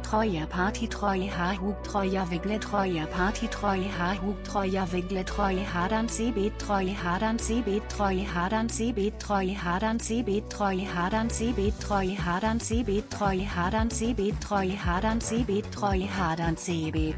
Troja Party Troja Hub Troja Wigle Troja Party Troja Hub Troja Wigle Troja Hadan CB Troja Hadan CB Troja Hadan CB Troja Hadan CB Troja Hadan CB Troja Hadan CB Troja Hadan CB Troja Hadan CB Troja Hadan CB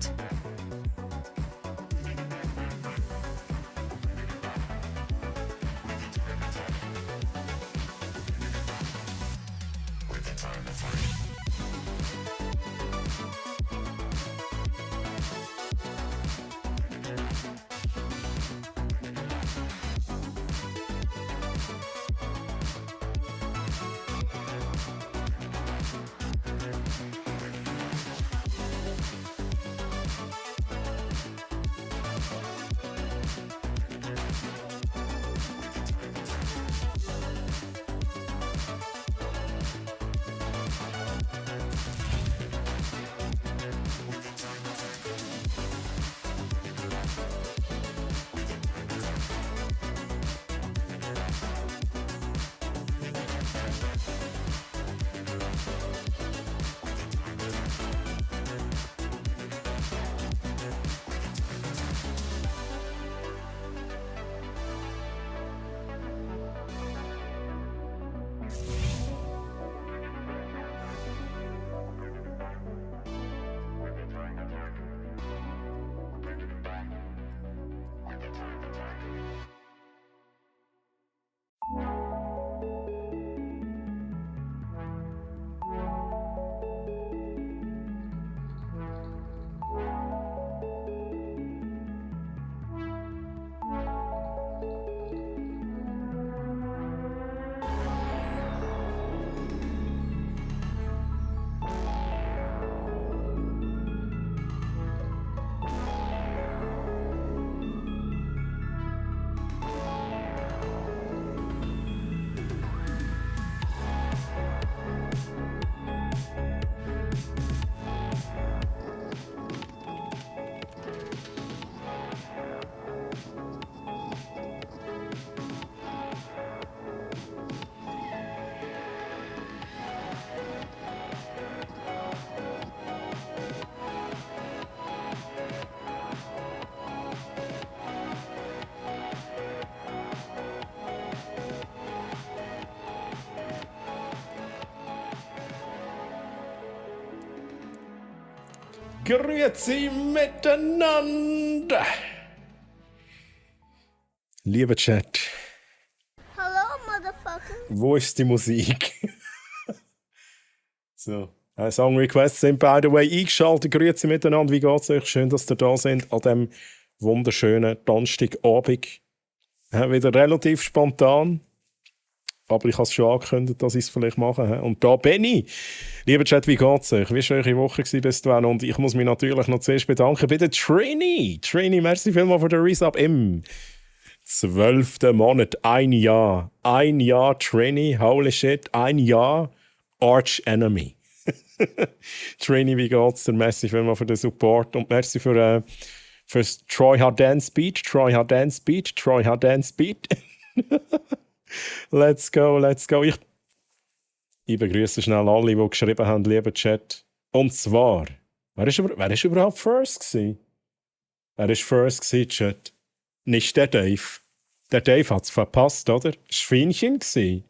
Grüezi miteinander! Lieber Chat, Hello, motherfucker. wo ist die Musik? So, Song Requests sind by the way eingeschaltet. Grüezi miteinander, wie geht's euch? Schön, dass ihr da sind an diesem wunderschönen Donnerstagabend. Wieder relativ spontan. Aber ich habe es schon angekündigt, dass ich es vielleicht mache. Und da bin ich. Lieber Chat, wie geht's euch? Wie war eure Woche bis dahin? Und ich muss mich natürlich noch zuerst bedanken bei der Trini. Trini, merci vielmals für den Resub im 12. Monat. Ein Jahr. Ein Jahr Trini. Holy shit. Ein Jahr Arch Enemy. Trini, wie geht's dir? Merci vielmals für den Support. Und merci für Troy Hardan Speech. Troy Hardan Speech. Troy Hardan Speech. Let's go, let's go. Ich begrüße schnell alle, die geschrieben haben, lieber Chat. Und zwar, wer ist überhaupt First gewesen? Wer war First gewesen, Chat? Nicht der Dave. Der Dave hat es verpasst, oder? Das war Feinchen gewesen.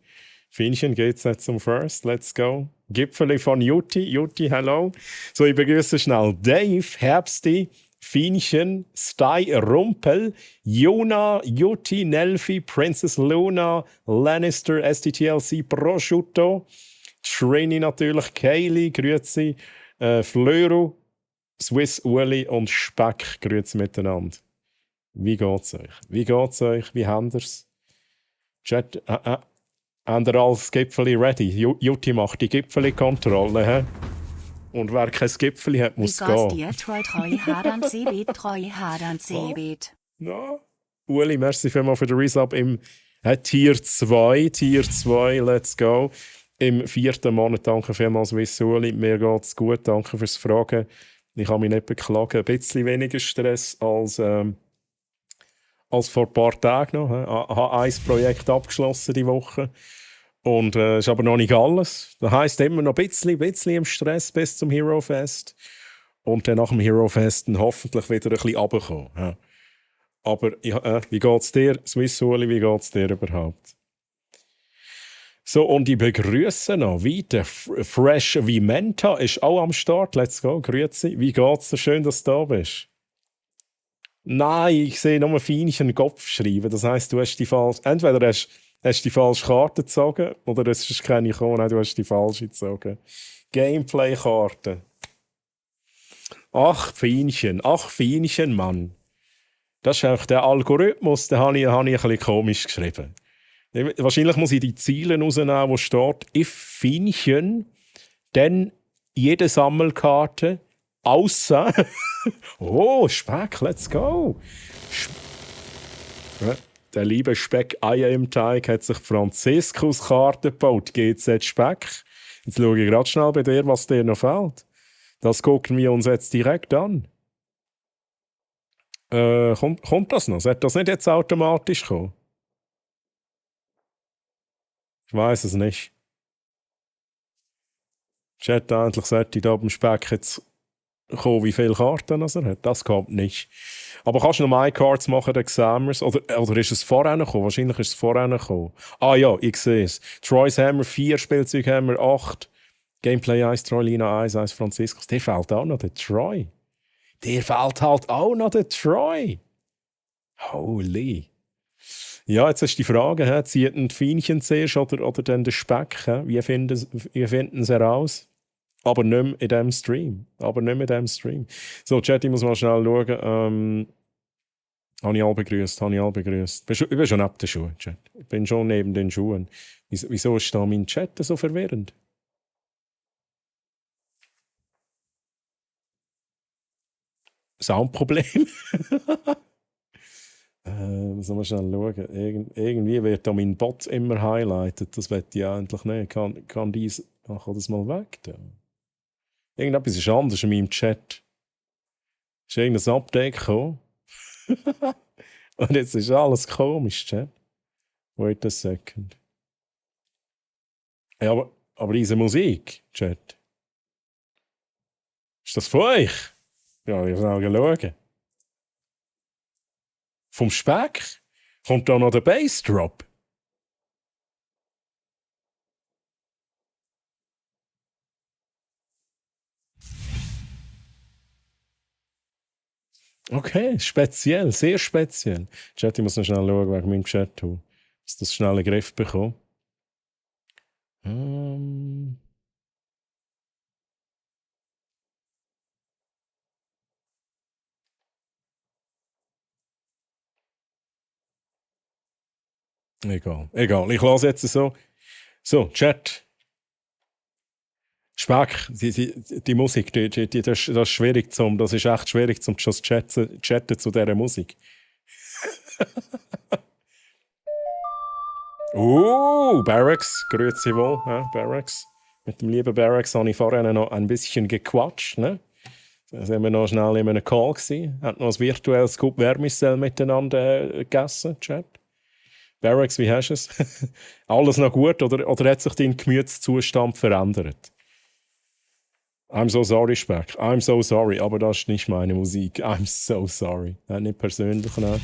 Fienchen geht's jetzt zum First. Let's go. Gipfeli von Jutti. Jutti, hello. So, ich begrüße schnell Dave, Herbsti, Fienchen, Sty, Rumpel, Jona, Jutti, Nelfi, Princess Luna, Lannister, STTLC, Prosciutto, Trini natürlich, Kaylee, grüezi, Flöru, Swiss Uli und Speck, grüezi miteinander. Wie geht's euch? Wie geht's euch? Wie habt ihr's? Chat, habt ihr alles Gipfeli ready? Jutti macht die Gipfeli-Kontrolle, hä? Und wer kein Gipfeli hat, muss Wie gehen. geht's dir? Treu Hadern Cebet, Treu Hadern Cebet. Ja. Uli, merci vielmals für den Resub im Tier 2. Tier 2, let's go. Im 4. Monat, danke vielmals, Swiss Uli. Mir geht's gut, danke fürs Fragen. Ich kann mich nicht beklagen. Ein bisschen weniger Stress als vor ein paar Tagen noch. Ich habe ein Projekt abgeschlossen diese Woche. Und ist aber noch nicht alles. Das heisst immer noch ein bisschen im Stress bis zum Hero Fest. Und dann nach dem Hero Fest dann hoffentlich wieder ein bisschen runterkommen. Ja. Aber wie geht's dir, Swiss Uli, wie geht's dir überhaupt? So, und ich begrüße noch weiter. Fresh Vimenta ist auch am Start. Let's go, grüezi. Wie geht's dir? Schön, dass du da bist. Nein, ich sehe nur Fienchen Kopf schreiben. Das heisst, du hast die falsche. Entweder hast die falsche Karte gezogen oder es ist keine gekommen. Nein, du hast die falsche gezogen. Gameplay-Karte. Ach, Fienchen, Mann. Das ist auch der Algorithmus, den habe ich ein bisschen komisch geschrieben. Wahrscheinlich muss ich die Ziele rausnehmen, wo steht, if Fienchen, dann jede Sammelkarte, außer oh, Speck, let's go. Der liebe Speck Eier im Teig hat sich Franziskus-Karte gebaut. GZ Speck. Jetzt schaue ich gerade schnell bei dir, was dir noch fehlt. Das gucken wir uns jetzt direkt an. Kommt das noch? Sollte das nicht jetzt automatisch kommen? Ich weiß es nicht. Chat, endlich sollte da beim Speck jetzt kommen, wie viele Karten er hat. Das kommt nicht. Aber kannst du noch My-Cards machen, dann sehen wir es. Oder ist es vorher gekommen? Wahrscheinlich ist es vorher gekommen. Ah ja, ich sehe es. Troy's Hammer 4, Spielzeug Hammer 8, Gameplay 1, Troylina 1, 1 Franziskus. Der fehlt auch noch, der Troy. Der fehlt halt auch noch, der Troy. Holy. Ja, jetzt ist die Frage, zieht ein Fienchen zuerst oder dann der Speck? Wie finden sie heraus? Aber nicht mehr in diesem Stream. So, Chat, ich muss mal schnell schauen. Habe ich alle begrüßt. Ich bin schon neben den Schuhen, Chat. Ich bin schon neben den Schuhen. Wieso ist da mein Chat so verwirrend? Soundproblem? Muss mal schnell schauen. Irgendwie wird da mein Bot immer highlighted. Das will ich eigentlich nicht. Kann das mal weg? Da? Irgendetwas ist anders in meinem Chat. Ist irgendein Update gekommen? Und jetzt ist alles komisch, Chat. Wait a second. Ja, aber diese Musik, Chat. Ist das von euch? Ja, ich muss schauen. Vom Speck? Kommt da noch der Bassdrop? Okay, speziell, sehr speziell. Chat, ich muss noch schnell schauen, wegen meinem Chat-Tool. Dass das schnell in den Griff bekommt. Egal. Ich lasse jetzt so. So, Chat. Speck, die Musik, das ist schwierig das ist echt schwierig zum chatten zu dieser Musik. Barracks, grüezi wohl, Barracks. Mit dem lieben Barracks habe ich vorhin noch ein bisschen gequatscht, ne? Da sind wir noch schnell in einem Call gewesen. Hat noch ein virtuelles Scoop Vermicell miteinander gegessen, Chat. Barracks, wie hast du es? Alles noch gut oder hat sich dein Gemütszustand verändert? I'm so sorry, Speck. I'm so sorry, aber das ist nicht meine Musik. I'm so sorry. Nicht persönlich, nein.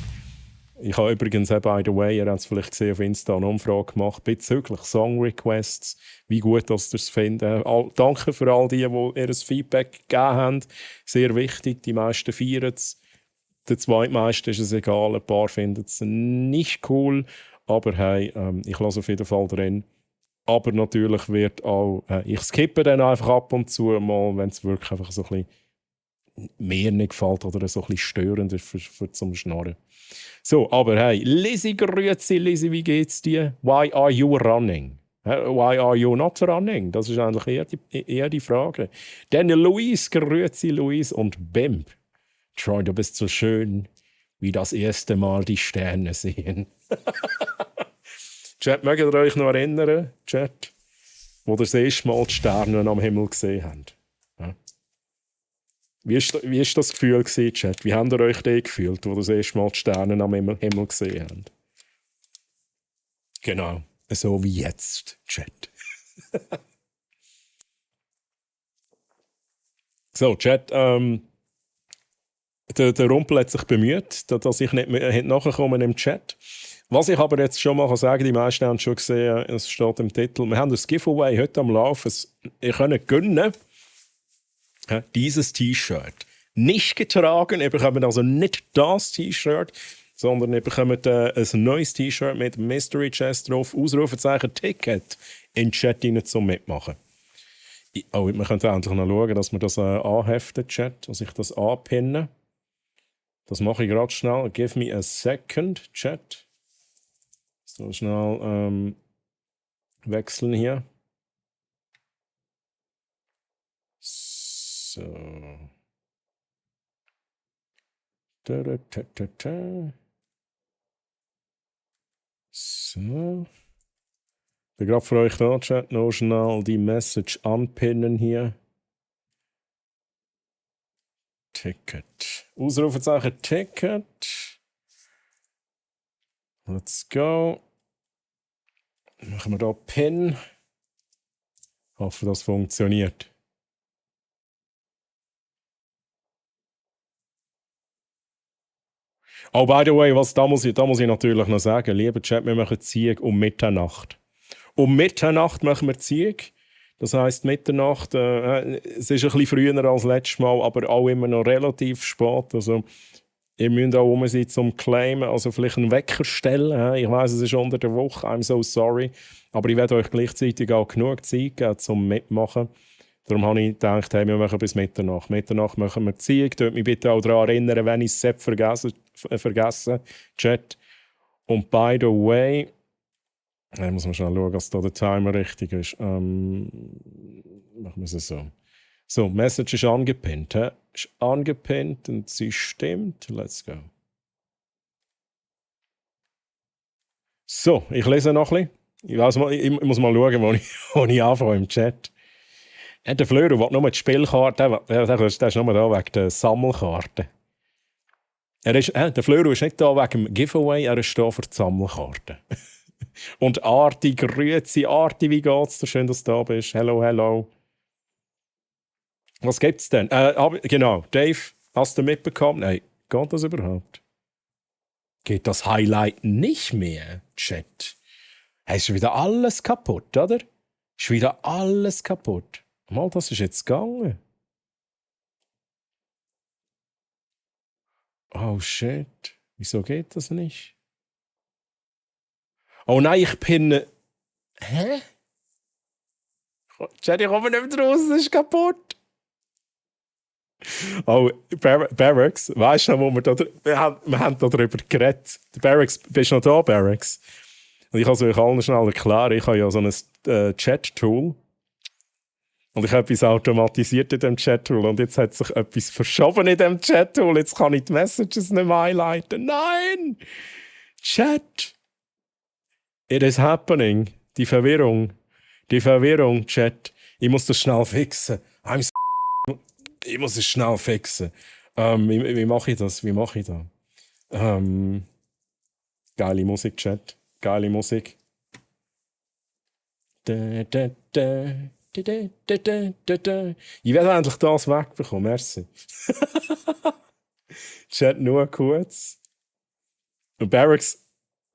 Ich habe übrigens auch, by the way, ihr habt es vielleicht gesehen, auf Insta eine Umfrage gemacht bezüglich Song-Requests, wie gut dass ihr es finden. Danke für all die ihr Feedback gegeben haben. Sehr wichtig, die meisten feiern es. Den zweitmeisten ist es egal, ein paar finden es nicht cool. Aber hey, ich lasse auf jeden Fall drin. Aber natürlich wird auch, ich skippe dann einfach ab und zu mal, wenn es wirklich einfach so ein bisschen mir nicht gefällt oder so ein bisschen störend ist für zum Schnarren. So, aber hey, Lizzie, grüezi, Lizzie, wie geht's dir? Why are you running? Why are you not running? Das ist eigentlich eher die Frage. Dann Luis, grüezi, Luis und Bimp. Troy, du bist so schön, wie das erste Mal die Sterne sehen. Chat, mögt ihr euch noch erinnern, Chat, wo ihr das erste Mal die Sterne am Himmel gesehen habt? Ja? Wie ist das Gefühl gewesen, Chat? Wie habt ihr euch da gefühlt, wo ihr das erste Mal die Sterne am Himmel gesehen habt? Genau, so wie jetzt, Chat. So, Chat, der Rumpel hat sich bemüht, dass ich nicht mehr nachkomme im Chat. Was ich aber jetzt schon mal sagen kann, die meisten haben es schon gesehen, es steht im Titel, wir haben das Giveaway heute am Laufen. Ihr könnt gewinnen dieses T-Shirt. Nicht getragen, ihr bekommt also nicht das T-Shirt, sondern ihr bekommt ein neues T-Shirt mit Mystery Chest drauf, Ausrufezeichen Ticket in den Chat rein zum Mitmachen. Oh, wir können endlich noch schauen, dass wir das anheften, Chat, dass ich das anpinne. Das mache ich gerade schnell. Give me a second, Chat. So schnell wechseln hier. So. So. Ich bin gerade für euch da, Chat. Noch schnell die Message anpinnen hier. Ticket. Ausrufezeichen Ticket. Let's go. Machen wir hier Pin. Ich hoffe, das funktioniert. Oh, by the way, da muss ich natürlich noch sagen, lieber Chat, wir machen Zieg um Mitternacht. Um Mitternacht machen wir Zieg. Das heisst, Mitternacht, es ist ein bisschen früher als letztes Mal, aber auch immer noch relativ spät. Also, ihr müsst auch rum sein zum Claimen, also vielleicht einen Wecker stellen. Ich weiss, es ist unter der Woche, I'm so sorry. Aber ich werde euch gleichzeitig auch genug Zeit geben, zum Mitmachen. Darum habe ich gedacht, hey, wir machen bis Mitternacht. Mitternacht machen wir Zieg. Dort mich bitte auch daran erinnern, wenn ich es vergessen. Chat. Und by the way, ich muss mal schnell schauen, dass da der Timer richtig ist. Machen wir es so. So, Message ist angepinnt. Ist angepinnt und sie stimmt. Let's go. So, ich lese noch ein bisschen. Ich muss mal schauen, wo ich anfange im Chat. Der Fleur will nur die Spielkarte, der ist nur da wegen der Sammelkarte. Der Fleur ist nicht da wegen dem Giveaway, er ist da für die Sammelkarte. Und Arti, grüezi Arti, wie geht's dir? Schön, dass du da bist. Hello, hello. Was gibt's denn? Genau, Dave, hast du mitbekommen? Nein, geht das überhaupt? Geht das Highlight nicht mehr, Chat? Ist wieder alles kaputt, oder? Ist wieder alles kaputt. Mal, das ist jetzt gegangen. Oh shit, wieso geht das nicht? Oh nein, ich pinne. Hä? Chat, ich komme nicht mehr raus, es ist kaputt. Oh, Barracks, weißt du noch, wir haben da darüber geredet. Barracks, bist du noch da, Barracks? Und ich kann es euch allen schnell erklären, ich habe ja so ein Chat-Tool. Und ich habe etwas automatisiert in dem Chat-Tool und jetzt hat sich etwas verschoben in dem Chat-Tool. Jetzt kann ich die Messages nicht mehr highlighten. Nein! Chat! It is happening. Die Verwirrung, Chat. Ich muss das schnell fixen. Ich muss es schnell fixen. Wie mache ich das? Geile Musik, Chat. Geile Musik. Ich werde endlich das wegbekommen, merci. Chat, nur kurz. Barracks.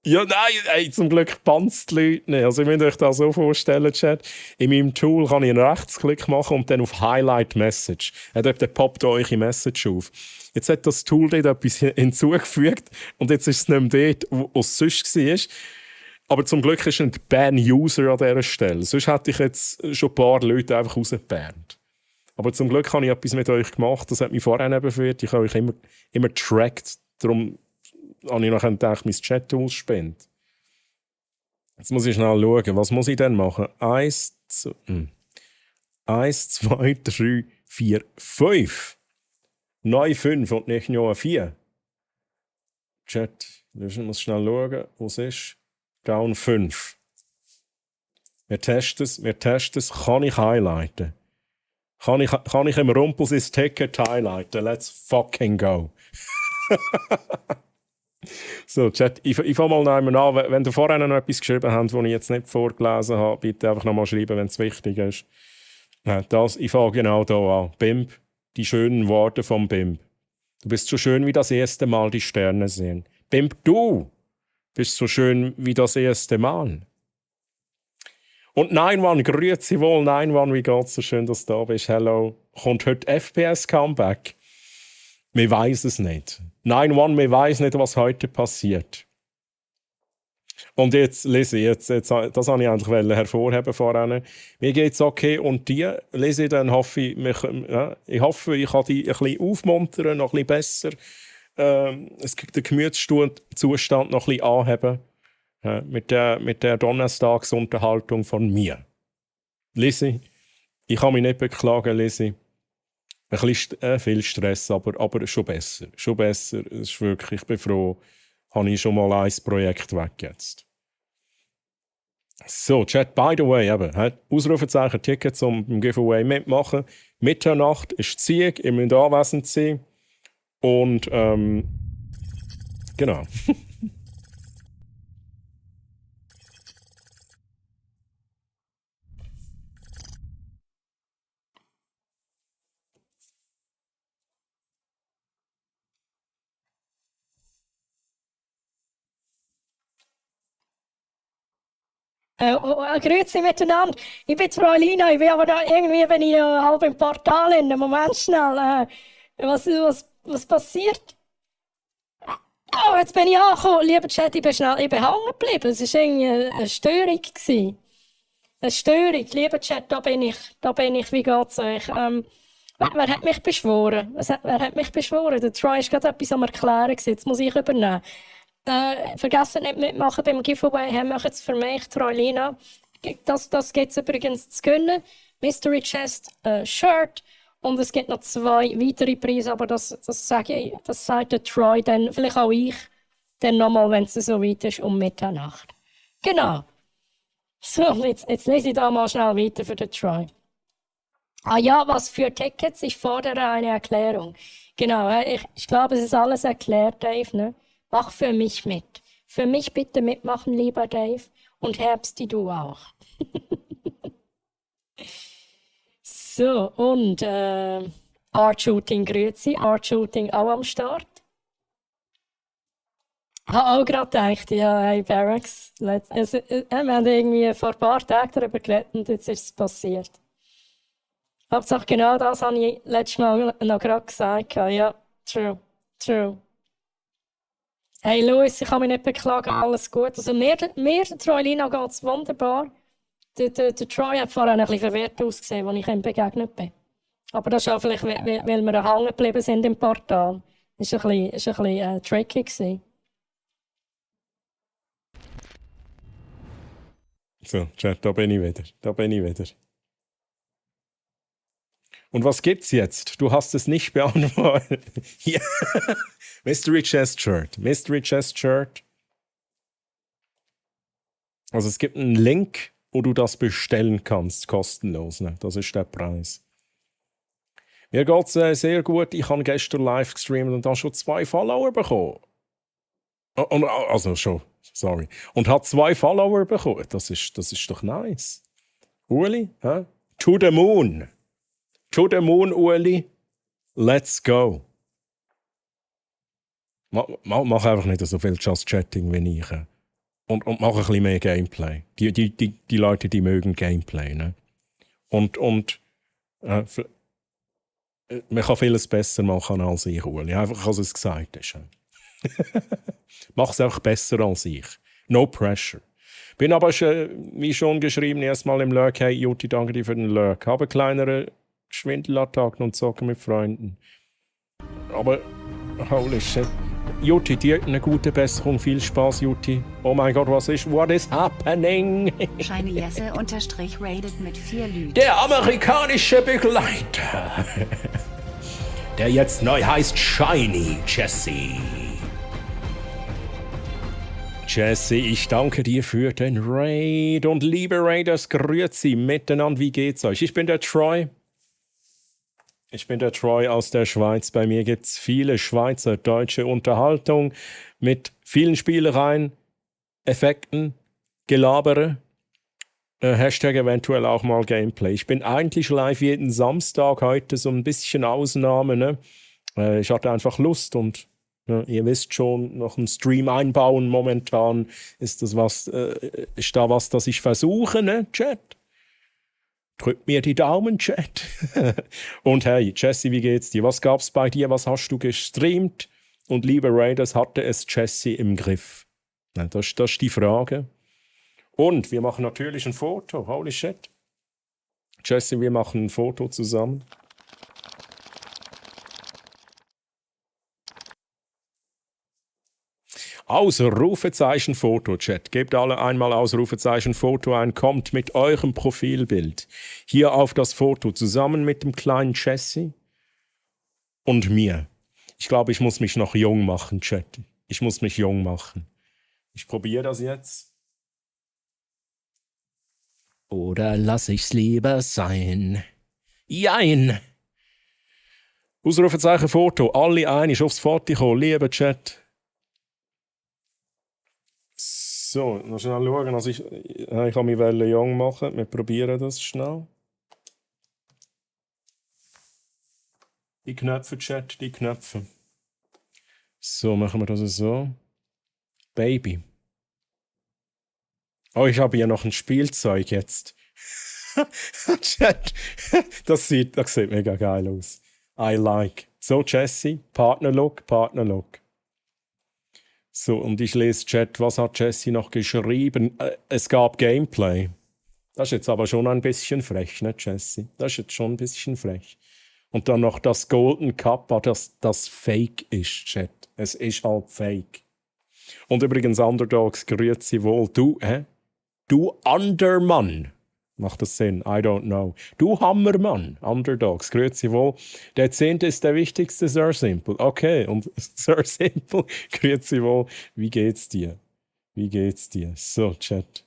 Ja, nein, ey, zum Glück panzt die Leute nicht. Also, ihr müsst euch das so vorstellen, Chat. In meinem Tool kann ich einen Rechtsklick machen und dann auf Highlight Message. Dann poppt eure Message auf. Jetzt hat das Tool dort etwas hinzugefügt und jetzt ist es nicht mehr dort, wo es sonst war. Aber zum Glück ist ein Ban-User an dieser Stelle. Sonst hätte ich jetzt schon ein paar Leute einfach rausgebannt. Aber zum Glück habe ich etwas mit euch gemacht. Das hat mich vorher eben geführt. Ich habe euch immer getrackt. Darum habe ich nachher gedacht, mein Chat-Tool spendet. Jetzt muss ich schnell schauen. Was muss ich denn machen? 1, 2, 3, 4, 5. Nein, 5 und nicht nur 4. Chat, ich muss schnell schauen, wo es ist. Down 5. Wir testen es. Kann ich highlighten? Kann ich im Rumpel sein Ticket highlighten? Let's fucking go. So, Chat, ich fange mal noch einmal an. Wenn ihr vorher noch etwas geschrieben habt, das ich jetzt nicht vorgelesen habe, bitte einfach nochmal schreiben, wenn es wichtig ist. Ich fange genau hier an. Bimb, die schönen Worte vom Bimb. Du bist so schön wie das erste Mal die Sterne sehen. Bimb, du bist so schön wie das erste Mal. Und Nine-One, grüezi wohl, Nine-One, wie geht's? So schön, dass du da bist. Hello. Kommt heute FPS-Comeback? Wir weiss es nicht. 9-1, wir weiss nicht, was heute passiert. Und jetzt, Lizzie, das wollte ich eigentlich hervorheben vorhin. Mir geht es okay und dir, Lizzie, dann hoffe ich, ich hoffe, ich kann dich ein bisschen aufmuntern, noch ein bisschen besser, den Gemütszustand noch ein bisschen anheben, mit der Donnerstagsunterhaltung von mir. Lizzie, ich kann mich nicht beklagen, Lizzie. Ein bisschen viel Stress, aber schon besser. Schon besser. Es ist wirklich, ich bin froh, habe ich schon mal ein Projekt weg jetzt. So, Chat, by the way, eben, Ausrufezeichen Tickets um beim Giveaway mitmachen. Mitternacht ist Zieg, ihr müsst anwesend sein. Und genau. Grüezi miteinander. Ich bin Frau Lina, ich bin aber da irgendwie, wenn ich halb im Portal in Moment schnell. Was passiert? Oh, jetzt bin ich angekommen. Lieber Chat, ich bin hängen geblieben. Es war irgendwie eine Störung. Eine Störung. Lieber Chat, da bin ich. Wie geht's euch? Wer hat mich beschworen? Wer hat mich beschworen? Der Troy ist gerade etwas am Erklären. Jetzt muss ich übernehmen. Vergessen nicht mitmachen beim Giveaway. Wir machen jetzt für mich, Troilina. Das gibt es übrigens zu gewinnen. Mystery Chest Shirt. Und es gibt noch 2 weitere Preise, aber das sagt der Troy dann, vielleicht auch ich, dann nochmal, wenn es so weit ist, um Mitternacht. Genau. So, jetzt lese ich da mal schnell weiter für den Troy. Ah ja, was für Tickets? Ich fordere eine Erklärung. Genau, ich glaube, es ist alles erklärt, Dave, ne? Mach für mich mit. Für mich bitte mitmachen, lieber Dave. Und Herbsti, du auch. So, und Art Shooting, grüezi. Art Shooting auch am Start. Ich habe auch gerade gedacht, ja, hey Barracks. Wir haben irgendwie vor ein paar Tagen darüber geredet und jetzt ist es passiert. Hauptsache genau das habe ich letztes Mal noch gerade gesagt. Ja, true. Hey Louis, ich kann mich nicht beklagen, alles gut. Also mir der Troilina geht es wunderbar. Der Troy hat vorhin ein bisschen verwirrt ausgesehen, als ich ihm begegnet bin. Aber das ist auch vielleicht, weil wir hängen geblieben sind im Portal. Das war ein bisschen tricky gewesen. So, Chat, da bin ich wieder. Und was gibt's jetzt? Du hast es nicht beantwortet. Ja. Mystery Chest Shirt. Also es gibt einen Link, wo du das bestellen kannst, kostenlos. Ne? Das ist der Preis. Mir geht's sehr gut. Ich habe gestern live gestreamt und habe schon 2 Follower bekommen. Und hat 2 Follower bekommen. Das ist doch nice. Uli, hä? To the moon. To the moon, Uli. Let's go. Mach einfach nicht so viel Just Chatting wie ich. Und mach ein bisschen mehr Gameplay. Die Leute, die mögen Gameplay. Ne? Und man kann vieles besser machen als ich, Uli. Einfach, als es gesagt ist. Mach es einfach besser als ich. No pressure. Bin aber, wie schon geschrieben, erstmal im Lurk. Hey, Juti, danke dir für den Lurk. Habe kleinere Schwindelattacken und zocke mit Freunden. Aber, holy shit. Juti, dir eine gute Besserung. Viel Spaß, Juti. Oh mein Gott, what is happening? Shiny Jesse _ rated mit 4 Lügen. Der amerikanische Begleiter. Der jetzt neu heißt Shiny Jesse. Jesse, ich danke dir für den Raid. Und liebe Raiders, grüezi miteinander. Wie geht's euch? Ich bin der Troy. Ich bin der Troy aus der Schweiz. Bei mir gibt es viele schweizerdeutsche Unterhaltung mit vielen Spielereien, Effekten, Gelabere, Hashtag eventuell auch mal Gameplay. Ich bin eigentlich live jeden Samstag, heute so ein bisschen Ausnahme. Ne? Ich hatte einfach Lust und ihr wisst schon, noch einen Stream einbauen momentan. Ist da was, das ich versuche, ne, Chat? Drückt mir die Daumen, Chat. Und hey, Jesse, wie geht's dir? Was gab's bei dir? Was hast du gestreamt? Und liebe Raiders, hatte es Jesse im Griff? Das ist die Frage. Und wir machen natürlich ein Foto. Holy shit. Jesse, wir machen ein Foto zusammen. Ausrufezeichen Foto, Chat. Gebt alle einmal Ausrufezeichen Foto ein, kommt mit eurem Profilbild hier auf das Foto zusammen mit dem kleinen Jesse und mir. Ich glaube, ich muss mich noch jung machen, Chat. Ich muss mich jung machen. Ich probiere das jetzt. Oder lass ich's lieber sein? Jein! Ausrufezeichen Foto, alle einig aufs Foto kommen, lieber Chat. So, noch schnell schauen. Also ich kann mich jung machen. Wir probieren das schnell. Die Knöpfe, Chat, die Knöpfe. So, machen wir das so. Baby. Oh, ich habe ja noch ein Spielzeug jetzt. Chat, das sieht mega geil aus. I like. So, Jesse, Partnerlook. So, und ich lese Chat, was hat Jesse noch geschrieben? Es gab Gameplay. Das ist jetzt aber schon ein bisschen frech, ne, Jesse? Das ist jetzt schon ein bisschen frech. Und dann noch das Golden Cup, das Fake ist, Chat. Es ist halt Fake. Und übrigens, Underdogs, grüezi wohl. Du Undermann. Macht das Sinn? I don't know. Du Hammermann, Underdogs, grüezi wohl. Der 10. ist der wichtigste, Sir Simple. Okay, und Sir Simple, grüezi wohl. Wie geht's dir? So, Chat.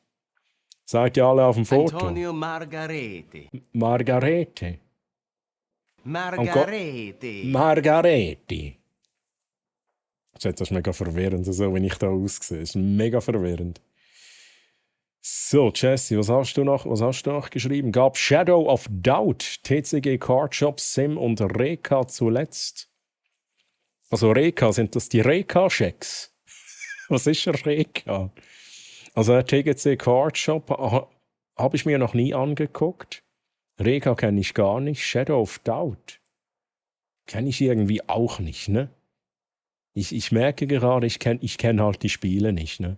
Seid ihr alle auf dem Foto? Antonio Margarete. Margarete. Chat, das ist mega verwirrend, so wie ich da aussehe. Das ist mega verwirrend. So, Jesse, was hast du noch geschrieben? Gab Shadow of Doubt, TCG Card Shop, Sim und Reka zuletzt. Also Reka, sind das die Reka-Schecks? Was ist Reka? Also der TCG Card Shop habe ich mir noch nie angeguckt. Reka kenne ich gar nicht. Shadow of Doubt kenne ich irgendwie auch nicht, ne? Ich merke gerade, ich kenn halt die Spiele nicht, ne?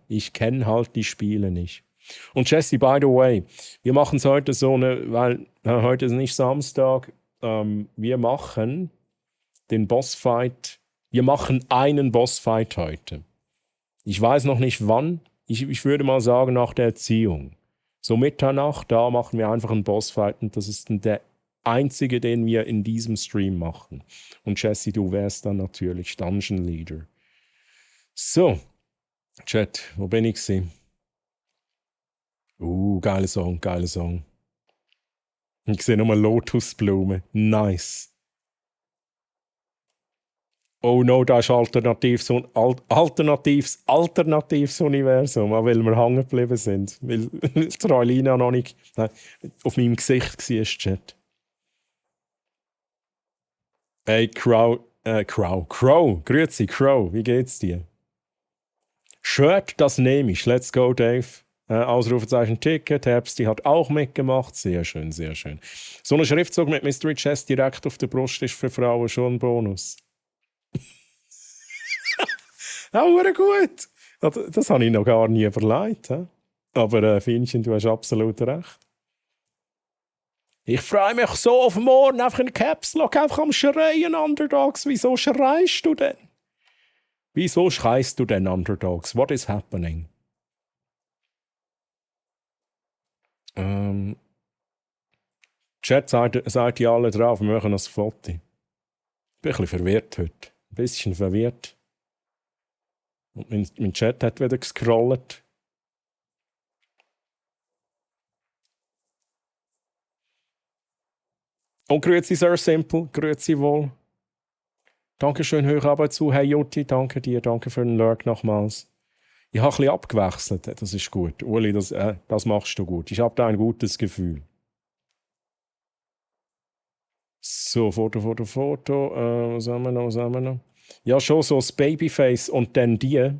Und Jesse, by the way, wir machen es heute so, weil heute ist nicht Samstag, wir machen den Bossfight, wir machen einen Bossfight heute. Ich weiß noch nicht wann, ich würde mal sagen nach der Erziehung. So Mitternacht, da machen wir einfach einen Bossfight und das ist der einzige, den wir in diesem Stream machen. Und Jesse, du wärst dann natürlich Dungeon Leader. So, Chat, wo bin ich sie? Geiler Song. Ich sehe nochmal Lotusblume. Nice. Oh no, da ist alternatives Universum, weil wir hängen geblieben sind. Weil Troilina noch nicht auf meinem Gesicht war, Chat. Hey, Crow, grüezi, Crow, wie geht's dir? Shirt, das nehme ich. Let's go, Dave. Ausrufezeichen Ticket. Herbsti hat auch mitgemacht. Sehr schön, sehr schön. So ein Schriftzug mit Mystery Chest direkt auf der Brust ist für Frauen schon ein Bonus. Auch gut. Das habe ich noch gar nie überlegt. He? Aber Fienchen, du hast absolut recht. Ich freue mich so auf morgen, einfach in Caps Lock, einfach am Schreien, Underdogs. Wieso schreist du denn? Wieso schreist du denn, Underdogs? What is happening? Chat, seid ihr alle drauf, wir machen ein Foto. Ich bin ein bisschen verwirrt heute. Ein bisschen verwirrt. Und mein Chat hat wieder gescrollt. Und grüezi, Sir Simple. Grüezi wohl. Dankeschön, hör aber zu. Hey Jutti, danke dir. Danke für den Lurk nochmals. Ich habe ein bisschen abgewechselt. Das ist gut. Uli, das machst du gut. Ich habe da ein gutes Gefühl. So, Foto. Was haben wir noch? Ja, schon so das Babyface und dann die.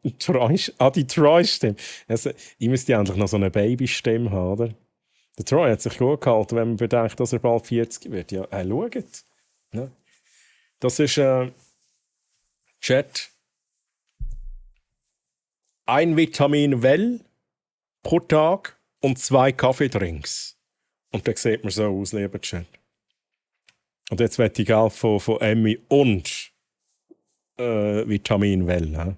Die Troy-Stimme. Also, ich müsste eigentlich noch so eine Babystimme haben, oder? Der Troy hat sich gut gehalten, wenn man bedenkt, dass er bald 40 wird. Ja, schaut. Ja. Das ist Chat. Ein Vitamin Well pro Tag und 2 Kaffeedrinks. Und dann sieht man so aus, lieber Chat. Und jetzt wird die Geld von Emmy und Vitamin Well. He?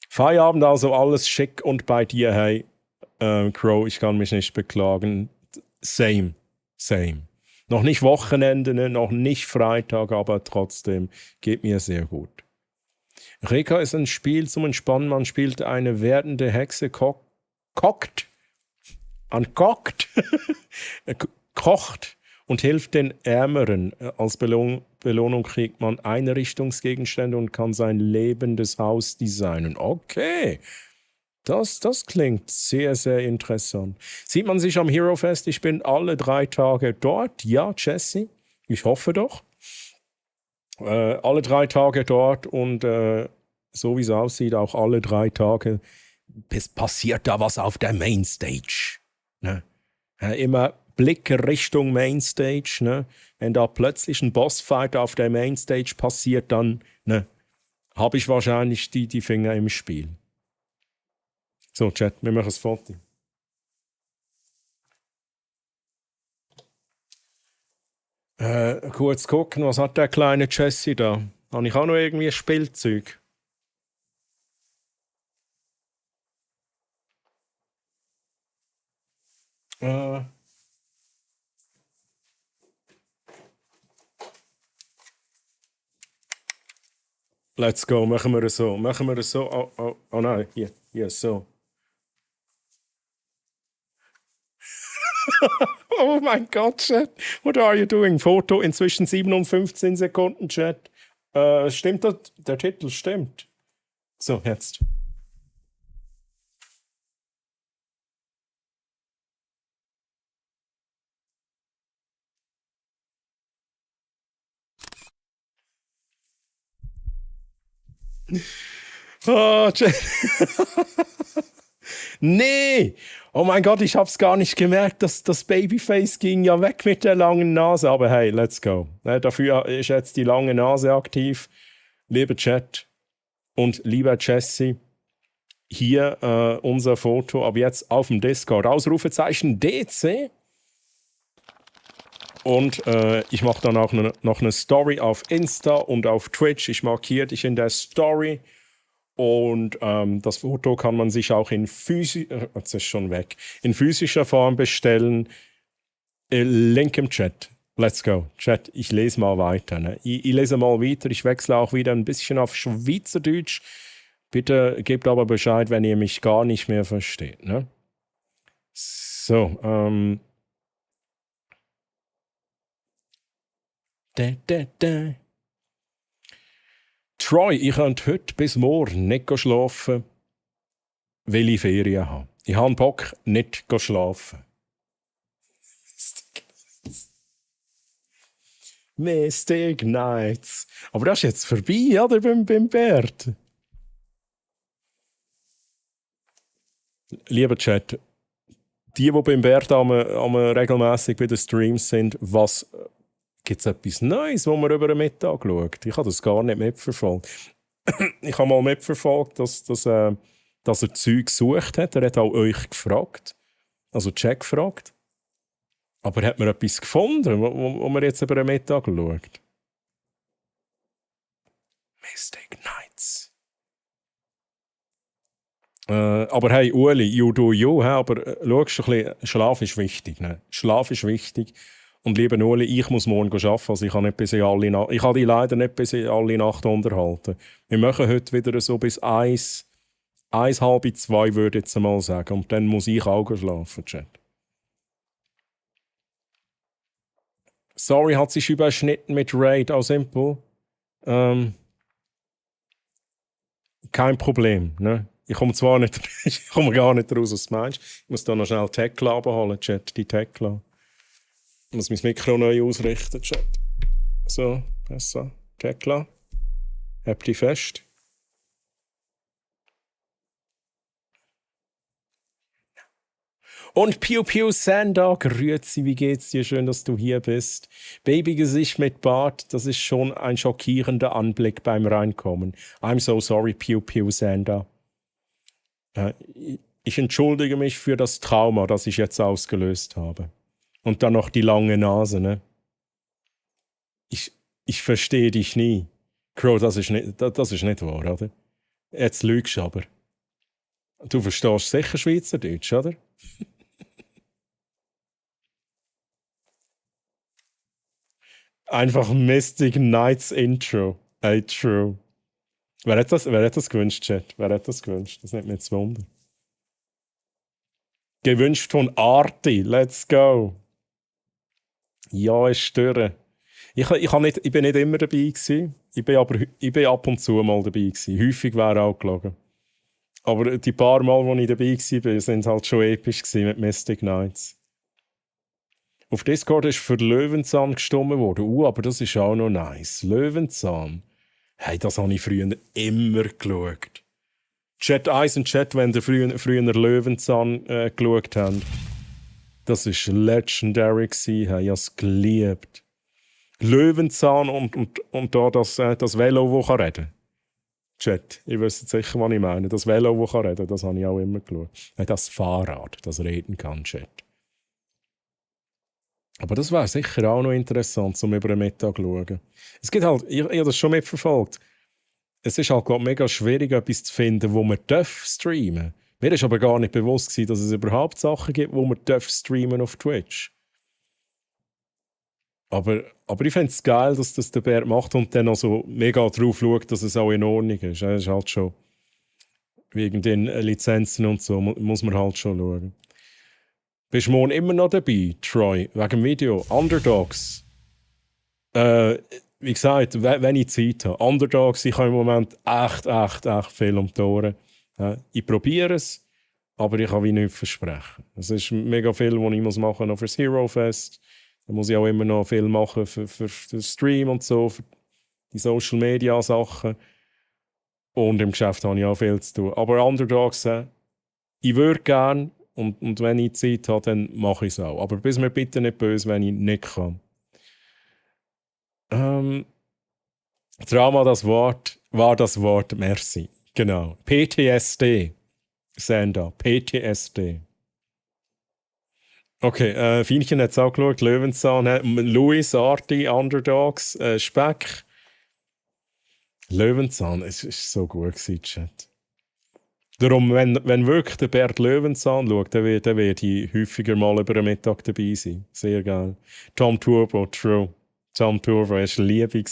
Feierabend also, alles schick und bei dir, hey, Crow, ich kann mich nicht beklagen. Same. Noch nicht Wochenende, ne? Noch nicht Freitag, aber trotzdem geht mir sehr gut. Reka ist ein Spiel zum Entspannen. Man spielt eine werdende Hexe, kocht und hilft den Ärmeren. Als Belohnung kriegt man Einrichtungsgegenstände und kann sein lebendes Haus designen. Okay, das klingt sehr, sehr interessant. Sieht man sich am Hero Fest? Ich bin alle 3 Tage dort. Ja, Jesse, ich hoffe doch. Alle 3 Tage dort und so wie es aussieht, auch alle 3 Tage passiert da was auf der Mainstage. Ne? Immer Blick Richtung Mainstage. Ne? Wenn da plötzlich ein Bossfight auf der Mainstage passiert, dann habe ich wahrscheinlich die Finger im Spiel. So, Chat, wir machen ein Foto. Kurz gucken, was hat der kleine Jesse da? Habe ich auch noch irgendwie ein Spielzeug? Let's go, machen wir es so. Oh nein, hier, so. Oh mein Gott, Chat. What are you doing? Foto inzwischen 7 und 15 Sekunden, Chat. Stimmt das? Der Titel stimmt. So, jetzt. Oh, Chat. Nee! Oh mein Gott, ich hab's gar nicht gemerkt, dass das Babyface ging ja weg mit der langen Nase. Aber hey, let's go. Dafür ist jetzt die lange Nase aktiv. Lieber Chat und lieber Jesse, hier unser Foto, aber jetzt auf dem Discord. Ausrufezeichen DC. Und ich mache dann auch noch eine Story auf Insta und auf Twitch. Ich markiere dich in der Story. Und das Foto kann man sich auch in physischer Form bestellen. Link im Chat. Let's go. Chat, ich lese mal weiter. Ne? Ich lese mal weiter. Ich wechsle auch wieder ein bisschen auf Schweizerdeutsch. Bitte gebt aber Bescheid, wenn ihr mich gar nicht mehr versteht. Ne? So. Troy, ich könnte heute bis morgen nicht schlafen, weil ich Ferien habe. Ich habe Bock, nicht schlafen. Mystic Nights. Aber das ist jetzt vorbei, oder? Beim Bert. Lieber Chat, die beim Bert regelmässig bei den Streams sind, gibt es etwas Neues, wo man über den Mittag schaut? Ich habe das gar nicht mitverfolgt. Ich habe mal mitverfolgt, dass er Zeug gesucht hat. Er hat auch euch gefragt. Also Jack gefragt. Aber hat man etwas gefunden, wo man jetzt über den Mittag schaut? Mystic Nights. Aber hey, Ueli, you do you. Aber schaust du ein bisschen, Schlaf ist wichtig. Ne? Schlaf ist wichtig. Und lieber Ueli, ich muss morgen arbeiten. Also ich kann die leider nicht bis in alle Nacht unterhalten. Wir machen heute wieder so bis 1:30, 2 würde ich jetzt mal sagen. Und dann muss ich auch schlafen, Chat. Sorry, hat sich überschnitten mit Raid, auch simpel. Kein Problem, ne? Ich komme zwar nicht, ich komme gar nicht raus, was du meinst. Ich muss da noch schnell Tekla abholen, Chat, die Tekla. Ich muss mein Mikro neu ausrichten, Chat. So, besser. Tekla. Habt die fest. Und Piu Piu Sanda, grüezi, wie geht's dir? Schön, dass du hier bist. Babygesicht mit Bart, das ist schon ein schockierender Anblick beim Reinkommen. I'm so sorry, Piu Piu Sanda. Ich entschuldige mich für das Trauma, das ich jetzt ausgelöst habe. Und dann noch die lange Nase, ne? Ich verstehe dich nie. Crow, das ist nicht wahr, oder? Jetzt lügst du aber. Du verstehst sicher Schweizerdeutsch, oder? Einfach Mystic Nights Intro. Hey, true. Wer hat das gewünscht, Chat? Wer hat das gewünscht? Das nimmt mich jetzt Wunder. Gewünscht von Arti. Let's go. Ja, ist stören. Ich bin nicht immer dabei gewesen. Ich bin ab und zu mal dabei gewesen. Häufig wäre auch gelogen. Aber die paar Mal, wo ich dabei war, sind halt schon episch gewesen mit Mystic Nights. Auf Discord ist für Löwenzahn gestimmt worden. Aber das ist auch noch nice. Löwenzahn. Hey, das habe ich früher immer geschaut. Chat 1 und Chat, wenn ihr früher Löwenzahn geschaut habt. Das war legendary. Hey, ich habe es geliebt. Löwenzahn und da das Velo, das reden kann. Chat, ihr wisst sicher, was ich meine. Das Velo, das reden kann, das habe ich auch immer geschaut. Hey, das Fahrrad, das reden kann, Chat. Aber das wäre sicher auch noch interessant, um über den Mittag zu schauen. Es gibt halt, ich habe das schon mitverfolgt. Es ist halt glaub, mega schwierig, etwas zu finden, wo man streamen darf. Mir war aber gar nicht bewusst, dass es überhaupt Sachen gibt, wo man streamen auf Twitch. Aber ich finde es geil, dass das der Bert macht und dann auch so mega drauf schaut, dass es auch in Ordnung ist. Das ist halt schon wegen den Lizenzen und so, muss man halt schon schauen. Bist du morgen immer noch dabei, Troy? Wegen dem Video. Underdogs. Wie gesagt, wenn ich Zeit habe. Underdogs, ich habe im Moment echt viel um die Ohren. Ich probiere es, aber ich kann wie nichts versprechen. Es ist mega viel, was ich machen muss für das Hero Fest. Da muss ich auch immer noch viel machen für den Stream und so, für die Social Media Sachen. Und im Geschäft habe ich auch viel zu tun. Aber Underdogs, ich würde gerne. Und wenn ich Zeit habe, dann mache ich es auch. Aber bist mir bitte nicht böse, wenn ich nicht kann. Trauma, war das Wort, merci. Genau. PTSD. Senda. PTSD. Okay, Fienchen hat es auch geschaut. Löwenzahn, Louis, Arti, Underdogs, Speck. Löwenzahn, es war so gut gewesen, Chat. Darum, wenn wirklich der Bert Löwenzahn schaut, dann wird ich häufiger mal über den Mittag dabei sein. Sehr geil. Tom Turbo, true. Tom Turbo war Liebe.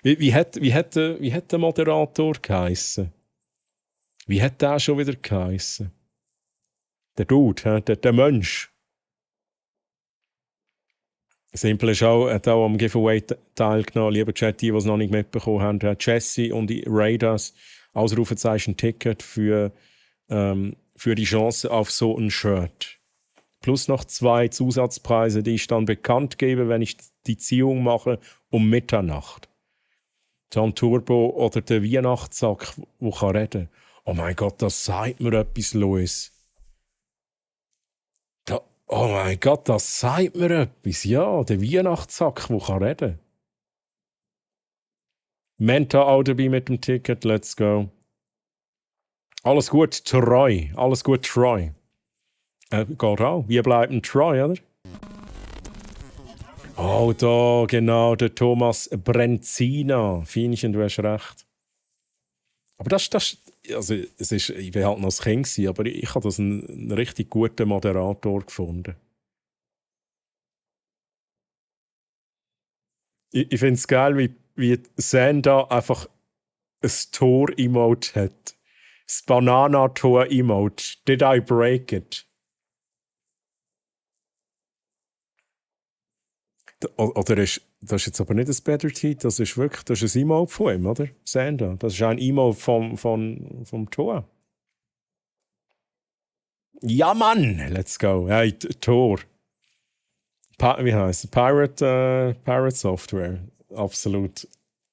Wie hat der Moderator geheissen? Wie hat der schon wieder geheissen? Der Dude, der Mensch. Simpel ist auch, hat auch am Giveaway teilgenommen. Lieber Chat, die es noch nicht mitbekommen haben, Jesse und die Raiders. Ausrufezeichen Ticket für die Chance auf so ein Shirt. plus noch 2 Zusatzpreise, die ich dann bekannt gebe, wenn ich die Ziehung mache um Mitternacht. John Turbo oder der Weihnachtssack, der kann reden. Oh mein Gott, das sagt mir etwas, Louis. Oh mein Gott, das sagt mir etwas. Ja, der Weihnachtssack, der kann reden. Menta auch dabei mit dem Ticket, let's go. Alles gut, Troy. Alles gut, Troy. Geht auch. Wie bleibt ein Troy, oder? Oh, da, genau, der Thomas Brenzina. Feinchen, du hast recht. Aber das also, ich war halt noch ein Kind, aber ich habe das einen richtig guten Moderator gefunden. Ich finde es geil, wie Sanda einfach ein Tor-Emote hat. Das Banana-Tor-Emote. Did I break it? Oder das ist jetzt aber nicht ein Better Tea, das ist ein Emote von ihm, oder? Sanda. Das ist ein Emote vom Tor. Ja, Mann! Let's go. Hey, Tor. Wie heißt es? Pirate Software.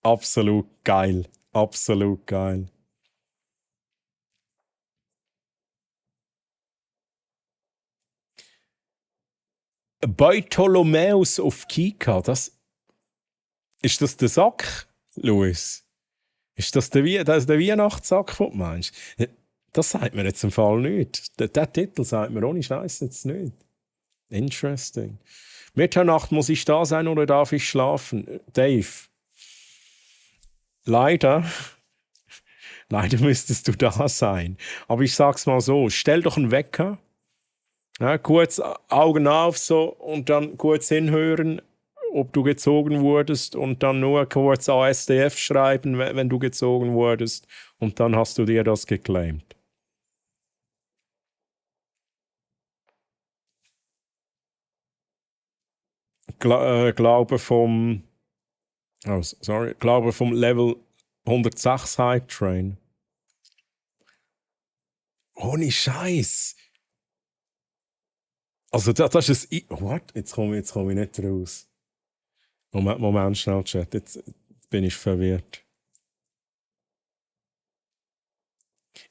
Absolut geil. Absolut geil. Bartholomäus auf Kika, ist das der Sack, Louis? Ist das der Weihnachtssack, den du meinst? Das sagt mir jetzt im Fall nicht. Der Titel sagt mir ohne Scheiß jetzt nicht. Interesting. Mitternacht muss ich da sein oder darf ich schlafen? Dave. Leider müsstest du da sein. Aber ich sag's mal so, stell doch einen Wecker. Ja, kurz Augen auf so und dann kurz hinhören, ob du gezogen wurdest und dann nur kurz ASDF schreiben, wenn du gezogen wurdest und dann hast du dir das geclaimed. Glaube vom Level 106 Hype Train. Ohne Scheiß. Also das ist ein... What? Jetzt komme ich nicht raus. Moment, schnell, Chat. Jetzt bin ich verwirrt.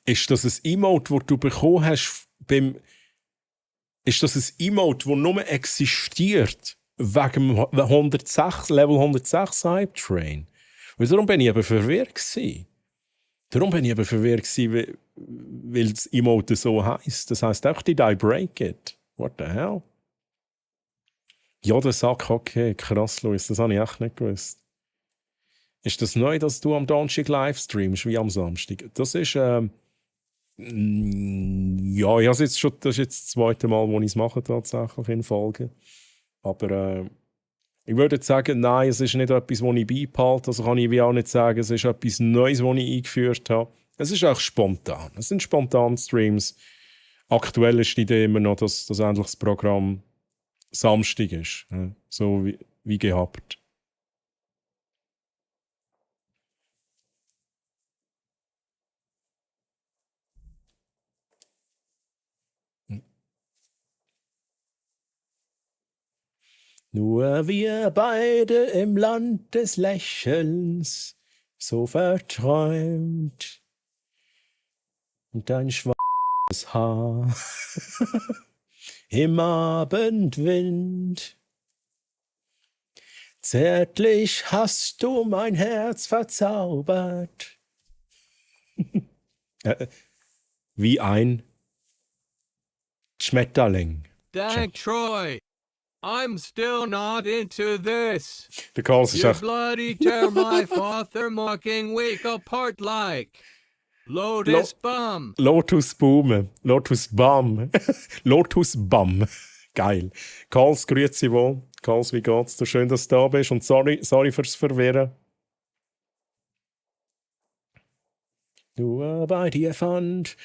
Ist das ein Emote, das du bekommen hast Ist das ein Emote, das nur existiert wegen dem Level 106 Hype Train? Darum bin ich eben verwirrt gewesen. Weil das Emote so heisst. Das heisst auch, did I break it? What the hell? Ja, der Sack, okay, krass, Luis, das habe ich echt nicht gewusst. Ist das neu, dass du am Donnerstag live streamst, wie am Samstag? Das ist, ja, das ist jetzt das zweite Mal, wo ich es mache, tatsächlich in Folge. Aber ich würde sagen, nein, es ist nicht etwas, das ich beibehalte. Also kann ich wie auch nicht sagen, es ist etwas Neues, das ich eingeführt habe. Es ist auch spontan. Es sind spontane Streams. Aktuell ist die Idee immer noch, dass endlich das Programm Samstag ist. So wie gehabt. Nur wir beide im Land des Lächelns, so verträumt. Und dein schwarzes Haar im Abendwind. Zärtlich hast du mein Herz verzaubert. Wie ein Schmetterling. Dang, Troy! I'm still not into this. Der Karls ist You echt... bloody tear my father mocking week apart like Lotus Bum. Lotus Bum. Lotus Bum. Lotus Bum. Geil. Karls, grüezi wohl. Karls, wie geht's dir? Schön, dass du da bist und sorry fürs Verwirren. Nur bei dir fand,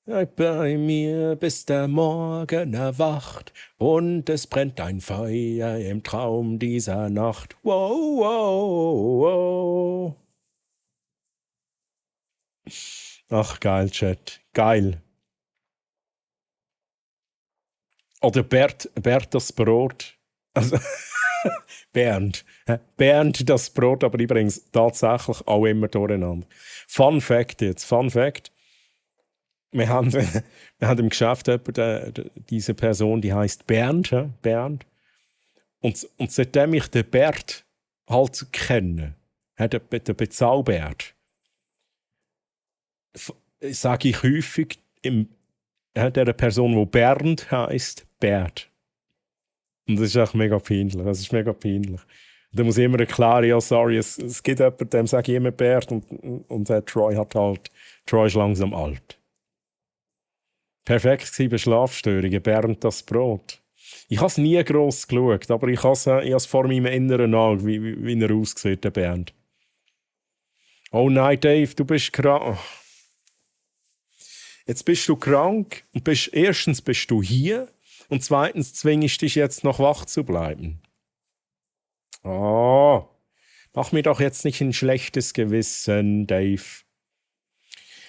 bei mir, bis der Morgen erwacht und es brennt ein Feuer im Traum dieser Nacht. Wow, wow, wow. Ach, geil, Chat. Geil. Oder Bert das Brot. Also, Bernd. Bernd das Brot, aber ich bringe es tatsächlich auch immer durcheinander. Fun Fact jetzt. Fun Fact. Wir haben im Geschäft diese Person, die heißt Bernd. Bernd. Und seitdem ich den Bert halt kenne, den Bezahlbert, sage ich häufig der Person, die Bernd heisst, Bert. Und das ist echt mega peinlich. Das ist mega peinlich. Da muss ich immer erklären, ja, sorry, es gibt jemanden, dem sage ich immer Bert und der Troy ist langsam alt. Perfekt war bei Schlafstörungen, Bernd das Brot. Ich habe es nie gross geschaut, aber ich habe es vor meinem inneren Auge, wie er aussieht, der Bernd. Oh nein, Dave, du bist krank. Jetzt bist du krank und erstens bist du hier und zweitens zwingst dich jetzt noch wach zu bleiben. Oh, mach mir doch jetzt nicht ein schlechtes Gewissen, Dave.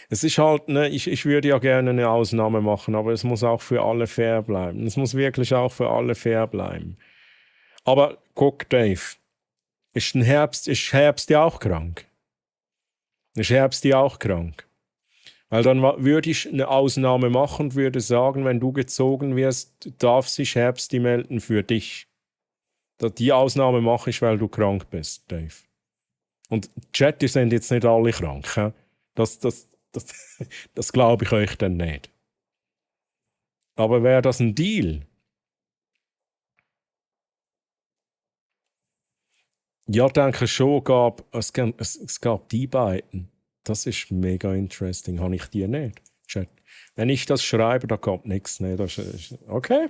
Es ist halt, ne, ich würde ja gerne eine Ausnahme machen, aber es muss auch für alle fair bleiben. Es muss wirklich auch für alle fair bleiben. Aber guck, Dave, ist Herbst ja auch krank? Ist Herbst ja auch krank? Weil dann würde ich eine Ausnahme machen und würde sagen, wenn du gezogen wirst, darf sich Herbsti melden für dich. Die Ausnahme mache ich, weil du krank bist, Dave. Und Chat, die sind jetzt nicht alle krank. He? Das glaube ich euch dann nicht. Aber wäre das ein Deal? Ja, denke schon, es gab die beiden. Das ist mega interesting. Habe ich die nicht? Chat. Wenn ich das schreibe, da kommt nichts. Ne? Okay.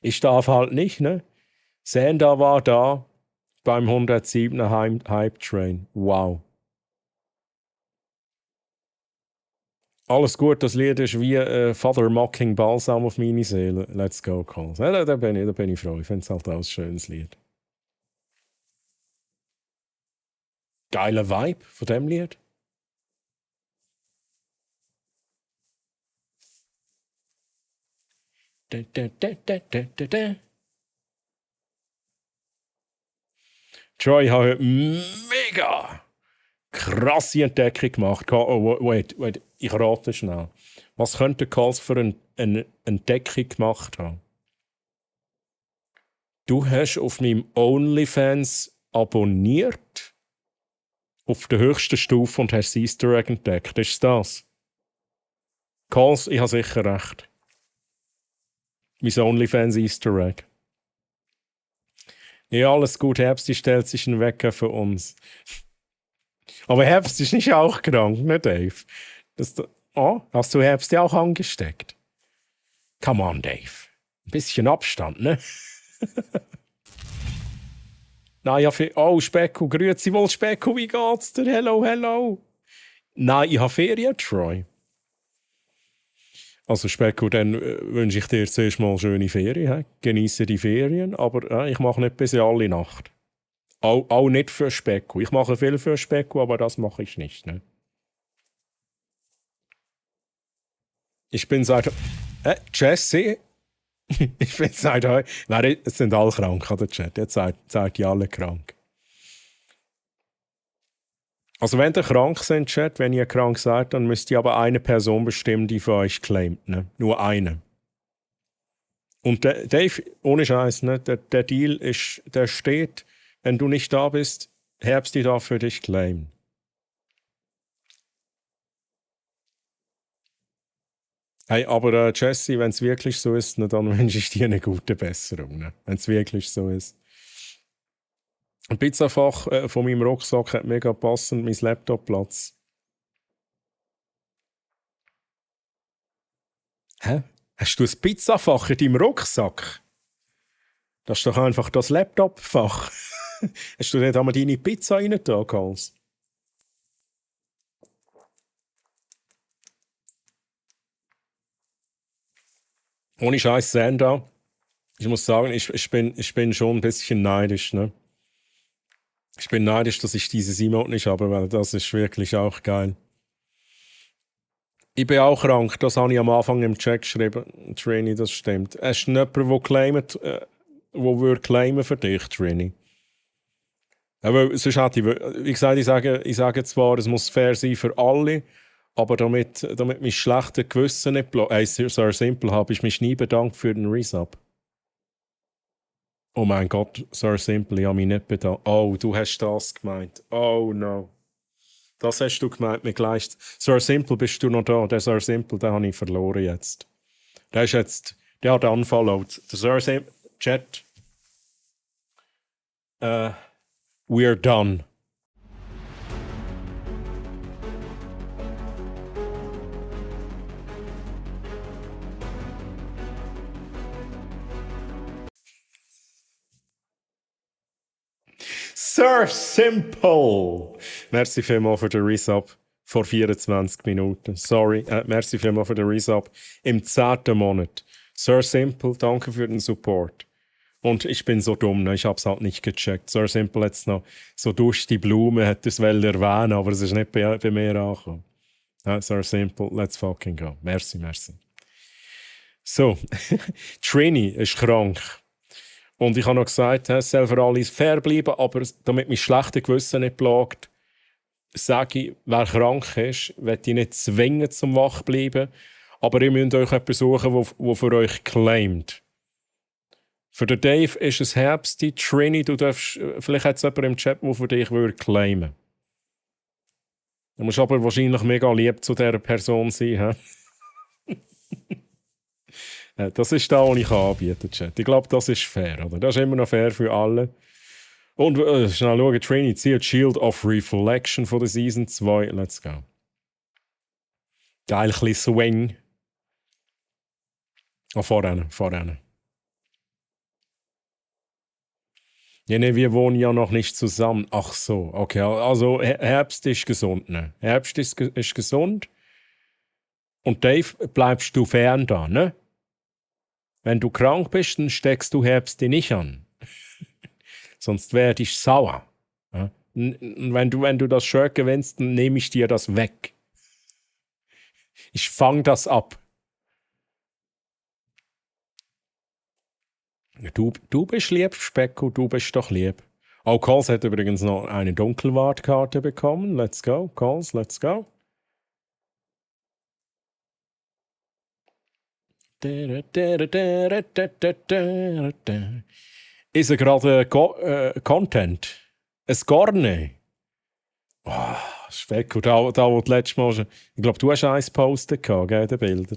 Ich darf halt nicht, ne? Senda war da beim 107er Hype Train. Wow. Alles gut, das Lied ist wie Father Mocking Balsam auf meine Seele. Let's go, Calls. Ja, da bin ich froh. Ich finde es halt auch ein schönes Lied. Geiler Vibe von dem Lied. Troy hat heute mega krasse Entdeckung gemacht. Oh, wait, ich rate schnell. Was könnte Calls für eine Entdeckung gemacht haben? Du hast auf meinem OnlyFans abonniert auf der höchsten Stufe und hast das Easter Egg entdeckt. Ist das? Calls, ich habe sicher recht. Mein OnlyFans Easter Egg. Ja, alles gut. Herbst stellt sich ein Wecker für uns. Aber Herbst ist nicht auch krank, ne, Dave? Hast du Herbst ja auch angesteckt? Come on, Dave. Ein bisschen Abstand, ne? Nein, Specko, grüezi wohl, Specko, wie geht's dir? Hello. Nein, ich habe Ferien, Troy. Also Specko, dann wünsche ich dir zuerst mal schöne Ferien. Genieße die Ferien, aber ich mache nicht bis alle Nacht. Auch nicht für Specko. Ich mache viel für Specko, aber das mache ich nicht. Ne? Ich bin seit... Jesse? Ich bin seit heute... Nein, es sind alle krank, oder Chat? Jetzt seid ihr alle krank. Also wenn ihr krank seid, Chat, wenn ihr krank seid, dann müsst ihr aber eine Person bestimmen, die für euch claimt. Ne? Nur eine. Und Dave, ohne Scheiß, ne? Der Deal ist, der steht, wenn du nicht da bist, Herbsti darf für dich claimen. Hey, aber Jesse, wenn es wirklich so ist, ne, dann wünsche ich dir eine gute Besserung. Ne? Wenn es wirklich so ist. Ein Pizzafach von meinem Rucksack hat mega passend mein Laptop-Platz. Hä? Hast du ein Pizzafach in deinem Rucksack? Das ist doch einfach das Laptop-Fach. Hast du nicht einmal deine Pizza rein da, Karls? Ohne Scheiß, Senda. Ich muss sagen, ich bin schon ein bisschen neidisch, ne? Ich bin neidisch, dass ich dieses Emote nicht habe, weil das ist wirklich auch geil. Ich bin auch krank, das habe ich am Anfang im Chat geschrieben. Trini, das stimmt. Hast du nicht jemanden, der claimt, wo würde claimen für dich, Trini? Aber sonst hätte wie gesagt, ich sage zwar, es muss fair sein für alle, aber damit mein schlechtes Gewissen nicht so simpel habe ich mich nie bedankt für den Resub. Oh mein Gott, so simpel, ich habe mich nicht bedankt. Oh, du hast das gemeint. Oh no. Das hast du gemeint mit gleich. So simpel bist du noch da. Der so simpel, den habe ich verloren jetzt. Der hat unfollowed. Der so simpel, Chat. We're done. Sir Simple! Merci vielmals für den Resub vor 24 Minuten. Sorry, merci vielmals für den Resub im 10. Monat. Sir Simple, danke für den Support. Und ich bin so dumm, ne? Ich habe es halt nicht gecheckt. Sir Simple jetzt noch so durch die Blume hätte es erwähnen, aber es ist nicht bei mir angekommen. Sir Simple, let's fucking go. Merci. So, Trini ist krank. Und ich habe noch gesagt, es soll für alle fair bleiben, aber damit mich schlechte Gewissen nicht plagt, sage ich, wer krank ist, will ich nicht zwingen zum wach bleiben, aber ihr müsst euch etwas suchen, wo für euch claimt. Für den Dave ist es Herbst, die Trini, du darfst, vielleicht hat es jemand im Chat, der für dich claimen würde. Du musst aber wahrscheinlich mega lieb zu dieser Person sein. Das ist das, was ich anbieten kann, Chat. Ich glaube, das ist fair, oder? Das ist immer noch fair für alle. Und schnell schauen, Trini zieht Shield of Reflection von der Season 2. Let's go. Geil, ein bisschen Swing. Voran. Ja, ne, wir wohnen ja noch nicht zusammen. Ach so, okay. Also Herbst ist gesund, ne? Herbst ist gesund. Und Dave, bleibst du fern da, ne? Wenn du krank bist, dann steckst du Herbst dich nicht an. Sonst werde ich sauer. Ja? Wenn du das Shirt gewinnst, dann nehme ich dir das weg. Ich fange das ab. Du bist lieb, Specko, du bist doch lieb. Oh, Coles hat übrigens noch eine Dunkelwartkarte bekommen. Let's go, Coles, let's go. Ist er gerade Content? Ein Garne? Oh, Specko, da wo du letztes Mal... Ich glaube, du hast eins gepostet, gell, die Bilder.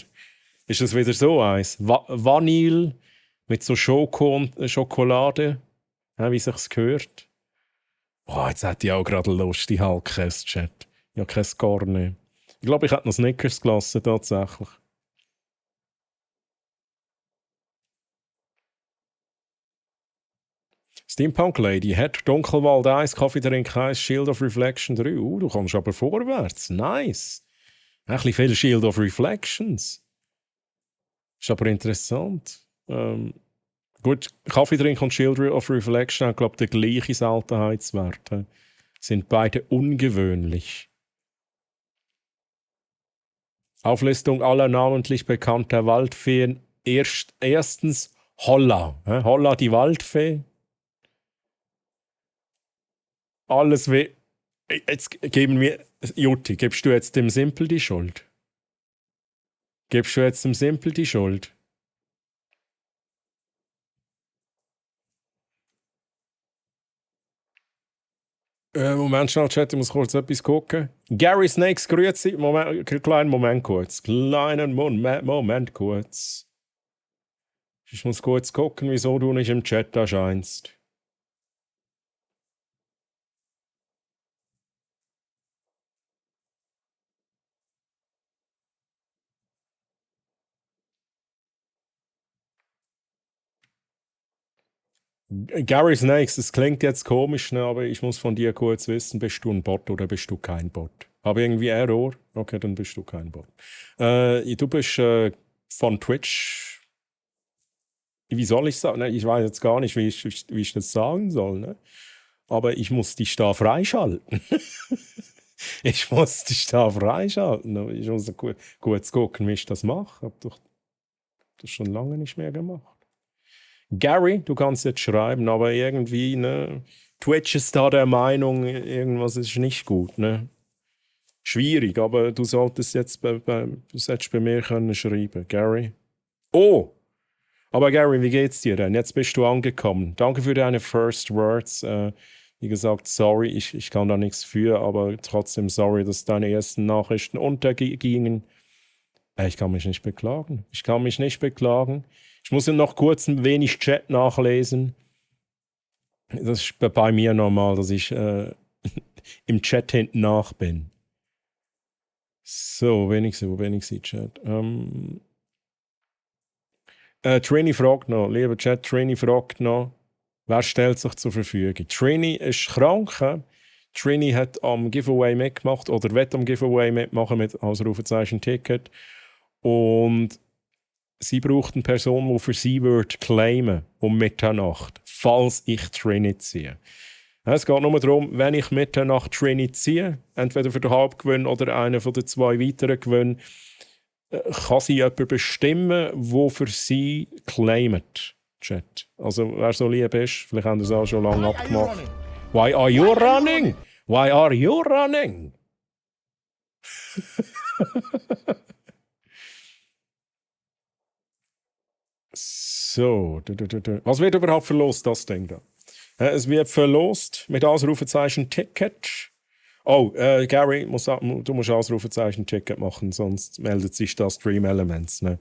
Ist das wieder so eins? Vanille mit so Schoko und Schokolade, wie sich's gehört. Oh, jetzt hätte ich auch gerade Lust, die Halbkäse-Chat. Ich habe kein Garne. Ich glaube, ich hätte noch Snickers gelassen, tatsächlich. Steampunk Lady hat Dunkelwald 1, Kaffeetrink 1, Shield of Reflection 3. Du kommst aber vorwärts. Nice. Ein bisschen viel Shield of Reflections. Ist aber interessant. Gut, Kaffeetrink und Shield of Reflection haben, glaube ich, den gleichen Seltenheitswert. Sind beide ungewöhnlich. Auflistung aller namentlich bekannter Waldfeen. Erstens Holla. Holla, die Waldfee. Alles wie. Jetzt geben wir. Jutti, gibst du jetzt dem Simpel die Schuld? Gibst du jetzt dem Simpel die Schuld? Moment, schnell, Chat, ich muss kurz etwas gucken. Gary Snakes, grüezi. Kleinen Moment kurz. Moment kurz. Ich muss kurz gucken, wieso du nicht im Chat erscheinst. Gary Snakes, das klingt jetzt komisch, ne, aber ich muss von dir kurz wissen, bist du ein Bot oder bist du kein Bot? Habe irgendwie Error? Okay, dann bist du kein Bot. Du bist von Twitch. Wie soll ich sagen? Ich weiß jetzt gar nicht, wie ich das sagen soll. Ne? Aber ich muss dich da freischalten. Ich muss dich da freischalten. Ich muss kurz gucken, wie ich das mache. Ich habe das schon lange nicht mehr gemacht. Gary, du kannst jetzt schreiben, aber irgendwie, ne? Twitch ist da der Meinung, irgendwas ist nicht gut, ne? Schwierig, aber du solltest jetzt bei mir können schreiben. Gary. Oh! Aber Gary, wie geht's dir denn? Jetzt bist du angekommen. Danke für deine First Words. Wie gesagt, sorry, ich kann da nichts für, aber trotzdem sorry, dass deine ersten Nachrichten untergingen. Ich kann mich nicht beklagen. Ich kann mich nicht beklagen. Ich muss ja noch kurz ein wenig Chat nachlesen. Das ist bei mir normal, dass ich im Chat hinten nach bin. So, wenig sie, Chat. Trini fragt noch, lieber Chat, Trini fragt noch, wer stellt sich zur Verfügung? Trini ist krank. Trini hat am Giveaway mitgemacht oder wird am Giveaway mitmachen mit Ausrufezeichen Ticket. Und sie braucht eine Person, die für sie wird claimen um Mitternacht, falls ich Trini ziehe. Es geht nur darum, wenn ich Mitternacht Trini ziehe, entweder für den Hauptgewinn oder einen von den 2 weiteren Gewinnen, kann sie jemanden bestimmen, der für sie claimt. Chat. Also, wer so lieb ist, vielleicht haben das auch schon lange abgemacht. Why are you running? Why are you running? So, was wird überhaupt verlost, das Ding da? Es wird verlost mit Ausrufezeichen Ticket. Oh, Gary, du musst Ausrufezeichen Ticket machen, sonst meldet sich das Stream Elements. Ne?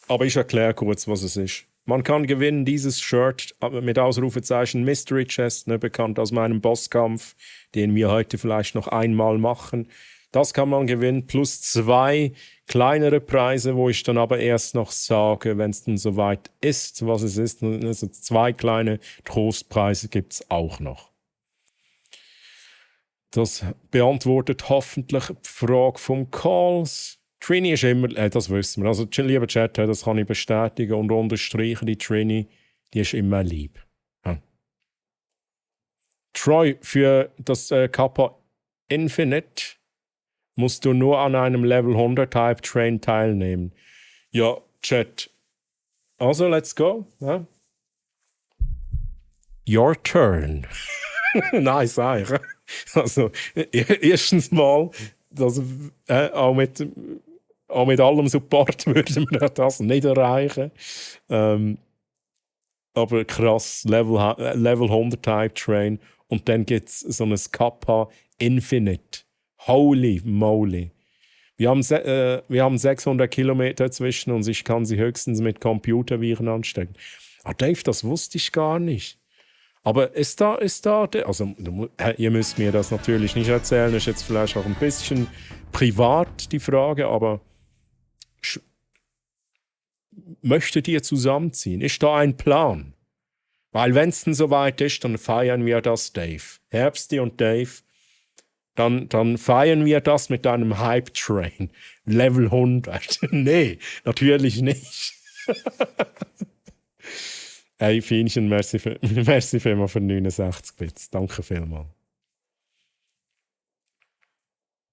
Aber ich erkläre kurz, was es ist. Man kann gewinnen dieses Shirt mit Ausrufezeichen Mystery Chest, ne, bekannt aus meinem Bosskampf, den wir heute vielleicht noch einmal machen. Das kann man gewinnen, plus 2 kleinere Preise, wo ich dann aber erst noch sage, wenn es dann soweit ist, was es ist. Also 2 kleine Trostpreise gibt es auch noch. Das beantwortet hoffentlich die Frage vom Calls. Trini ist immer, das wissen wir. Also, lieber Chat, das kann ich bestätigen und unterstreichen. Die Trini, die ist immer lieb. Ja. Troy, für das Kappa Infinite musst du nur an einem Level 100 Type Train teilnehmen. Ja, Chat. Also, let's go. Ja. Your turn. Nice, eigentlich. Also, erstens mal, dass, auch mit allem Support würden wir das nicht erreichen. Aber krass, Level 100 Type Train. Und dann gibt es so ein Kappa Infinite. Holy moly. Wir haben 600 Kilometer zwischen uns. Ich kann sie höchstens mit Computerviren anstecken. Ah, Dave, das wusste ich gar nicht. Aber ist da, also ihr müsst mir das natürlich nicht erzählen, das ist jetzt vielleicht auch ein bisschen privat die Frage, aber möchtet ihr zusammenziehen? Ist da ein Plan? Weil wenn es denn soweit ist, dann feiern wir das, Dave. Herbsti und Dave, dann feiern wir das mit einem Hype-Train. Level 100. Nee, natürlich nicht. Hey, Fienchen, merci vielmals für 69 Bits. Danke vielmals.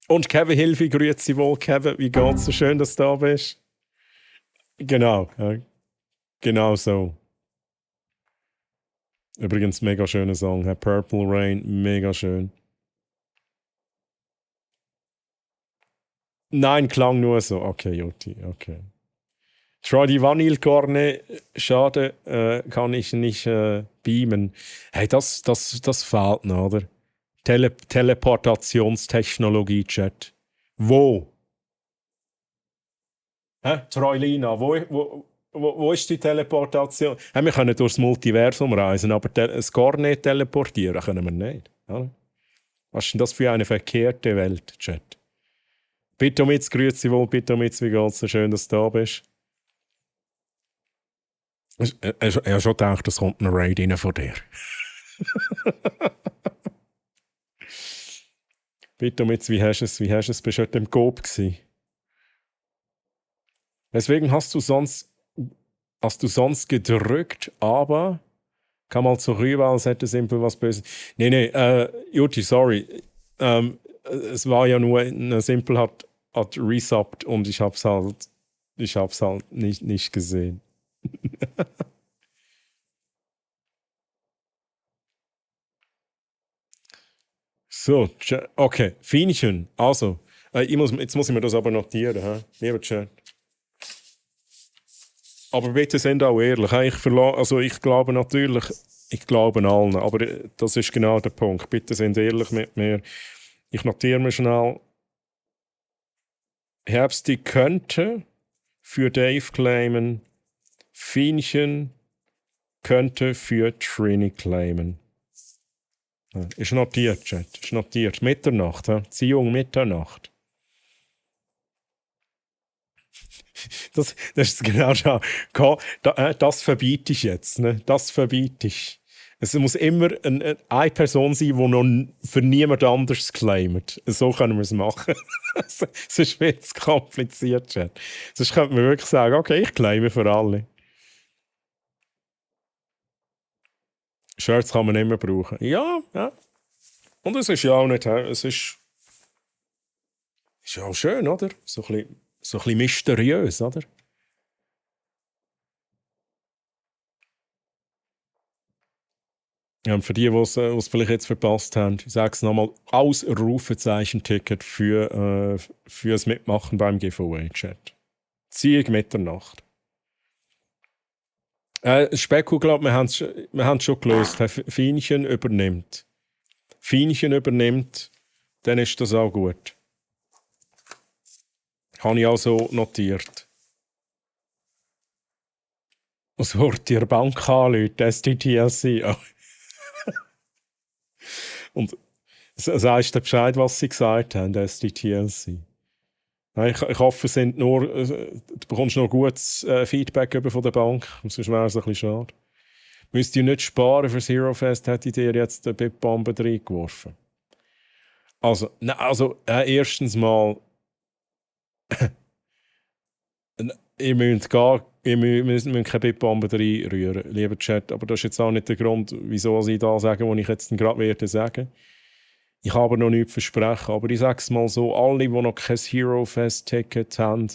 Und Kevin Hilfi, grüezi wohl. Kevin, wie geht's? So schön, dass du da bist. Genau, ja. Genau so. Übrigens, mega schöner Song. Purple Rain, mega schön. Nein, klang nur so. Okay, Jutti, okay. Troy, die Vanillekorne, schade, kann ich nicht beamen. Hey, das fehlt noch, oder? Teleportationstechnologie, Chat. Wo? Troilina, wo ist die Teleportation? Wir können durchs Multiversum reisen, aber das Kornet teleportieren können wir nicht. Ja? Was ist denn das für eine verkehrte Welt, Chat? Bitte mit, grüezi wohl, bitte mit, wie geht's? So schön, dass du da bist. Ich habe schon gedacht, es kommt ein Raid rein von dir. Bitte mit, wie hast du es? Bist du heute im Coop gewesen? Deswegen hast du sonst gedrückt, aber kam mal so rüber, als hätte simpel was Böses. Nee, Juti, sorry. es war ja nur eine Simple hat resubbt und ich hab's halt nicht gesehen. So, okay, Fienchen. Also, jetzt muss ich mir das aber notieren, lieber Chat. Aber bitte sind auch ehrlich. Ich glaube natürlich, ich glaube allen, aber das ist genau der Punkt. Bitte sind ehrlich mit mir. Ich notiere mir schnell. Herbsti könnte für Dave claimen. Fienchen könnte für Trini claimen. Ja, ist notiert, Chat. Ist notiert. Mitternacht. Ziehung Mitternacht. Das ist genau schon. Das verbiete ich jetzt. Ne? Das verbiete ich. Es muss immer eine Person sein, die noch für niemand anderes claimt. So können wir es machen. Sonst wird es kompliziert. Chat. Sonst könnte man wirklich sagen, okay, ich claime für alle. Shirts kann man immer brauchen. Ja. Und es ist ja auch nicht, es ist ja auch schön, oder? So ein bisschen mysteriös, oder? Ja, und für die, die es vielleicht jetzt verpasst haben, ich sage es nochmal, Ausrufezeichen-Ticket für das Mitmachen beim Giveaway-Chat. Ziehung Mitternacht. Specko, glaube wir haben es schon gelöst. Fienchen übernimmt. Dann ist das auch gut. Habe ich also notiert. Was wird ihr Bank anrufen? SDTLC. Oh. Und sagst du Bescheid, was sie gesagt haben, SDTLC? Ich hoffe, du bekommst noch gutes Feedback von der Bank. Sonst wäre es ein bisschen schade. Müsst ihr nicht sparen für Zero Fest, hätte ich dir jetzt den Bitbombe reingeworfen. Also, erstens mal, ihr müsst keine Bitbombe reinrühren, lieber Chat. Aber das ist jetzt auch nicht der Grund, wieso ich da sage, was ich jetzt gerade werde sagen. Ich habe aber noch nichts versprechen. Aber ich sage es mal so, alle, die noch kein Hero Fest-Ticket haben,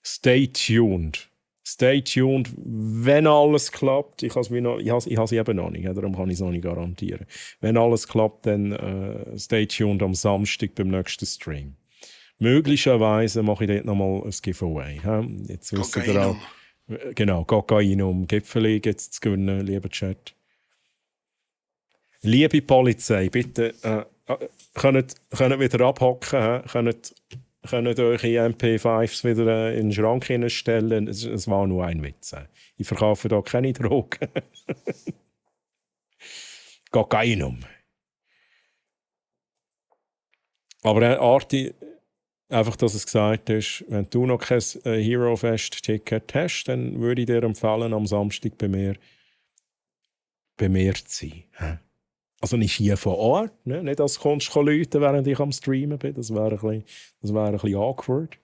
stay tuned. Stay tuned, wenn alles klappt. Ich habe es eben noch nicht, darum kann ich es noch nicht garantieren. Wenn alles klappt, dann stay tuned am Samstag beim nächsten Stream. Möglicherweise mache ich dort nochmal ein Giveaway. Jetzt wisst ihr auch. Genau, Kokainum. Gipfeli gibt es zu gewinnen, lieber Chat. Liebe Polizei, bitte könnt wieder abhocken, könnt eure MP5s wieder in den Schrank hineinstellen. Es war nur ein Witz. Ich verkaufe da keine Drogen. Kokainum. Aber Arti, einfach, dass es gesagt ist, wenn du noch kein Hero Fest-Ticket hast, dann würde ich dir empfehlen, am Samstag bei mir zu sein. Also nicht hier vor Ort, ne? Nicht als kannst du läuten, während ich am Streamen bin. Das wäre ein bisschen awkward.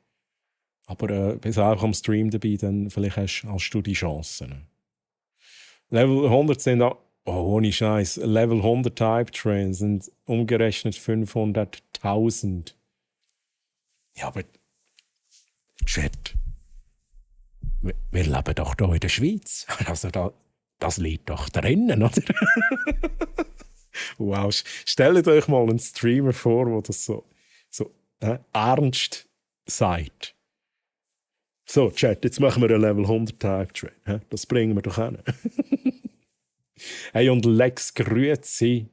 Aber bist du einfach am Stream dabei, dann vielleicht hast du die Chancen. Level 100 sind ohne Scheiß. Level 100 Type Trains sind umgerechnet 500.000. Ja, aber Chat, wir leben doch hier in der Schweiz. Also das liegt doch drinnen, oder? Wow, stellt euch mal einen Streamer vor, der das so ernst sagt. So, Chat, jetzt machen wir einen Level 100 Tag Train. Das bringen wir doch hin. Hey, und Lex, grüezi.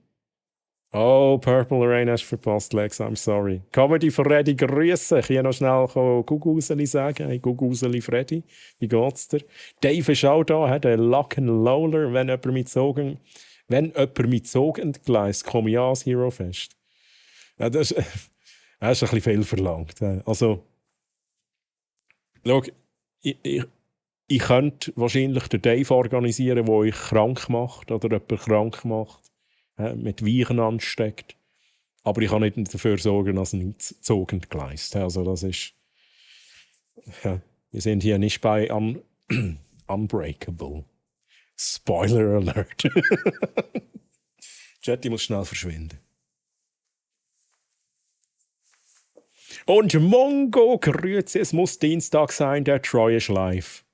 Oh, Purple Rain hast du verpasst, Lex, I'm sorry. Comedy von Reddy grüßen. Ich kann noch schnell Guguseli sagen. Hey, Guguseli Freddy, wie geht's dir? Dave ist auch da, der Lock and Loller, wenn jemand mit Zug entgleist, komme ich an ans Hero Fest. Ja, das ist ein bisschen viel verlangt. Also, schau, ich könnte wahrscheinlich den Dave organisieren, der euch krank macht oder jemanden krank macht, mit Weichen ansteckt. Aber ich kann nicht dafür sorgen, dass ein Zug entgleist. Also, das ist. Ja, wir sind hier nicht bei Unbreakable. Spoiler Alert. Jetty muss schnell verschwinden. Und Mongo, grüezi, es muss Dienstag sein, der Troy ist live.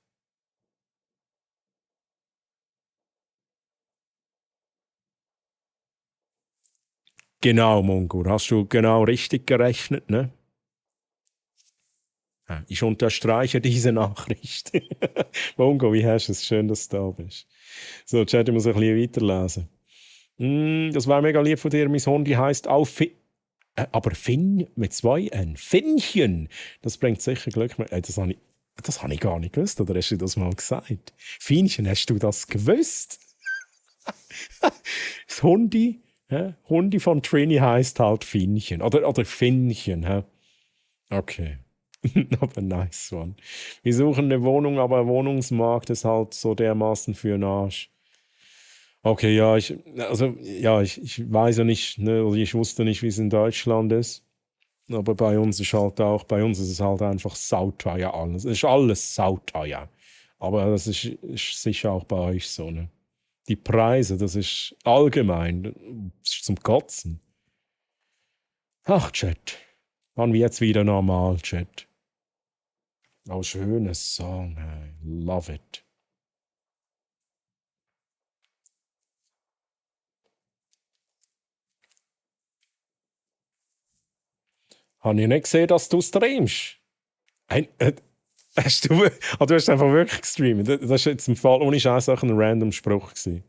Genau, Mongo, hast du genau richtig gerechnet, ne? Ja, ich unterstreiche diese Nachricht. Mongo, wie hast du es? Schön, dass du da bist. So, Chat, ich muss ein bisschen weiterlesen. Das war mega lieb von dir. Mein Hundi heisst auch aber Finn mit 2 N. Finnchen. Das bringt sicher Glück mit. Das habe ich gar nicht gewusst. Oder hast du das mal gesagt? Finnchen, hast du das gewusst? Das Hundi, Hundi von Trini heisst halt Finnchen. Oder Finnchen. Hä? Okay. Aber nice one. Wir suchen eine Wohnung, aber der Wohnungsmarkt ist halt so dermaßen für den Arsch. Okay, ja, ich weiß ja nicht, ne, also ich wusste nicht, wie es in Deutschland ist. Aber bei uns ist es halt einfach sauteuer alles. Es ist alles sauteuer. Aber das ist sicher auch bei euch so, ne? Die Preise, das ist allgemein, das ist zum Kotzen. Ach, Chat. Wann wird's wieder normal, Chat? Oh, schönes Song, hey. Love it. Habe ich nicht gesehen, dass du streamst? Hast du, du hast einfach wirklich gestreamt. Das ist jetzt im Fall ohne Scheiß auch ein random Spruch gewesen.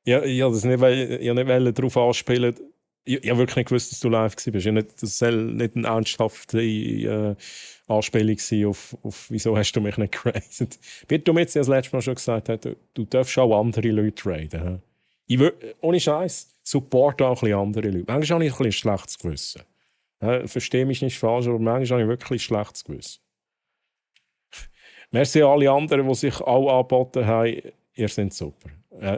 Ich wollte nicht darauf anspielen. Ich habe wirklich nicht gewusst, dass du live warst. Das soll nicht eine ernsthafte Anspielung sein auf wieso hast du mich nicht geradet. Wie du mir jetzt das letzte Mal schon gesagt hast, du darfst auch andere Leute raiden. Ohne Scheiß, support auch ein bisschen andere Leute. Manchmal habe ich ein bisschen schlechtes Gewissen. Verstehe mich nicht falsch, aber manchmal habe ich wirklich schlechtes Gewissen. Merci an alle anderen, die sich auch angeboten haben. Ihr seid super.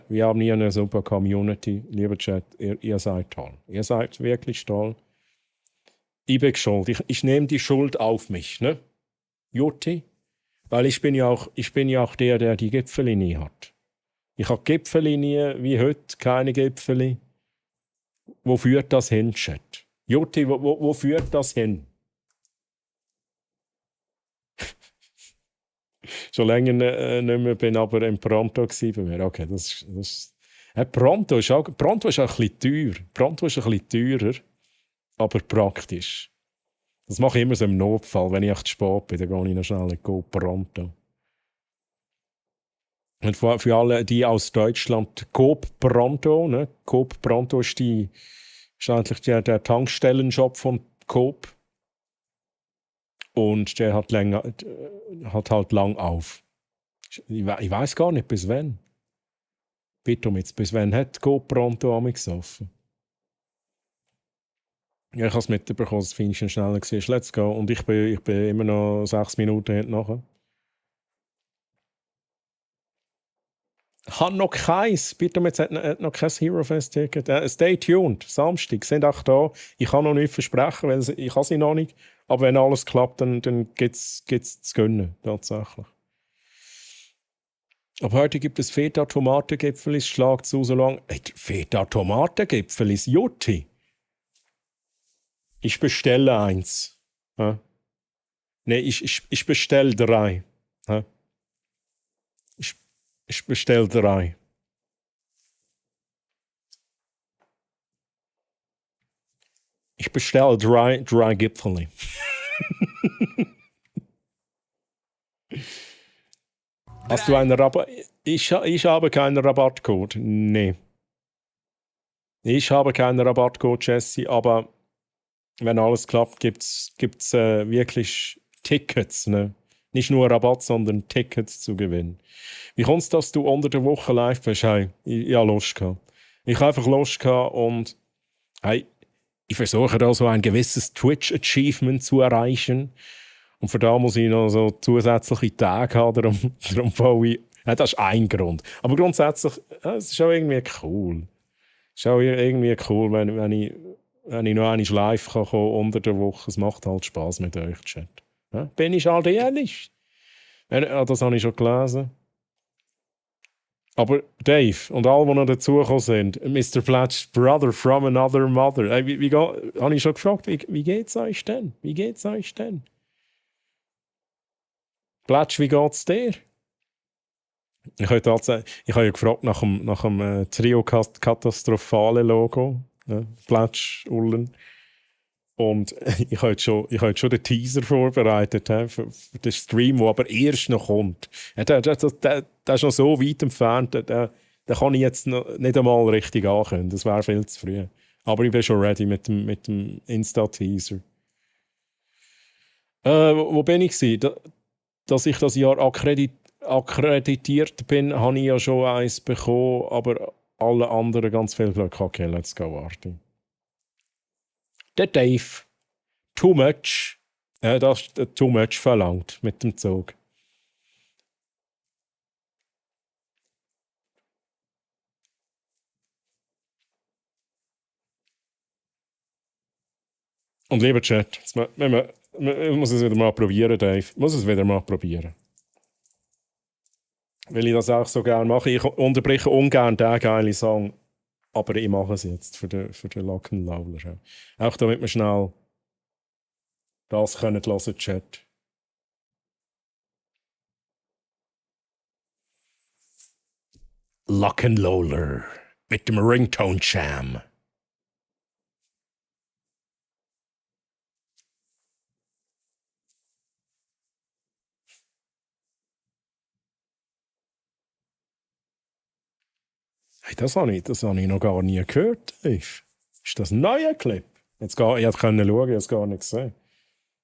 Wir haben hier eine super Community. Lieber Chat, ihr seid toll. Ihr seid wirklich toll. Ich bin schuld. Ich nehme die Schuld auf mich, ne? Jutti? Weil ich bin ja auch der die Gipfeli nie hat. Ich habe Gipfeli nie, wie heute, keine Gipfeli. Wo führt das hin, Chat? Jutti, wo führt das hin? Schon länger nicht mehr, bin aber im Pronto bei mir. Okay, Pronto ist auch ein bisschen teuer. Pronto ist ein bisschen teurer, aber praktisch. Das mache ich immer so im Notfall. Wenn ich echt spät bin, dann gehe ich noch schnell in Coop Pronto. Und für alle, die aus Deutschland, Coop Pronto, ne? Coop Pronto ist eigentlich der Tankstellenshop von Coop. Und der hat halt lang auf. Ich weiß gar nicht, bis wann. Bitte jetzt, bis wann hat Coop Pronto amigs offen? Ja, ich habe es mitbekommen, das Feinchen schneller war. Let's go. Und ich bin immer noch 6 Minuten hinten nachher. Hat noch keins. Bitte jetzt hat noch kein Hero Fest Ticket. Stay tuned. Samstag sind auch da. Ich kann noch nicht versprechen, weil ich habe sie noch nicht. Aber wenn alles klappt, dann gibt es zu gönnen, tatsächlich. Aber heute gibt es Feta-Tomatengipfelis, schlagt zu so lang. Feta-Tomatengipfelis, Jutti. Ich bestelle 1. Ja? Nee, ich bestelle 3. Ja? Ich bestelle 3. Ich bestelle 3 Gipfeli. Hast du einen Rabatt? Ich habe keinen Rabattcode. Nee. Ich habe keinen Rabattcode, Jesse, aber wenn alles klappt, gibt's wirklich Tickets. Ne? Nicht nur Rabatt, sondern Tickets zu gewinnen. Wie kommt es, dass du unter der Woche live bist? Hey, ich habe Lust gehabt. Ich habe einfach Lust gehabt und hey, ich versuche da so ein gewisses Twitch-Achievement zu erreichen. Und für da muss ich noch so zusätzliche Tage haben, darum baue ich. Ja, das ist ein Grund. Aber grundsätzlich, es ist auch irgendwie cool. Es ist auch irgendwie cool, wenn ich noch einmal live kann kommen unter der Woche. Es macht halt Spass mit euch, Chat. Ja, bin ich halt ehrlich. Das habe ich schon gelesen. Aber Dave und alle, die noch dazugekommen sind, Mr. Pletsch, Brother from another mother. Hey, habe ich schon gefragt, wie geht's euch denn? Wie geht's euch denn? Pletsch, wie geht's dir? Ich habe ja gefragt nach dem Trio-Katastrophale-Logo. Ne? Pletsch, Ullen. Und ich habe jetzt schon den Teaser vorbereitet für den Stream, der aber erst noch kommt. Der ist noch so weit entfernt, den kann ich jetzt noch nicht einmal richtig ankündigen. Das wäre viel zu früh. Aber ich bin schon ready mit dem Insta-Teaser. Wo bin ich gewesen? Dass ich das Jahr akkreditiert bin, habe ich ja schon eins bekommen, aber alle anderen ganz viel Glück. Okay, let's go, Arti. Der Dave. Too much. Das ist too much verlangt mit dem Zug. Und lieber Chat, ich muss es wieder mal probieren, Dave. Ich muss es wieder mal probieren. Weil ich das auch so gerne mache. Ich unterbreche ungern den geilen Song, aber ich mache es jetzt für den Lockenlauler. Auch damit wir schnell das können hören, Chat. Lockenlauler mit dem Ringtone-Cham. Hey, das habe ich noch gar nie gehört, Dave. Ist das ein neuer Clip? Ich hätte schauen, ich habe es gar nicht gesehen.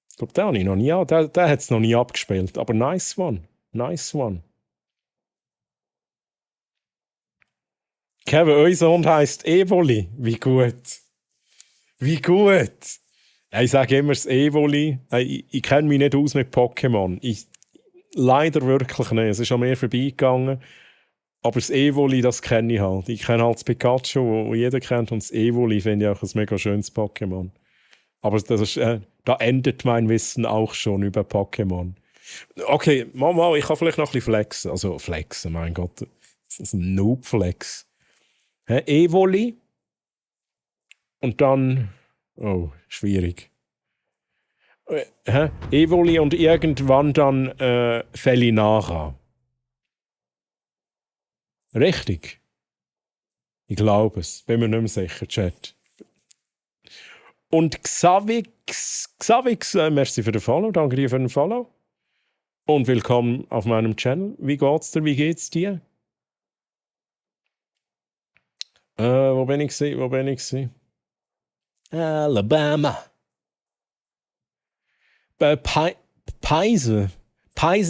Ich glaube, den habe ich noch nie. Der hat es noch nie abgespielt. Aber nice one. Nice one. Kevin, unser Hund heisst Evoli. Wie gut. Wie gut. Ich sage immer das Evoli. Ich kenne mich nicht aus mit Pokémon. Leider wirklich nicht. Es ist an mir vorbeigegangen. Aber das Evoli, das kenne ich halt. Ich kenne halt das Pikachu, das jeder kennt. Und das Evoli finde ich auch ein mega schönes Pokémon. Aber das ist, da endet mein Wissen auch schon über Pokémon. Okay, Mama, ich kann vielleicht noch ein bisschen flexen. Also flexen, mein Gott. Das ist ein Noob-Flex. Evoli. Und dann... Oh, schwierig. Evoli und irgendwann dann Felinara. Richtig? Ich glaube es. Bin mir nicht mehr sicher, Chat. Und Xavix, merci für den Follow. Danke dir für den Follow. Und willkommen auf meinem Channel. Wie geht's dir? Wie geht's dir? Wo bin ich gewesen? Alabama. Preise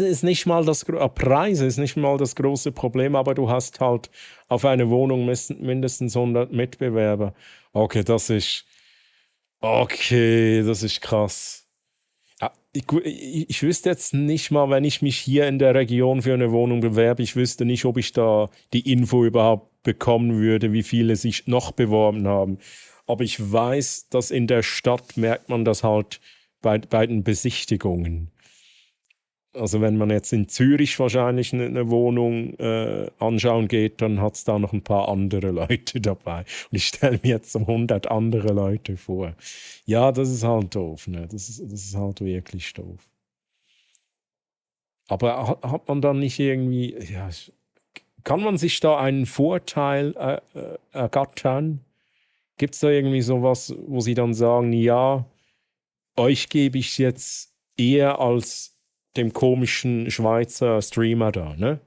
ist nicht mal Preise ist nicht mal das große Problem, aber du hast halt auf eine Wohnung mindestens 100 Mitbewerber. Okay, das ist krass. Ja, ich wüsste jetzt nicht mal, wenn ich mich hier in der Region für eine Wohnung bewerbe, ich wüsste nicht, ob ich da die Info überhaupt bekommen würde, wie viele sich noch beworben haben. Aber ich weiß, dass in der Stadt merkt man das halt bei den Besichtigungen. Also wenn man jetzt in Zürich wahrscheinlich eine Wohnung anschauen geht, dann hat es da noch ein paar andere Leute dabei. Und ich stelle mir jetzt so 100 andere Leute vor. Ja, das ist halt doof. Ne? Das ist halt wirklich doof. Aber hat man dann nicht irgendwie... Ja, kann man sich da einen Vorteil ergattern? Gibt es da irgendwie sowas, wo sie dann sagen, ja, euch gebe ich jetzt eher als dem komischen Schweizer Streamer da, ne?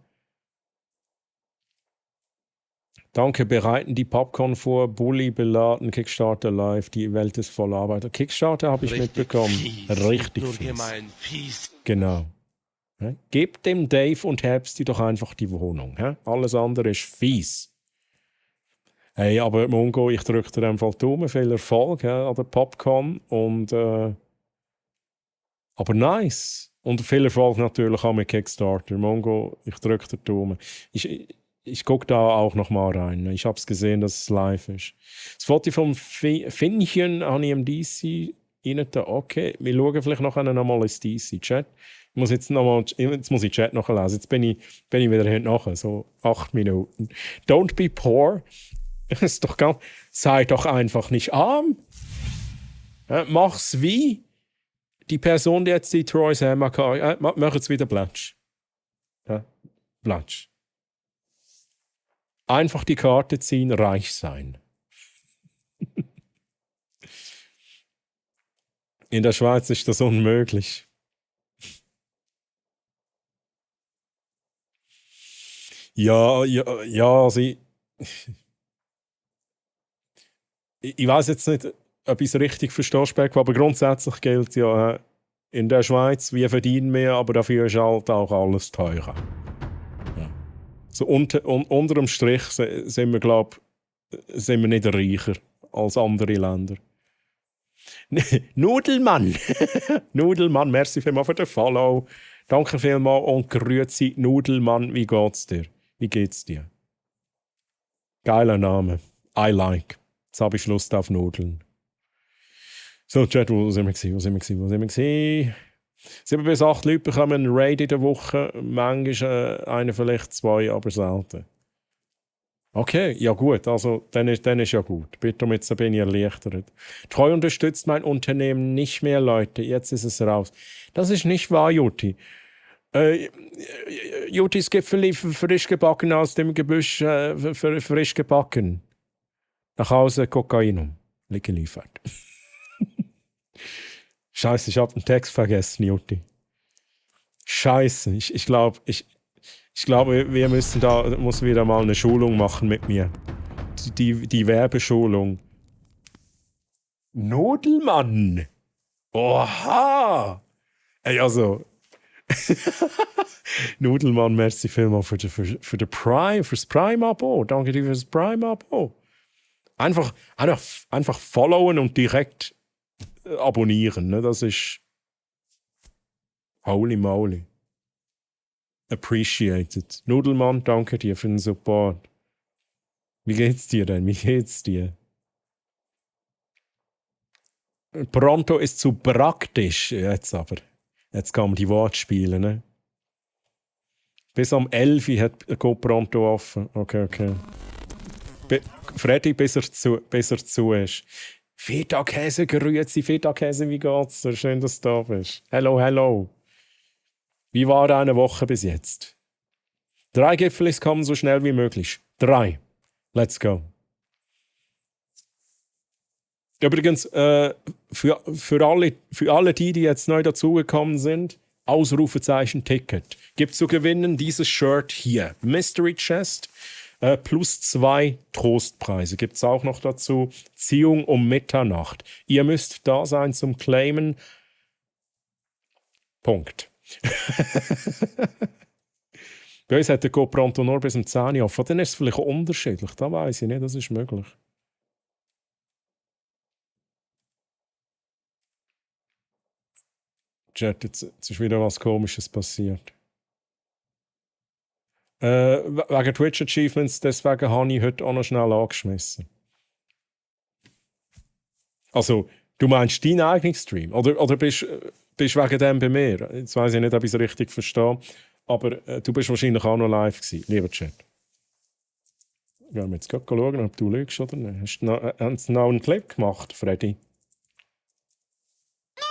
Danke, bereiten die Popcorn vor, Bulli beladen, Kickstarter live, die Welt ist voll Arbeit. Kickstarter habe ich mitbekommen. Richtig fies. Genau. Ja? Gebt dem Dave und Herbsti doch einfach die Wohnung. Ja? Alles andere ist fies. Hey, aber Mongo, ich drücke dir einfach die Daumen. Viel Erfolg an der Popcorn. Und, aber nice. Und viel Erfolg natürlich auch mit Kickstarter. Mongo, ich drücke dir die Daumen. Ich gucke da auch noch mal rein. Ich habe es gesehen, dass es live ist. Das Foto vom Finnchen habe ich im DC rein da. Okay, wir schauen vielleicht noch einmal ins DC-Chat. Jetzt muss ich den Chat nachlesen. Jetzt bin ich wieder hinten nachher, so 8 Minuten. Don't be poor. Ist doch ganz, sei doch einfach nicht arm. Mach's wie die Person, die jetzt die Troy Sama kann. Mach jetzt wieder Blatsch. Blatsch. Einfach die Karte ziehen, reich sein. In der Schweiz ist das unmöglich. Ja, ich weiß jetzt nicht, ob ich es richtig verstehe, Speck, aber grundsätzlich gilt ja, in der Schweiz, wir verdienen mehr, aber dafür ist halt auch alles teurer. Ja. So unterm Strich sind wir, glaube ich, nicht reicher als andere Länder. Nudelmann! Nudelmann, merci vielmals für den Follow. Danke vielmals und grüezi Nudelmann, wie geht's dir? Wie geht's dir? Geiler Name. I like. Jetzt habe ich Lust auf Nudeln. So, Chat, wo sind wir? 7 bis 8 Leute bekommen einen Raid in der Woche. Manchmal einer, vielleicht 2, aber selten. Okay, ja gut, also dann ist ja gut. Bitte, jetzt bin ich erleichtert. Treu unterstützt mein Unternehmen nicht mehr, Leute. Jetzt ist es raus. Das ist nicht wahr, Juti. Jutis Gipfeli frisch gebacken aus dem Gebüsch, frisch gebacken. Nach Hause Kokainum. Geliefert. Scheiße, ich habe den Text vergessen, Juti. Scheiße, ich glaube, wir müssen muss wieder mal eine Schulung machen mit mir. Die Werbeschulung. Nudelmann! Oha! Ey, also. Nudelmann, merci vielmals für das Prime-Abo. Danke dir für das Prime-Abo. Einfach followen und direkt abonnieren. Ne? Das ist. Holy moly. Appreciated. Nudelmann, danke dir für den Support. Wie geht's dir denn? Wie geht's dir? Pronto ist zu praktisch. Jetzt aber. Jetzt kommen die Wortspiele, ne? Bis am 11 hat Pronto offen. Okay. Freddy, bis er zu ist. Feta-Käse, grüezi, Feta-Käse, wie geht's dir? Schön, dass du da bist. Hello. Wie war deine Woche bis jetzt? 3 Gipfelis kommen so schnell wie möglich. 3. Let's go. Übrigens, für alle die jetzt neu dazugekommen sind, Ausrufezeichen Ticket. Gibt zu gewinnen dieses Shirt hier. Mystery Chest plus 2 Trostpreise. Gibt es auch noch dazu. Ziehung um Mitternacht. Ihr müsst da sein zum Claimen. Punkt. Bei uns hat der GoPronto nur bis zum 10 Uhr offen. Dann ist es vielleicht auch unterschiedlich. Da weiss ich nicht, das ist möglich. Chat, jetzt ist wieder was Komisches passiert. Wegen Twitch Achievements, deswegen habe ich heute auch noch schnell angeschmissen. Also, du meinst deinen eigenen Stream? Oder bist wegen dem bei mir? Jetzt weiss ich nicht, ob ich es richtig verstehe. Aber du bist wahrscheinlich auch noch live gewesen, lieber Chat. Gehen wir jetzt gerade schauen, ob du lügst oder nicht. Haben sie noch einen Clip gemacht, Freddy?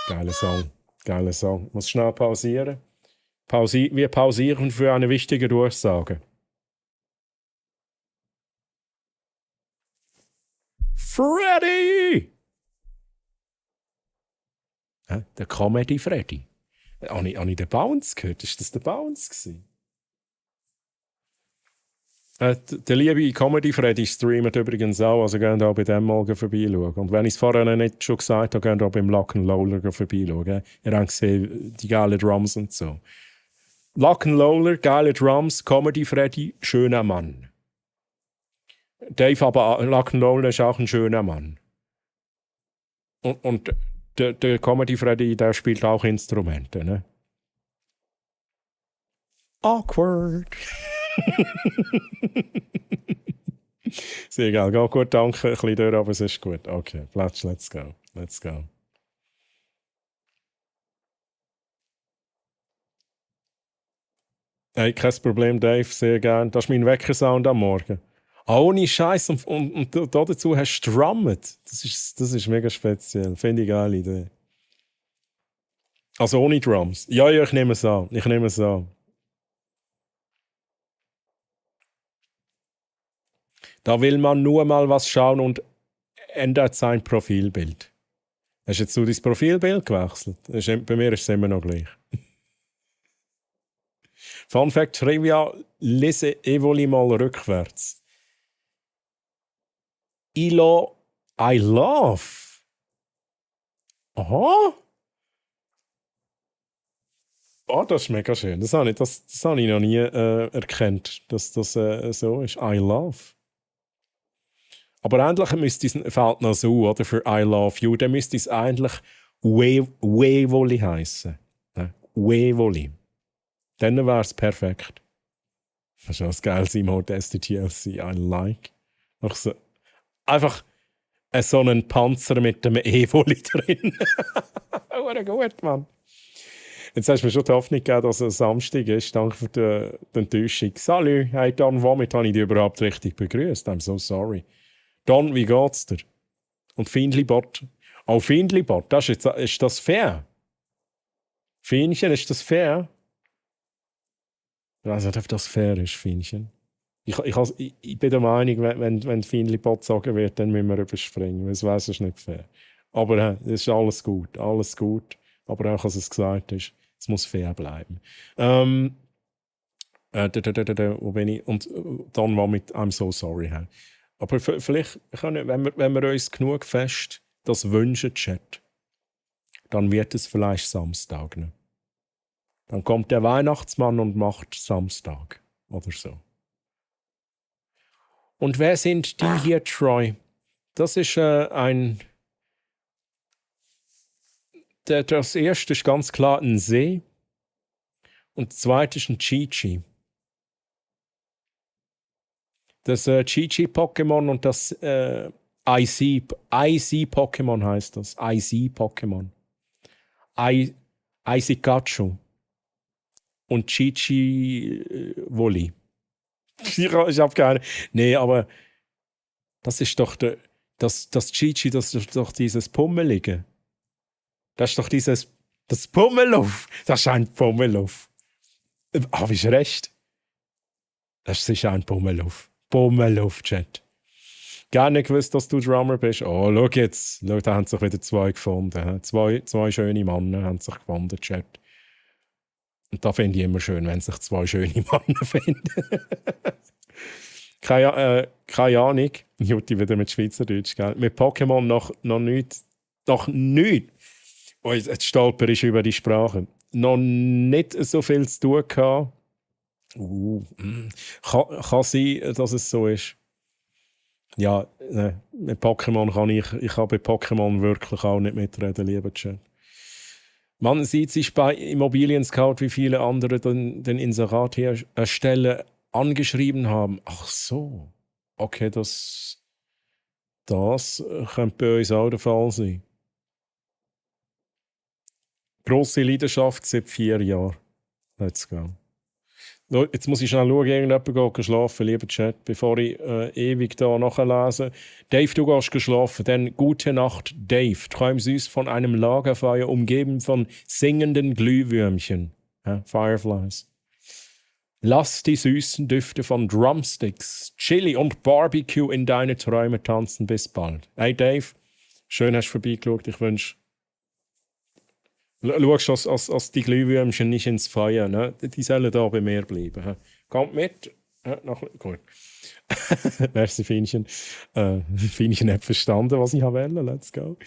Geiler Song. Ich muss schnell pausieren. Wir pausieren für eine wichtige Durchsage. Freddy! Der Comedy Freddy. Habe ich den Bounce gehört? Ist das der Bounce gewesen? Der liebe Comedy Freddy streamt übrigens auch, also geht auch bei dem mal vorbeischauen. Und wenn ich es vorher nicht schon gesagt habe, geht auch beim Lock and Roller vorbeischauen. Ihr habt gesehen, die geilen Drums und so. Lock and Roller, geile Drums, Comedy Freddy, schöner Mann. Dave aber, Lock and Roller ist auch ein schöner Mann. Und der Comedy Freddy, der spielt auch Instrumente, ne? Awkward. Sehr egal, geht gut, danke. Ein bisschen durch, aber es ist gut. Okay, Platz, let's go. Hey, kein Problem, Dave, sehr gern. Das ist mein Weckersound am Morgen. Ohne Scheiß und dazu hast du drummet. Das ist mega speziell. Finde ich eine geile Idee. Also ohne Drums. Ja, ich nehme es an. Da will man nur mal was schauen und ändert sein Profilbild. Hast jetzt du dein Profilbild gewechselt? Bei mir ist es immer noch gleich. Fun Fact Trivia: lese Evoli mal rückwärts. I love. Aha. Oh, das ist mega schön. Das habe ich noch nie erkannt, dass das so ist. I love. Aber endlich müsste es, fällt noch so, oder? Für I love you, dann müsste es eigentlich Wevoli heißen. Wevoli. Dann wäre es perfekt. Das ist schon das geil, im Modeste TLC. I like. Einfach so einen Panzer mit dem Evoli drin. Oder gut, Mann. Jetzt hast du mir schon die Hoffnung gegeben, dass es Samstag ist. Danke für die Enttäuschung. Salut, hey Don, womit habe ich dich überhaupt richtig begrüßt? I'm so sorry. Don, wie geht's dir? Und Findlibot? Oh, Findlibot, ist das fair? Fienchen, ist das fair? Ich weiß nicht, ob das fair ist, Fienchen. Ich bin der Meinung, wenn Findlibot sagen wird, dann müssen wir überspringen. Das weiss, es ist nicht fair. Aber es ist alles gut. Aber auch, als es gesagt ist, es muss fair bleiben. Wo bin ich? Und dann war mit I'm so sorry. Aber vielleicht, wenn wir uns genug fest das wünschen, Chat, dann wird es vielleicht Samstag. Ne? Dann kommt der Weihnachtsmann und macht Samstag oder so. Und wer sind die hier, Troy? Das ist das erste ist ganz klar ein See und das zweite ist ein Chi-Chi. Das Chi-Chi-Pokémon und das IC-Pokémon heißt das. IC-Pokémon. Icikachu. Und Chi-Chi-Woli. Ich habe keine. Nee, aber das ist doch das Chi-Chi, das ist doch dieses Pummelige. Das ist doch das Pummeluff. Das ist ein Pummeluff. Habe ich recht? Das ist sicher ein Pummeluff. Pummeluff, Chat. Gerne gewusst, dass du Drummer bist. Oh, schau jetzt. Schau, da haben sich wieder zwei gefunden. Zwei schöne Männer haben sich gefunden, Chat. Und da finde ich immer schön, wenn sich zwei schöne Männer finden. Keine Ahnung. Jutti wieder mit Schweizerdeutsch, gell? Mit Pokémon noch nichts. Noch nichts. Oh, jetzt stolper ich über die Sprache. Noch nicht so viel zu tun gehabt. Kann sein, dass es so ist. Ja, mit Pokémon kann ich kann bei Pokémon wirklich auch nicht mitreden, lieber Chat. Man sieht sich bei Immobilien Scout, wie viele andere den Inserat herstellen, angeschrieben haben. Ach so. Okay, das könnte bei uns auch der Fall sein. Grosse Leidenschaft seit 4 Jahren. Let's go. Jetzt muss ich schnell schauen, irgendjemand geht schlafen, lieber Chat, bevor ich ewig da nachlese. Dave, du gehst schlafen, dann gute Nacht, Dave. Träum süß von einem Lagerfeuer, umgeben von singenden Glühwürmchen. Fireflies. Lass die süßen Düfte von Drumsticks, Chili und Barbecue in deine Träume tanzen. Bis bald. Hey Dave, schön hast du vorbeigeschaut. Ich wünsche... Schaust, als die Glühwürmchen nicht ins Feuer, ne? Die sollen da bei mir bleiben. Kommt mit. Gut. Merci, Fienchen. Fienchen hat verstanden, was ich wollte. Let's go.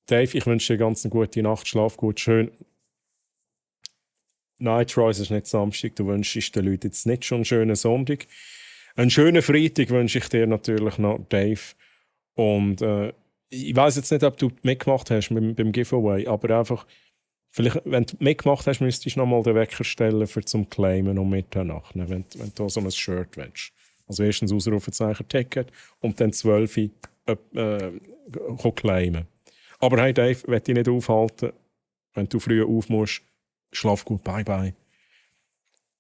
Dave, ich wünsche dir ganz eine gute Nacht. Schlaf gut, schön. Night Rise ist nicht Samstag. Du wünschst den Leuten jetzt nicht schon einen schönen Sonntag. Einen schönen Freitag wünsche ich dir natürlich noch, Dave. Und ich weiß jetzt nicht, ob du mitgemacht hast beim Giveaway, aber einfach, vielleicht, wenn du mitgemacht hast, müsstest du nochmal den Wecker stellen für zum Claimen um Mitternacht, ne, wenn du so ein Shirt willst. Also erstens Ausrufezeichen Ticket und dann 12 Uhr claimen. Aber hey Dave, ich will dich nicht aufhalten. Wenn du früher auf musst, schlaf gut, bye bye.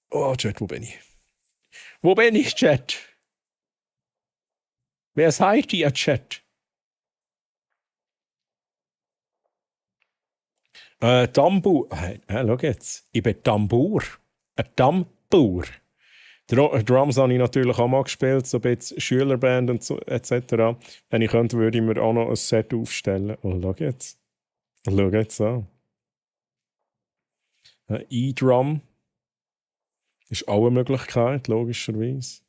Oh, Chat, wo bin ich? Wo bin ich, Chat? Wer seid ihr, Chat? Tambour. Schau jetzt. Ich bin Tambour. Ein Tambour. Drums habe ich natürlich auch mal gespielt, so ein bisschen Schülerband und so, etc. Wenn ich könnte, würde ich mir auch noch ein Set aufstellen. Oh, schau jetzt. Schau jetzt an. E-Drum ist auch eine Möglichkeit, logischerweise.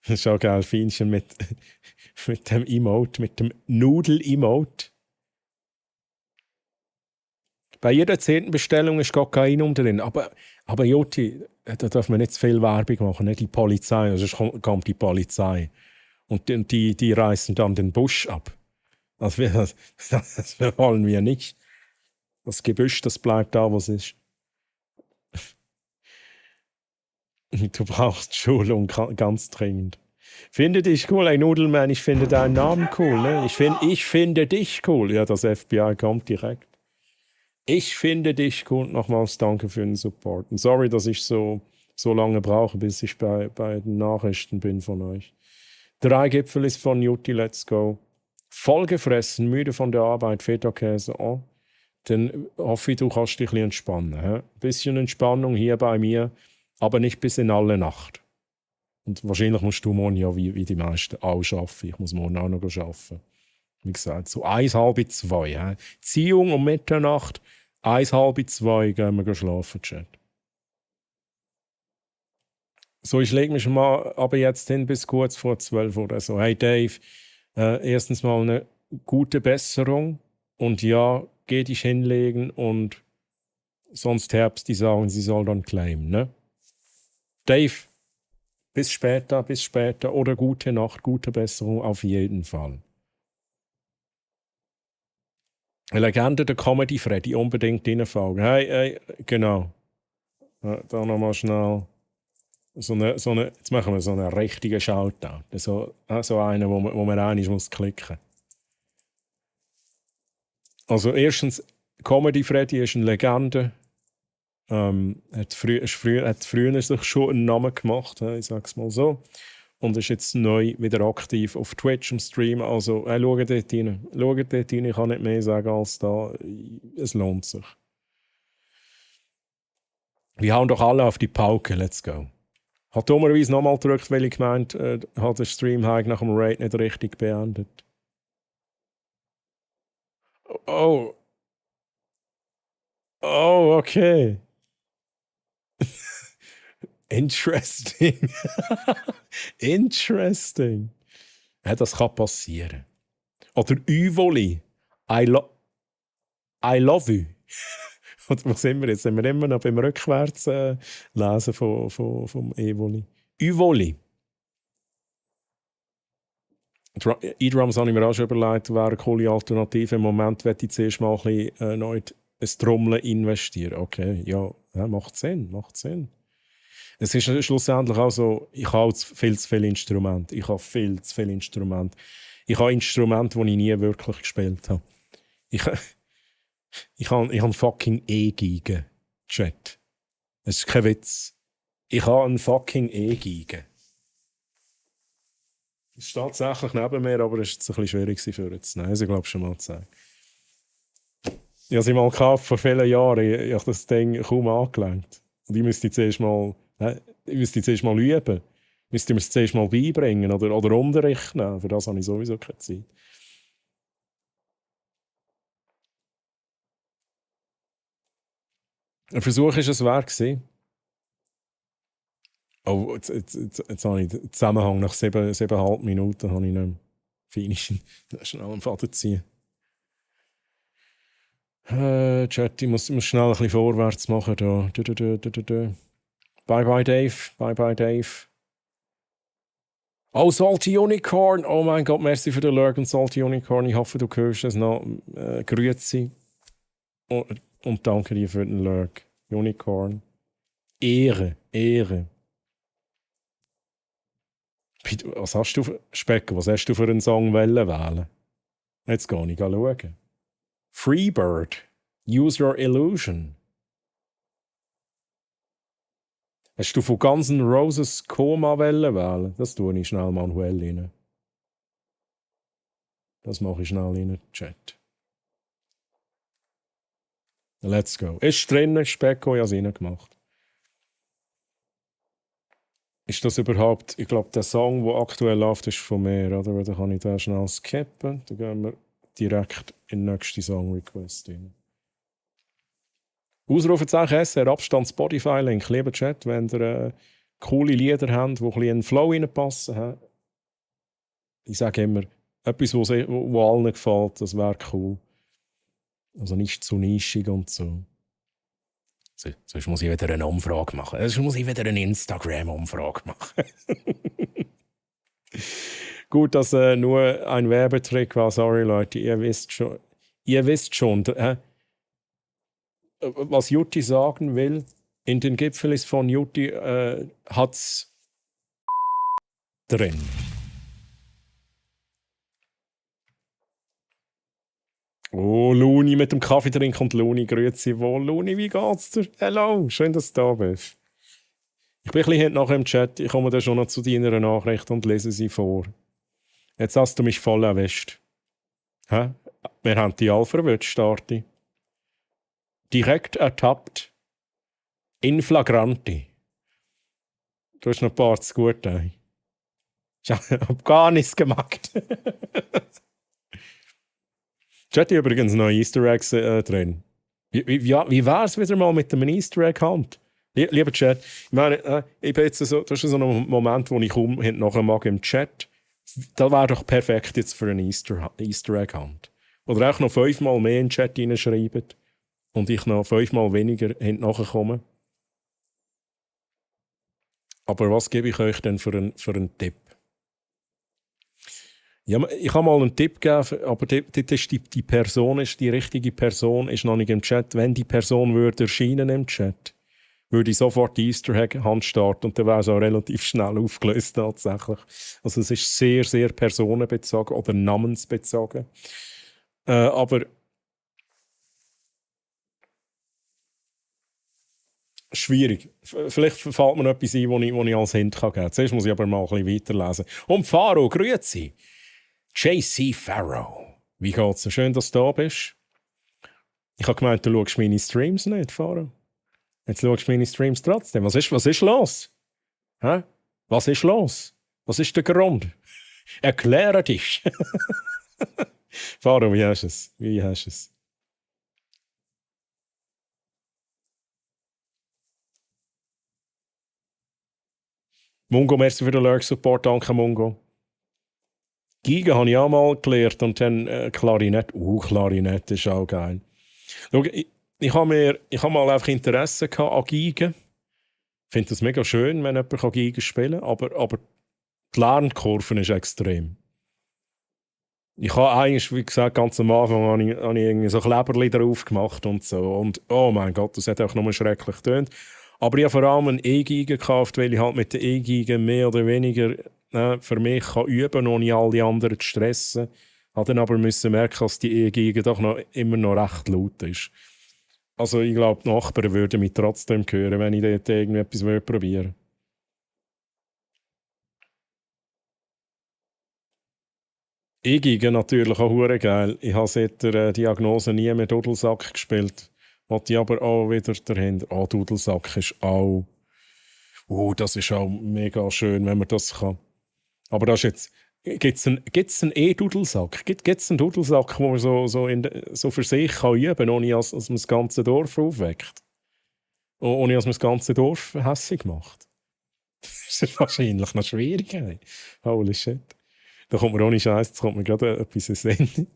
Das ist auch geil, Feinchen mit dem Emote, mit dem Nudel-Emote. Bei jeder 10. Bestellung ist Kokain drin. Aber Joti, da darf man nicht zu viel Werbung machen, nicht die Polizei. Also sonst kommt die Polizei. Und die reißen dann den Busch ab. Das wollen wir nicht. Das Gebüsch, das bleibt da, wo es ist. Du brauchst Schulung ganz dringend. Finde dich cool, ein Nudelmann. Ich finde deinen Namen cool. Ne? Ich finde dich cool. Ja, das FBI kommt direkt. Ich finde dich cool. Nochmals danke für den Support. Und sorry, dass ich so lange brauche, bis ich bei den Nachrichten bin von euch. 3 Gipfel ist von Jutti, let's go. Vollgefressen, müde von der Arbeit, Feta-Käse. Oh. Dann hoffe ich, du kannst dich ein bisschen entspannen. Ein bisschen Entspannung hier bei mir, aber nicht bis in alle Nacht. Und wahrscheinlich musst du morgen ja wie die meisten auch arbeiten. Ich muss morgen auch noch arbeiten. Wie gesagt, so 1:30. Ziehung um Mitternacht, 1:30 gehen wir schlafen, Chat. So, ich lege mich mal aber jetzt hin bis kurz vor 12 oder so. Hey Dave, erstens mal eine gute Besserung und ja, geh dich hinlegen und sonst Herbst, die sagen, sie soll dann claimen, ne? Dave, bis später oder gute Nacht, gute Besserung auf jeden Fall. Eine Legende der Comedy Freddy, unbedingt reinfolgen. Hey, genau. Da nochmal schnell. Jetzt machen wir so einen richtigen Shoutout. So einen, wo man einmal muss klicken. Also erstens, Comedy Freddy ist eine Legende. Hat früher sich schon einen Namen gemacht, ich sag's mal so. Und ist jetzt neu wieder aktiv auf Twitch im Stream. Also schaut dort rein. Schaut dort rein. Ich kann nicht mehr sagen als da. Es lohnt sich. Wir hauen doch alle auf die Pauke. Let's go. Hat dummerweise nochmal gedrückt, weil ich gemeint hat der Stream nach dem Raid nicht richtig beendet. Oh. Oh, okay. Interesting. Interesting. Ja, das kann passieren. Oder Uvoli. I love you. Oder wo sind wir jetzt? Sind wir immer noch beim Rückwärts lesen vom Evoli? Uvoli. E-Drums habe ich mir auch schon überlegt, wäre eine coole Alternative. Im Moment werde ich zuerst mal ein bisschen neu ein Trommeln investieren. Okay, ja, macht Sinn. Es ist schlussendlich auch so, ich habe viel zu viele Instrumente. Ich habe Instrumente, die ich nie wirklich gespielt habe. Ich habe fucking E-Geige. Chat. Das ist kein Witz. Ich habe einen fucking E-Geige. Es ist tatsächlich neben mir, aber es war ein bisschen schwierig für uns. Nein, ich glaube schon mal zu sagen. Ich habe sie mal gekauft vor vielen Jahren. Ich habe das Ding kaum angelenkt. Und ich müsste zuerst mal üben. Ich müsste mir es zuerst mal beibringen oder Unterricht nehmen. Für das habe ich sowieso keine Zeit. Ein Versuch war es wert. Oh, jetzt habe ich den Zusammenhang nach 7,5 Minuten habe ich nicht finischen. Schnell am Faden ziehen. Chat, ich muss schnell ein bisschen vorwärts machen. Da. Bye, Dave. Oh, Salty Unicorn. Oh mein Gott, merci für den Lurk, Salty Unicorn. Ich hoffe, du hörst es noch. Grüezi. Und danke dir für den Lurk. Unicorn. Ehre. Was hast du für Speck? Was hast du für einen Song wählen? Jetzt gehe ich schauen. Freebird. Use Your Illusion. Hast du von Guns N' Roses Koma wählen? Das tue ich schnell manuell rein. Das mache ich schnell in den Chat. Let's go. Ist drin, Specko, ich habe es reingemacht. Ist das überhaupt, ich glaube, der Song, der aktuell läuft, ist von mir, oder? Weil dann kann ich den schnell skippen. Dann gehen wir direkt in den nächsten Song-Request rein. Ausrufezeichen SR, Abstand Spotify-Link. Lieber Chat, wenn ihr coole Lieder habt, die ein bisschen in den Flow reinpassen. Ich sage immer, etwas, was allen gefällt, das wäre cool. Also nicht zu nischig und so. Sonst muss ich wieder eine Umfrage machen. Sonst muss ich wieder eine Instagram-Umfrage machen. Gut, dass nur ein Werbetrick war. Sorry, Leute, ihr wisst schon. Was Jutti sagen will, in den Gipfeln von Jutti hat's drin. Oh, Luni mit dem Kaffee trinken und Luni, grüezi wohl. Luni, wie geht's dir? Hallo, schön, dass du da bist. Ich bin ein bisschen hinten nachher im Chat, ich komme dann schon noch zu deiner Nachricht und lese sie vor. Jetzt hast du mich voll erwischt. Hä? Wir haben die alle verwünscht, Arti. Direkt ertappt. In flagranti. Du hast noch ein paar zu gut, ey. Ich habe gar nichts gemacht. Chat übrigens noch Easter Eggs drin. Wie war es wieder mal mit einem Easter Egg Hand? Lieber Chat, ich meine, ich bin jetzt so, das ist so ein Moment, wo ich kaum nachher mag im Chat. Das wäre doch perfekt jetzt für eine Easter Egg Hand. Oder auch noch 5-mal mehr in den Chat reinschreiben und ich noch 5-mal weniger hinten komme. Aber was gebe ich euch denn für einen Tipp? Ja, ich habe mal einen Tipp gegeben, aber die Person ist, die richtige Person ist noch nicht im Chat. Wenn die Person würde erscheinen im Chat, würde ich sofort die Easter Egg Hand starten und dann wäre es auch relativ schnell aufgelöst tatsächlich. Also es ist sehr, sehr personenbezogen oder namensbezogen. Aber schwierig. Vielleicht fällt mir noch etwas ein, wo ich als Hint geben kann. Zuerst muss ich aber mal ein bisschen weiterlesen. Und Faro, grüezi! JC Farrow. Wie geht's dir? Schön, dass du da bist. Ich habe gemeint, du schaust meine Streams nicht, Farrow. Jetzt schaust du meine Streams trotzdem. Was ist los? Hä? Was ist los? Was ist der Grund? Erkläre dich. Farrow, wie hast du es? Mungo, merci für den Lurk-Support. Danke, Mungo. Giga habe ich auch mal gelernt und dann Klarinette. Klarinette ist auch geil. Schau, ich habe mal einfach Interesse an Giga. Ich finde das mega schön, wenn jemand Giga spielen kann, aber die Lernkurve ist extrem. Ich habe eigentlich, wie gesagt, ganz am Anfang habe ich irgendwie so Kleberli drauf gemacht und so. Und oh mein Gott, das hat auch nochmal schrecklich getönt. Aber ich habe vor allem einen E-Giga gekauft, weil ich halt mit der E-Giga mehr oder weniger für mich kann üben, ohne alle anderen zu stressen. Ich musste dann aber merken, dass die E-Giga doch immer noch recht laut ist. Also ich glaube, die Nachbarn würden mich trotzdem hören, wenn ich dort irgendetwas probieren würde. E-Giga natürlich auch hure geil. Ich habe seit der Diagnose nie mehr Dudelsack gespielt. Wollte ich aber auch wieder dahinter. Dudelsack ist auch... das ist auch mega schön, wenn man das kann. Aber das ist jetzt... Gibt's einen E-Dudelsack? Gibt's einen Dudelsack, wo man so für sich kann üben kann, ohne dass man das ganze Dorf aufweckt? Ohne dass man das ganze Dorf hässig macht? Das ist wahrscheinlich noch schwierig. Ey. Holy shit. Da kommt mir ohne Scheiß, jetzt kommt mir gerade etwas in den Sinn.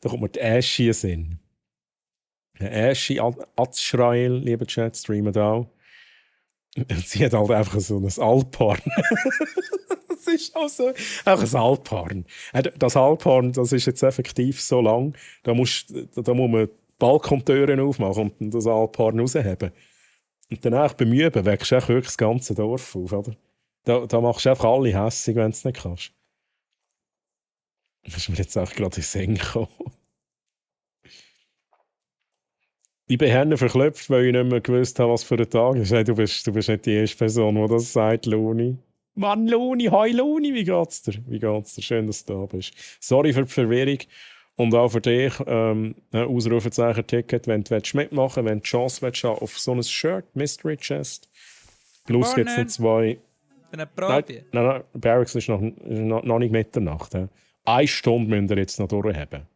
Da kommt mir die Aschi in den Sinn. Aschi Atzschreil, lieber Chat, streamen auch. Sie hat halt einfach so ein Alphorn. Das ist auch so. Auch ein Alphorn. Das Alphorn, das ist jetzt effektiv so lang. Da muss man Balkontüren aufmachen und das Alphorn rausheben. Und danach beim Üben wächst du wirklich das ganze Dorf auf. Oder? Da machst du einfach alle hässig, wenn du es nicht kannst. Das ist mir jetzt auch gerade in den Sinn gekommen. Ich bin Hände verklopft, weil ich nicht mehr gewusst habe, was für ein Tag ist. Hey, du bist nicht die erste Person, die das sagt, Luni. Mann, Luni, hi Luni, wie geht's dir? Wie geht's dir? Schön, dass du da bist. Sorry für die Verwirrung. Und auch für dich, Ausrufezeichen-Ticket, wenn du mitmachen willst, wenn du die Chance willst, auf so ein Shirt, Mystery Chest. Plus gibt es noch 2. Eine Probe. Nein, Barracks ist noch nicht Mitternacht. 1 Stunde müsst ihr jetzt noch durchhaben.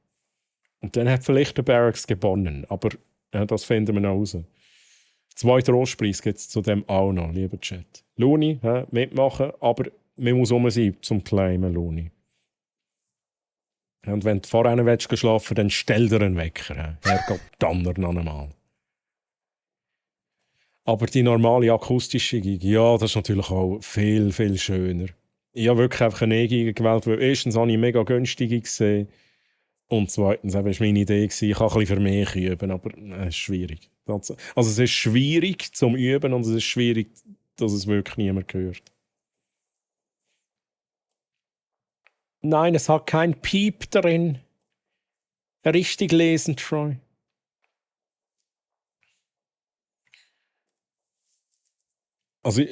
Und dann hat vielleicht der Barracks gewonnen. Aber das finden wir noch raus. 2 Trostpreise gibt es zu dem auch noch, lieber Chat. Luni, mitmachen, aber man muss sein zum Claimen, Luni. Und wenn du vorher schlafen willst, dann stell dir einen Wecker. Herrgott, Donner noch einmal. Aber die normale akustische Giga, ja, das ist natürlich auch viel, viel schöner. Ich habe wirklich einfach eine E-Giga gewählt, weil erstens habe ich mega günstige gesehen und zweitens war meine Idee, ich kann ein bisschen für mich üben, aber es ist schwierig. Also es ist schwierig zum Üben und es ist schwierig, dass es wirklich niemand hört. Nein, es hat kein Piep drin. Richtig lesen, Troy. Also,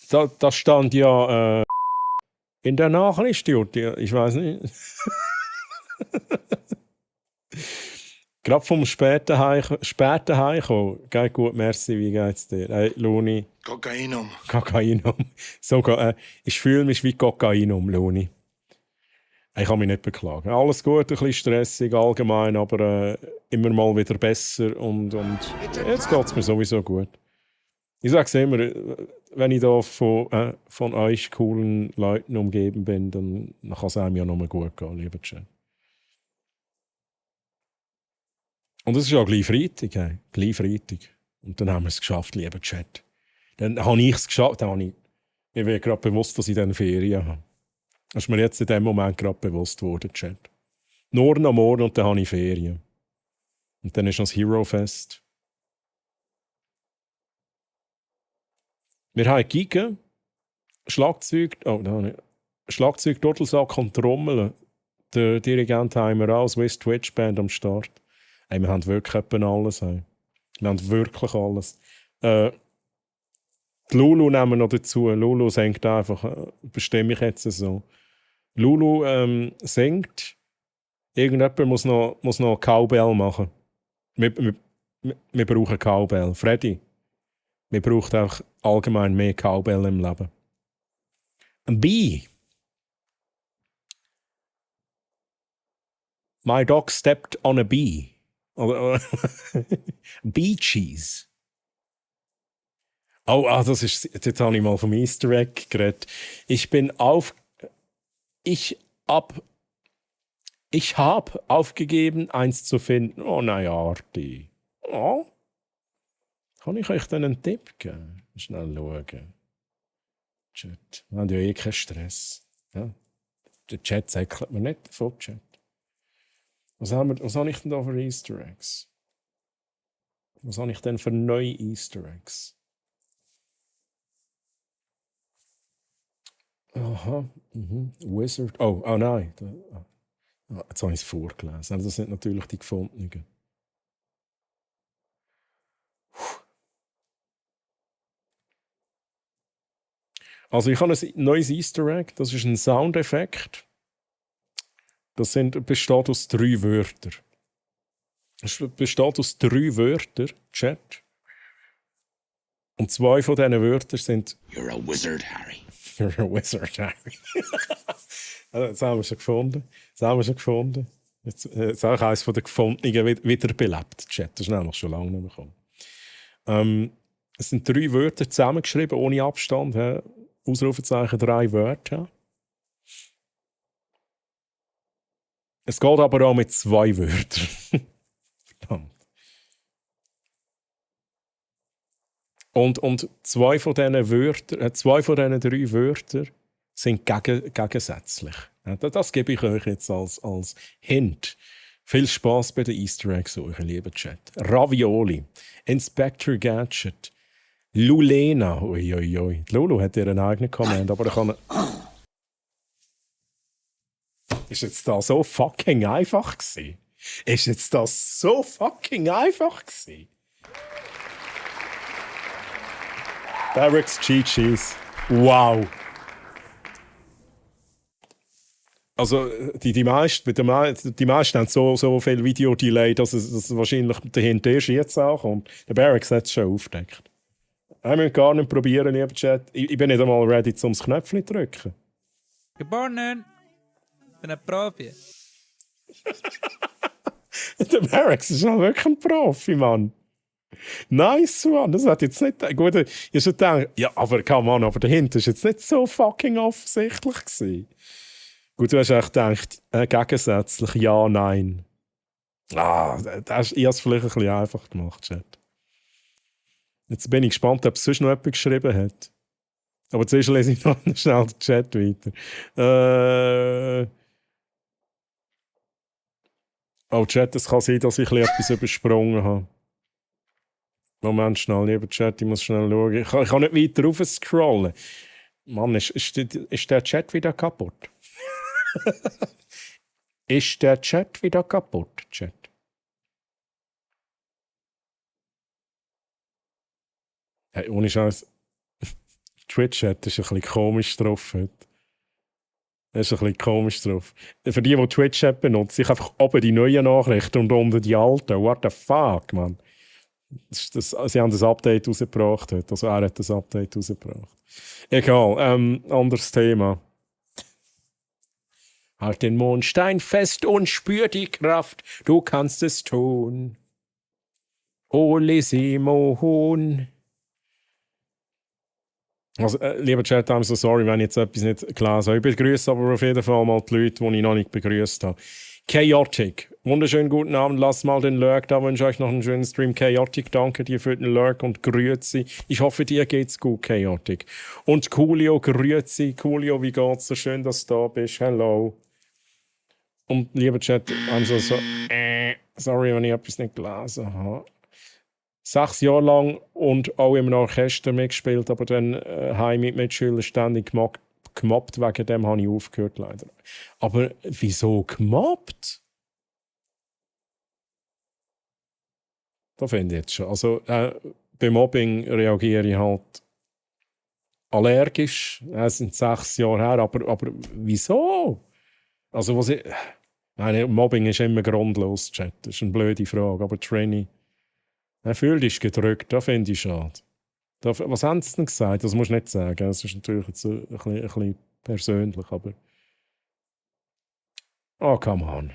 da stand ja in der Nachricht, Jutti. Ich weiß nicht. Gerade vom späten Heimkommen. Geht gut, merci, wie geht's dir? Hey, Luni. Kokainum. Sogar, ich fühle mich wie Kokainum, Luni. Ich kann mich nicht beklagen. Alles gut, ein bisschen stressig allgemein, aber immer mal wieder besser und jetzt geht es mir sowieso gut. Ich sage es immer, wenn ich da von euch coolen Leuten umgeben bin, dann kann es einem ja nur gut gehen, lieber Chat. Und es ist ja gleich Freitag, hey. Gleich Freitag. Und dann haben wir es geschafft, lieber Chat. Dann habe ich es geschafft, mir wird gerade bewusst, dass ich dann Ferien habe. Das ist mir jetzt in dem Moment gerade bewusst geworden, Chat. Nur noch morgen und dann habe ich Ferien. Und dann ist noch das Hero Fest. Wir haben Giga, Schlagzeug, Dodelsack und Trommel. Der Dirigent haben wir auch, Swiss Twitch Band am Start. Hey, wir haben wirklich alles. Hey. Wir haben wirklich alles. Die Lulu nehmen wir noch dazu. Lulu singt einfach, bestimme ich jetzt so. Lulu singt. Irgendjemand muss noch Cowbell machen. Wir brauchen Cowbell. Freddy, wir brauchen auch allgemein mehr Cowbell im Leben. Ein Bee. My dog stepped on a bee. Bee Cheese. Das ist. Jetzt habe ich mal vom Easter Egg geredet. Ich habe aufgegeben, eins zu finden. Oh, naja, Arti. Oh. Kann ich euch dann einen Tipp geben? Schnell schauen. Chat. Wir haben ja eh keinen Stress. Ja? Der Chat säckelt mir nicht davon, Chat. Was habe ich denn da für Easter Eggs? Was habe ich denn für neue Easter Eggs? Aha. Wizard. Oh nein. Jetzt habe ich es vorgelesen. Das sind natürlich die gefundenen. Also ich habe ein neues Easter Egg. Das ist ein Soundeffekt. Das besteht aus 3 Wörtern. Es besteht aus 3 Wörtern, Chat. Und 2 von diesen Wörtern sind... You're a wizard, Harry. You're a wizard, Harry. Das haben wir schon gefunden. Jetzt habe ich eines von den Gefundenen wiederbelebt, Chat. Das ist nämlich schon lange nicht mehr gekommen. Es sind 3 Wörter zusammengeschrieben, ohne Abstand. Ausrufezeichen 3 Wörter. Es geht aber auch mit 2 Wörtern. Verdammt. Und 2 von diesen Wörtern, 2 von diesen 3 Wörtern sind gegensätzlich. Das gebe ich euch jetzt als Hint. Viel Spaß bei den Easter Eggs, euch lieben Chat. Ravioli, Inspector Gadget, Lulena, uiuiui. Lulu hat ihren eigenen Command, aber er kann... Ist jetzt da so fucking einfach gewesen? Ist jetzt das so fucking einfach gewesen? Barracks Cheat-Cheese. Wow. Also die meisten haben so viel Video-Delay, dass es wahrscheinlich dahinter erst jetzt ankommt. Der Barracks hat es schon aufgedeckt. Wir müssen gar nicht probieren, lieber Chat. Ich bin nicht einmal ready, um das Knöpfchen zu drücken. Geboren. Ich bin ein Profi. Der Barracks ist auch wirklich ein Profi, Mann. Nice, Mann. Das hat jetzt nicht... Gut, ich schon gedacht, ja, aber come on, aber dahinter ist jetzt nicht so fucking offensichtlich gewesen. Gut, du hast echt gedacht, gegensätzlich ja, nein. Ich habe es vielleicht ein bisschen einfach gemacht, Chat. Jetzt bin ich gespannt, ob es sonst noch jemand geschrieben hat. Aber zuerst lese ich noch schnell den Chat weiter. Oh, Chat, es kann sein, dass ich etwas übersprungen habe. Moment, schnell, lieber Chat, ich muss schnell schauen. Ich kann nicht weiter rauf scrollen. Mann, ist der Chat wieder kaputt? Ist der Chat wieder kaputt, Chat? Hey, ohne Scheiß. Twitch-Chat ist ein bisschen komisch drauf heute. Das ist ein bisschen komisch drauf. Für die Twitch-Chat benutzen, ich einfach oben die neuen Nachrichten und unten die alten. What the fuck, man? Sie haben das Update rausgebracht heute. Also er hat das Update rausgebracht. Egal, anderes Thema. Halt den Mondstein fest und spür die Kraft. Du kannst es tun. Ole Simon. Also, lieber Chat, I'm so sorry, wenn ich jetzt etwas nicht gelesen habe. Ich begrüße aber auf jeden Fall mal die Leute, die ich noch nicht begrüßt habe. Chaotic. Wunderschönen guten Abend. Lasst mal den Lurk da. Wünsche euch noch einen schönen Stream. Chaotic, danke dir für den Lurk und grüezi. Ich hoffe, dir geht's gut, Chaotic. Und Coolio, grüezi. Coolio, wie geht's? So schön, dass du da bist. Hello. Und lieber Chat, I'm so sorry, wenn ich etwas nicht gelesen habe. 6 Jahre lang und auch im Orchester mitgespielt, aber dann habe ich mit Mitschülern ständig gemobbt. Wegen dem habe ich aufgehört, leider. Aber wieso gemobbt? Da finde ich jetzt schon. Also bei Mobbing reagiere ich halt allergisch. Es sind 6 Jahre her, aber wieso? Also Mobbing ist immer grundlos, Chat. Das ist eine blöde Frage, aber Trainee... Er fühlt dich gedrückt, das finde ich schade. Was haben sie denn gesagt? Das musst du nicht sagen. Das ist natürlich jetzt ein bisschen persönlich, aber... Oh, come on.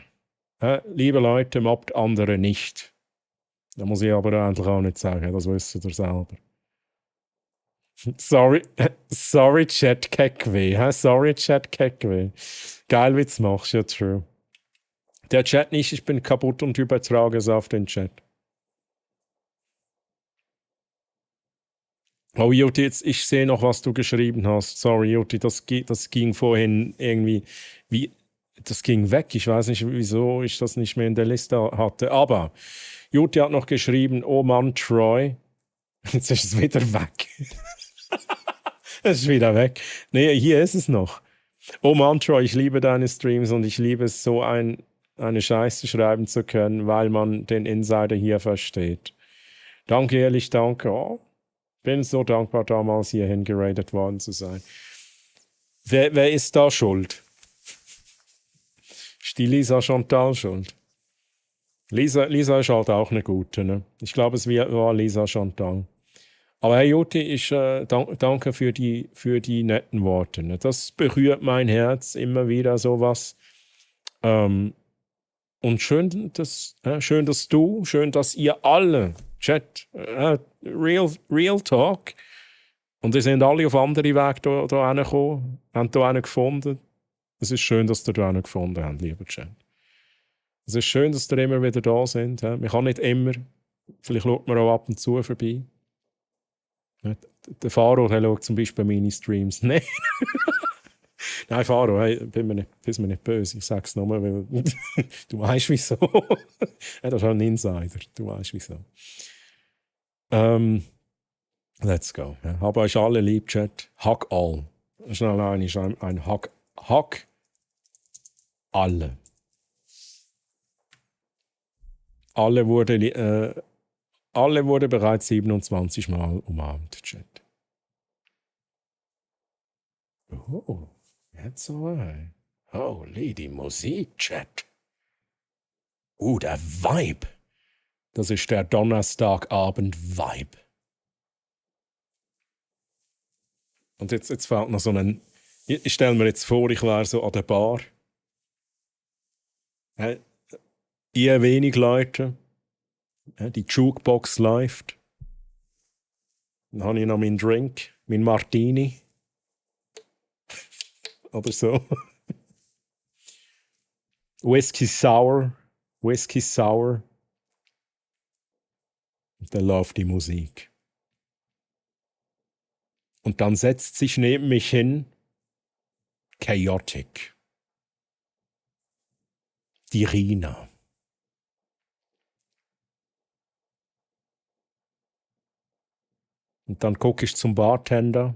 Liebe Leute, mobbt andere nicht. Da muss ich aber eigentlich auch nicht sagen, das wisst ihr selber. Sorry, Chat Kekwe. Sorry, Chat Kekwe. Geil, wie du es machst, ja, true. Der Chat nicht, ich bin kaputt und übertrage es auf den Chat. Oh, Juti, jetzt, ich sehe noch, was du geschrieben hast. Sorry, Juti, das ging vorhin irgendwie... Das ging weg. Ich weiß nicht, wieso ich das nicht mehr in der Liste hatte. Aber Juti hat noch geschrieben, oh Mann, Troy. Jetzt ist es wieder weg. Es ist wieder weg. Nee, hier ist es noch. Oh Mann, Troy, ich liebe deine Streams und ich liebe es, so eine Scheiße schreiben zu können, weil man den Insider hier versteht. Danke, ehrlich, danke. Oh. Bin so dankbar, damals hierhin geradet worden zu sein. Wer ist da schuld? Ist die Lisa Chantal schuld? Lisa ist halt auch eine gute, ne? Ich glaube, es war Lisa Chantal. Aber Herr Juti, danke für die netten Worte. Ne? Das berührt mein Herz immer wieder, sowas. Und schön, dass ihr alle, Chat, Real Talk, und ihr sind alle auf andere Wege da hingekommen, haben da einen gefunden. Es ist schön, dass ihr da einen gefunden habt, lieber Chat. Es ist schön, dass ihr immer wieder da sind. Ja? Man kann nicht immer, vielleicht schaut man auch ab und zu vorbei. Ja, der Faro, der schaut zum Beispiel meine Streams. Nein. Nein, Faro, hey, bist mir nicht böse. Ich sag's nochmal, weil du weißt wieso. Ja, das ist auch ein Insider. Du weißt wieso. Let's go. Ja, habe euch alle lieb, Chat. Hug all. Schnell ein Hug alle. Alle wurde bereits 27 Mal umarmt, Chat. Oh, jetzt aber. Holy, die Musik, Chat. Der Vibe. Das ist der Donnerstagabend-Vibe. Und jetzt fällt noch so ein... Ich stelle mir jetzt vor, ich wäre so an der Bar. Eher wenig Leute. Die Jukebox läuft. Dann habe ich noch meinen Drink, meinen Martini. Oder so. Whisky Sour. Und dann läuft die Musik. Und dann setzt sich neben mich hin Chaotic. Die Rina. Und dann gucke ich zum Bartender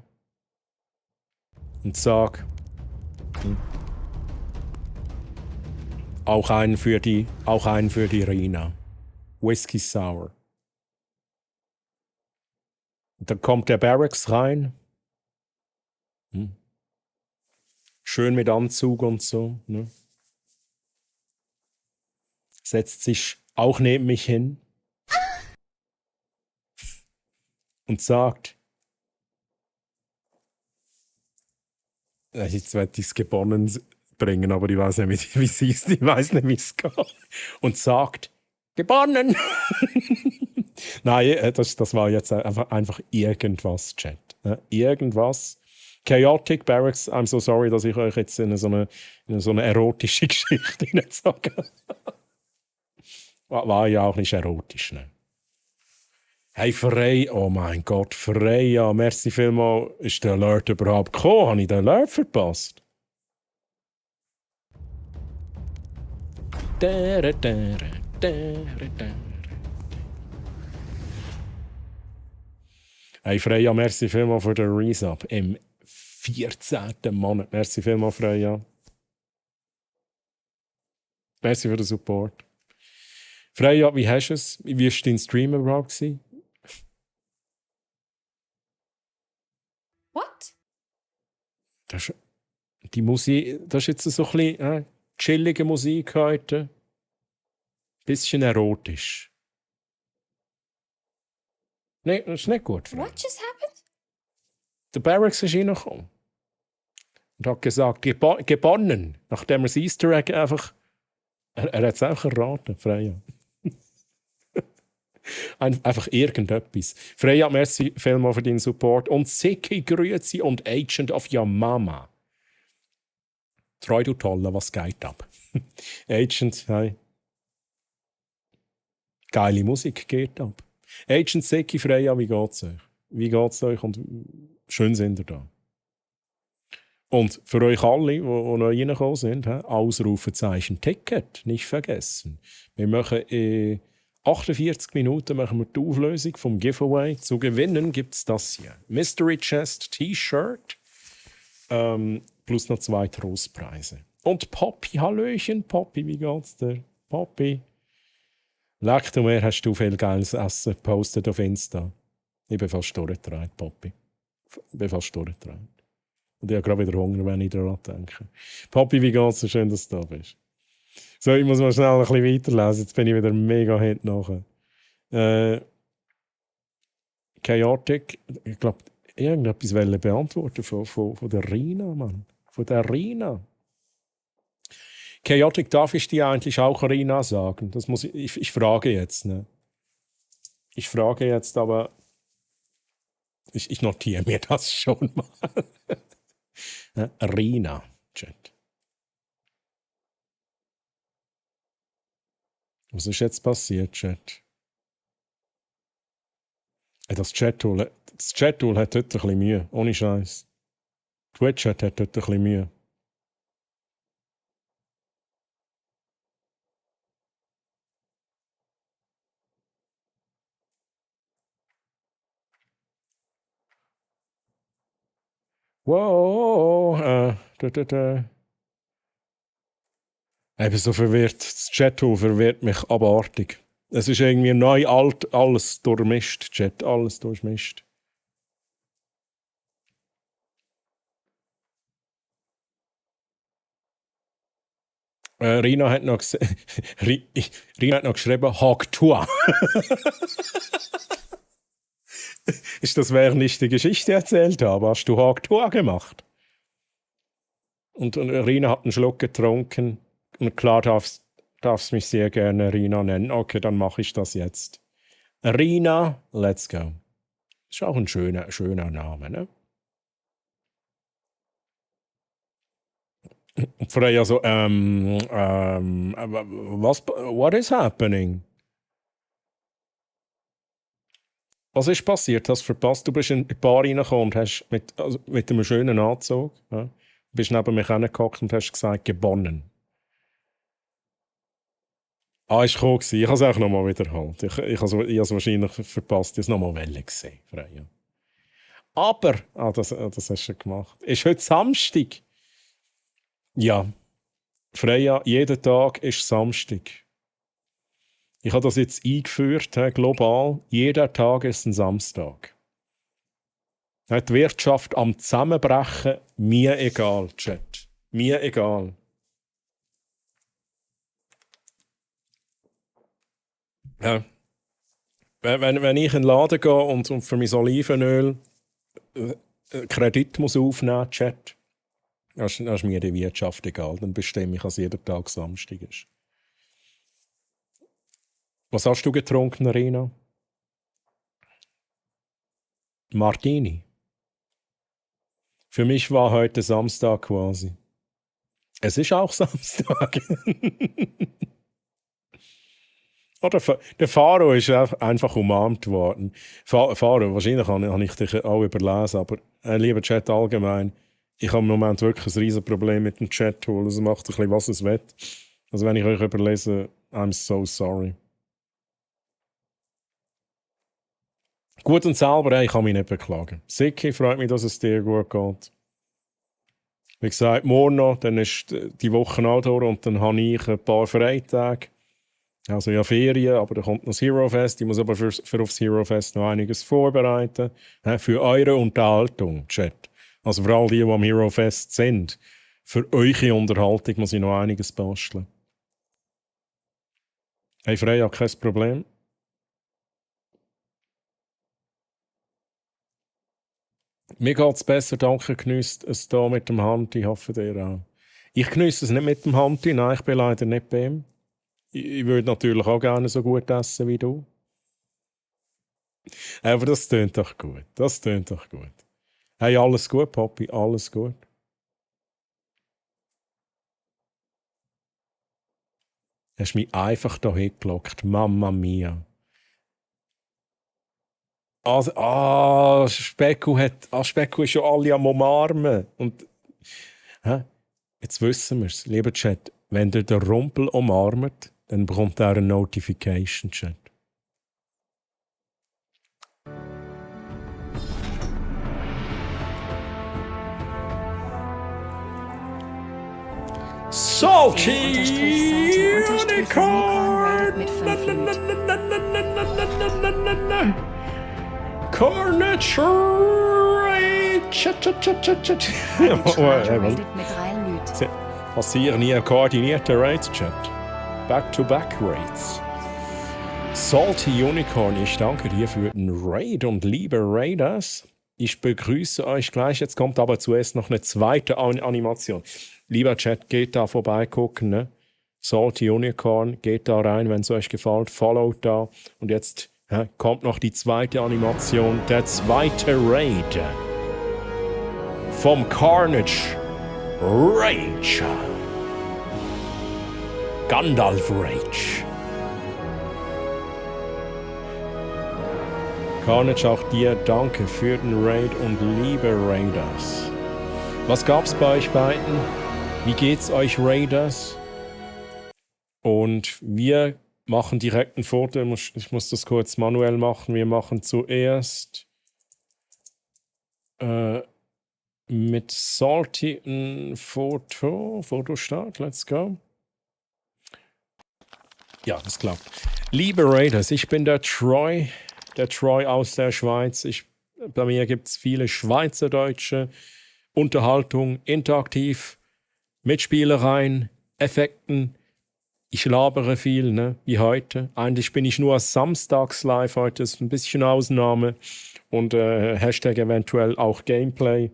und sage, auch einen für die Rina. Whisky Sour. Und dann kommt der Barracks rein. Schön mit Anzug und so. Ne? Setzt sich auch neben mich hin. Und sagt, jetzt werde ich es gewonnen bringen, aber ich weiß nicht, wie es ist, ich weiß nicht, wie es geht. Und sagt, gewonnen! Nein, das war jetzt einfach irgendwas, Chat. Irgendwas. Chaotic Barracks, I'm so sorry, dass ich euch jetzt in so eine erotische Geschichte hineinsage. War ja auch nicht erotisch, ne? Hey, Frey, oh mein Gott, Freya, merci vielmals. Ist der Alert überhaupt gekommen? Habe ich den Alert verpasst? Hey, Freya, merci vielmals für den Resub im 14. Monat. Merci vielmals, Freya. Merci für den Support. Freya, wie hast du es? Wie war dein Stream überhaupt gewesen? What? Die Musik, das ist jetzt so ein bisschen chillige Musik heute. Bisschen erotisch. Nein, das ist nicht gut. Freya. What just happened? Der Barracks ist reingekommen und hat gesagt, gewonnen, nachdem er das Easter Egg einfach... Er hat es auch erraten, Freya. Einfach irgendetwas. Freya, merci vielmals für deinen Support. Und Seki, grüezi und Agent of Your Mama. Treu, du Tolle, was geht ab? Agent, hey. Geile Musik geht ab. Agent Seki, Freya, wie geht's euch? Wie geht's euch und schön sind ihr da. Und für euch alle, die neu reingekommen sind, Ausrufezeichen Ticket, nicht vergessen. Wir machen 48 Minuten machen wir die Auflösung vom Giveaway. Zu gewinnen gibt es das hier. Mystery Chest T-Shirt plus noch 2 Trostpreise. Und Poppy, Hallöchen, Poppy, wie geht's dir? Poppy. Leck du mir, hast du viel geiles Essen gepostet auf Insta. Ich bin fast durchgedreht, Poppy. Ich bin fast durchgedreht. Und ich habe gerade wieder Hunger, wenn ich daran denke. Poppy, wie geht's dir? Schön, dass du da bist. So, ich muss mal schnell ein bisschen weiterlesen. Jetzt bin ich wieder mega hinten nachher. Chaotic, ich glaube, irgendetwas beantworten von der Rina, Mann. Von der Rina. Chaotic, darf ich dir eigentlich auch Rina sagen? Das muss ich frage jetzt. Ne? Ich frage jetzt, aber ich notiere mir das schon mal. Rina, Chat. Was ist jetzt passiert, Chat? Das Chat-Tool hat heute ein bisschen Mühe. Ohne Scheiß. Twitch hat heute ein bisschen Mühe. Wow, Ich bin so verwirrt. Das Chat-Tool verwirrt mich abartig. Es ist irgendwie neu, alt, alles durchmischt, Chat, alles durchmischt. Rina hat noch Rina hat noch geschrieben, Hagtua. Ist das, während ich die Geschichte erzählt habe? Hast du Hagtua gemacht? Und Rina hat einen Schluck getrunken. Und klar darfst mich sehr gerne Rina nennen. Okay, dann mache ich das jetzt. Rina, let's go. Ist auch ein schöner Name, ne? Und Freya so, what is happening? Was ist passiert? Hast du verpasst? Du bist in die Bar reingekommen und hast mit einem schönen Anzug, ja, bist neben mich hingehockt und hast gesagt, gewonnen. Ist cool gewesen. Ich habe es auch nochmal wiederholt. Ich habe es wahrscheinlich verpasst. Ich habe es nochmal gesehen, Freya. Aber, das hast du schon gemacht. Ist heute Samstag? Ja. Freya, jeden Tag ist Samstag. Ich habe das jetzt eingeführt, global. Jeder Tag ist ein Samstag. Die Wirtschaft am Zusammenbrechen, mir egal, Chat. Mir egal. Ja. Wenn ich in den Laden gehe und für mein Olivenöl Kredit muss aufnehmen, Chat, dann ist mir die Wirtschaft egal. Dann bestimme ich, dass jeder Tag Samstag ist. Was hast du getrunken, Rina? Martini. Für mich war heute Samstag quasi. Es ist auch Samstag. Oder der Faro ist einfach umarmt worden. Faro, wahrscheinlich habe ich dich auch überlesen, aber lieber Chat allgemein, ich habe im Moment wirklich ein riesen Problem mit dem Chat-Tool. Also macht ein bisschen, was es will. Also wenn ich euch überlese, I'm so sorry. Gut und selber, ich kann mich nicht beklagen. Siki, freut mich, dass es dir gut geht. Wie gesagt, morgen noch, dann ist die Woche auch durch und dann habe ich ein paar Freitage. Also ja, Ferien, aber da kommt noch das Hero Fest. Ich muss aber für aufs Hero Fest noch einiges vorbereiten. Für eure Unterhaltung, Chat. Also für all die am Hero Fest sind. Für eure Unterhaltung muss ich noch einiges basteln. Hey Freya, kein Problem. Mir geht es besser, danke, geniesst es hier mit dem Handy, ich hoffe dir auch. Ich geniesse es nicht mit dem Handy, nein, ich bin leider nicht bei ihm. Ich würde natürlich auch gerne so gut essen wie du. Aber das tönt doch gut, das tönt doch gut. Hey, alles gut, Papi, alles gut. Hast mich einfach da hingelockt, Mamma mia. Specku ist schon alle am Umarmen. Und, jetzt wissen wir es, lieber Chat. Wenn ihr den Rumpel umarmt, dann bekommt er eine Notification, Chat. Salty Unicorn! Mit 5 Carnage mit 3 Minuten. passieren hier koordinierte Raids, Chat. Back-to-back Raids. Salty Unicorn, ich danke dir für den Raid und liebe Raiders. Ich begrüße euch gleich. Jetzt kommt aber zuerst noch eine zweite Animation. Lieber Chat, geht da vorbeigucken. Ne? Salty Unicorn, geht da rein, wenn es euch gefällt. Followt da. Und jetzt kommt noch die zweite Animation. Der zweite Raid. Vom Carnage Rage. Gandalf Rage. Carnage, auch dir danke für den Raid und liebe Raiders. Was gab's bei euch beiden? Wie geht's euch, Raiders? Und wir machen direkt ein Foto. Ich muss das kurz manuell machen. Wir machen zuerst mit Salty ein Foto. Fotostart, let's go. Ja, das klappt. Liebe Raiders, ich bin der Troy aus der Schweiz. Bei mir gibt es viele schweizerdeutsche Unterhaltung, interaktiv, mit Spielereien, Effekten. Ich labere viel, ne, wie heute. Eigentlich bin ich nur samstags live, heute ist ein bisschen Ausnahme. Und Hashtag eventuell auch Gameplay.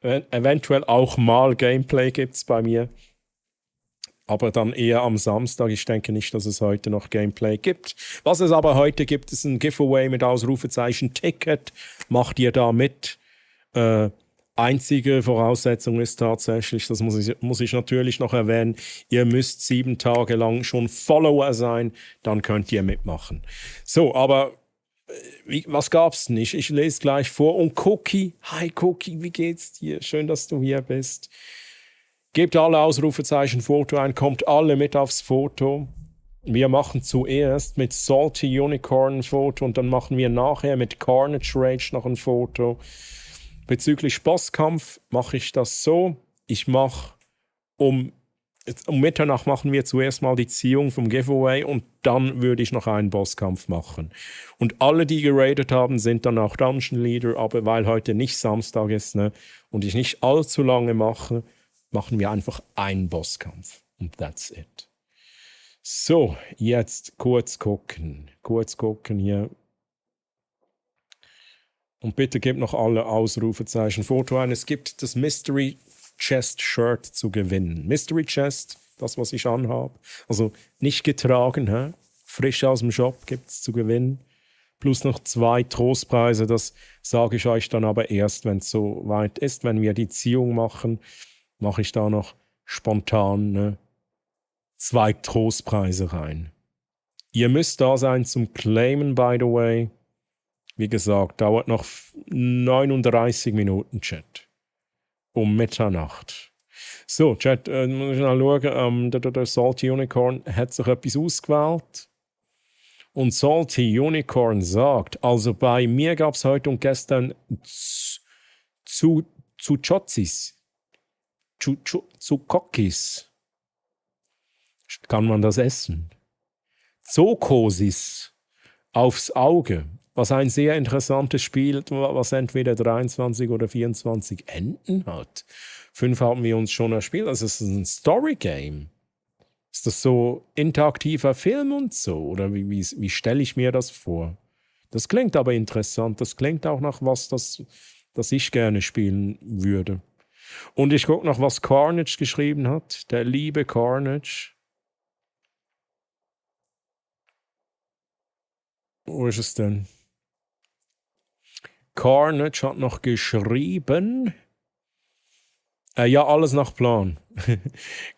Eventuell auch mal Gameplay gibt es bei mir. Aber dann eher am Samstag. Ich denke nicht, dass es heute noch Gameplay gibt. Was es aber heute gibt, ist ein Giveaway mit Ausrufezeichen Ticket. Macht ihr da mit? Einzige Voraussetzung ist tatsächlich, das muss ich natürlich noch erwähnen, ihr müsst 7 Tage lang schon Follower sein, dann könnt ihr mitmachen. So, aber was gab's nicht? Ich lese gleich vor. Und Cookie, hi Cookie, wie geht's dir? Schön, dass du hier bist. Gebt alle Ausrufezeichen Foto ein, kommt alle mit aufs Foto. Wir machen zuerst mit Salty Unicorn ein Foto und dann machen wir nachher mit Carnage Rage noch ein Foto. Bezüglich Bosskampf mache ich das so. Ich mache um Mitternacht machen wir zuerst mal die Ziehung vom Giveaway und dann würde ich noch einen Bosskampf machen. Und alle, die geradet haben, sind dann auch Dungeon Leader, aber weil heute nicht Samstag ist, ne, und ich nicht allzu lange mache, machen wir einfach einen Bosskampf. Und that's it. So, jetzt kurz gucken hier. Und bitte gebt noch alle Ausrufezeichen Foto ein. Es gibt das Mystery Chest Shirt zu gewinnen. Mystery Chest, das, was ich anhabe. Also nicht getragen, hä? Frisch aus dem Shop gibt es zu gewinnen. Plus noch 2 Trostpreise. Das sage ich euch dann aber erst, wenn es so weit ist. Wenn wir die Ziehung machen, mache ich da noch spontan, ne, 2 Trostpreise rein. Ihr müsst da sein zum Claimen, by the way. Wie gesagt, dauert noch 39 Minuten, Chat. Um Mitternacht. So, Chat, muss ich mal schauen. Der Salty Unicorn hat sich etwas ausgewählt. Und Salty Unicorn sagt, also bei mir gab es heute und gestern Zuccotzis. Zuccockis. Kann man das essen? Zokosis. Aufs Auge. Was ein sehr interessantes Spiel, was entweder 23 oder 24 Enden hat. 5 haben wir uns schon erspielt. Also es ist ein Story-Game. Ist das so interaktiver Film und so? Oder wie stelle ich mir das vor? Das klingt aber interessant. Das klingt auch nach was, das ich gerne spielen würde. Und ich gucke noch, was Carnage geschrieben hat. Der liebe Carnage. Wo ist es denn? Carnage hat noch geschrieben. Ja, alles nach Plan.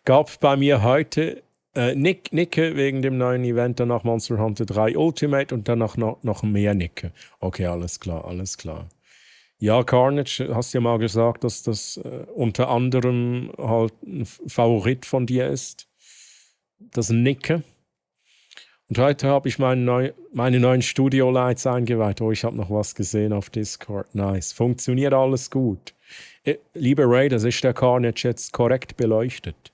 Gab bei mir heute Nicke wegen dem neuen Event, danach Monster Hunter 3 Ultimate und danach noch mehr Nicke. Okay, alles klar. Ja, Carnage, hast ja mal gesagt, dass das unter anderem halt ein Favorit von dir ist. Das Nicke. Und heute habe ich meine neuen Studio-Lights eingeweiht. Oh, ich habe noch was gesehen auf Discord. Nice. Funktioniert alles gut. Liebe Raiders, ist der Carnage jetzt korrekt beleuchtet?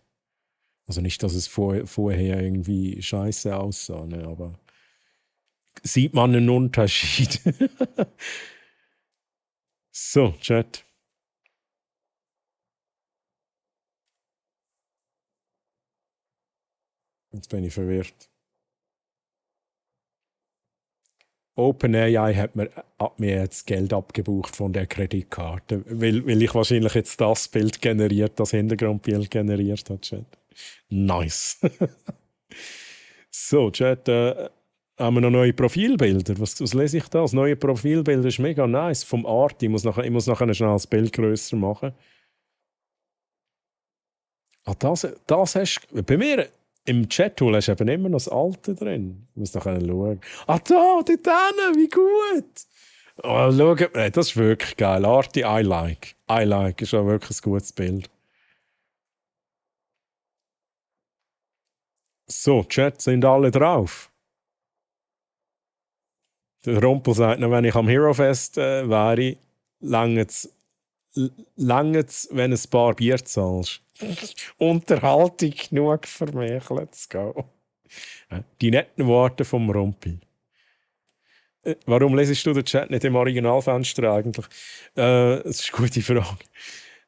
Also nicht, dass es vorher irgendwie scheiße aussah, ne? Aber sieht man einen Unterschied. So, Chat. Jetzt bin ich verwirrt. OpenAI hat mir jetzt Geld abgebucht von der Kreditkarte, weil ich wahrscheinlich jetzt das Bild generiert, das Hintergrundbild generiert hat, Chat. Nice. So, Chat, haben wir noch neue Profilbilder? Was lese ich da? Das neue Profilbild ist mega nice. Vom Art. Ich muss nachher schnell das Bild grösser machen. Ah, das hast du. Bei mir im Chat-Tool hast du eben immer noch das Alte drin. Ich muss nachher schauen. Ah, da, dort hinten, wie gut. Oh, schau, das ist wirklich geil. Arti, I like. I like, ist auch wirklich ein gutes Bild. So, Chat, sind alle drauf? Der Rumpel sagt noch, wenn ich am Hero Fest wäre, lange es, wenn ein paar Bier zahlst. Unterhaltung genug für mich, let's go. Die netten Worte vom Rumpi. Warum lesest du den Chat nicht im Originalfenster eigentlich? Das ist eine gute Frage.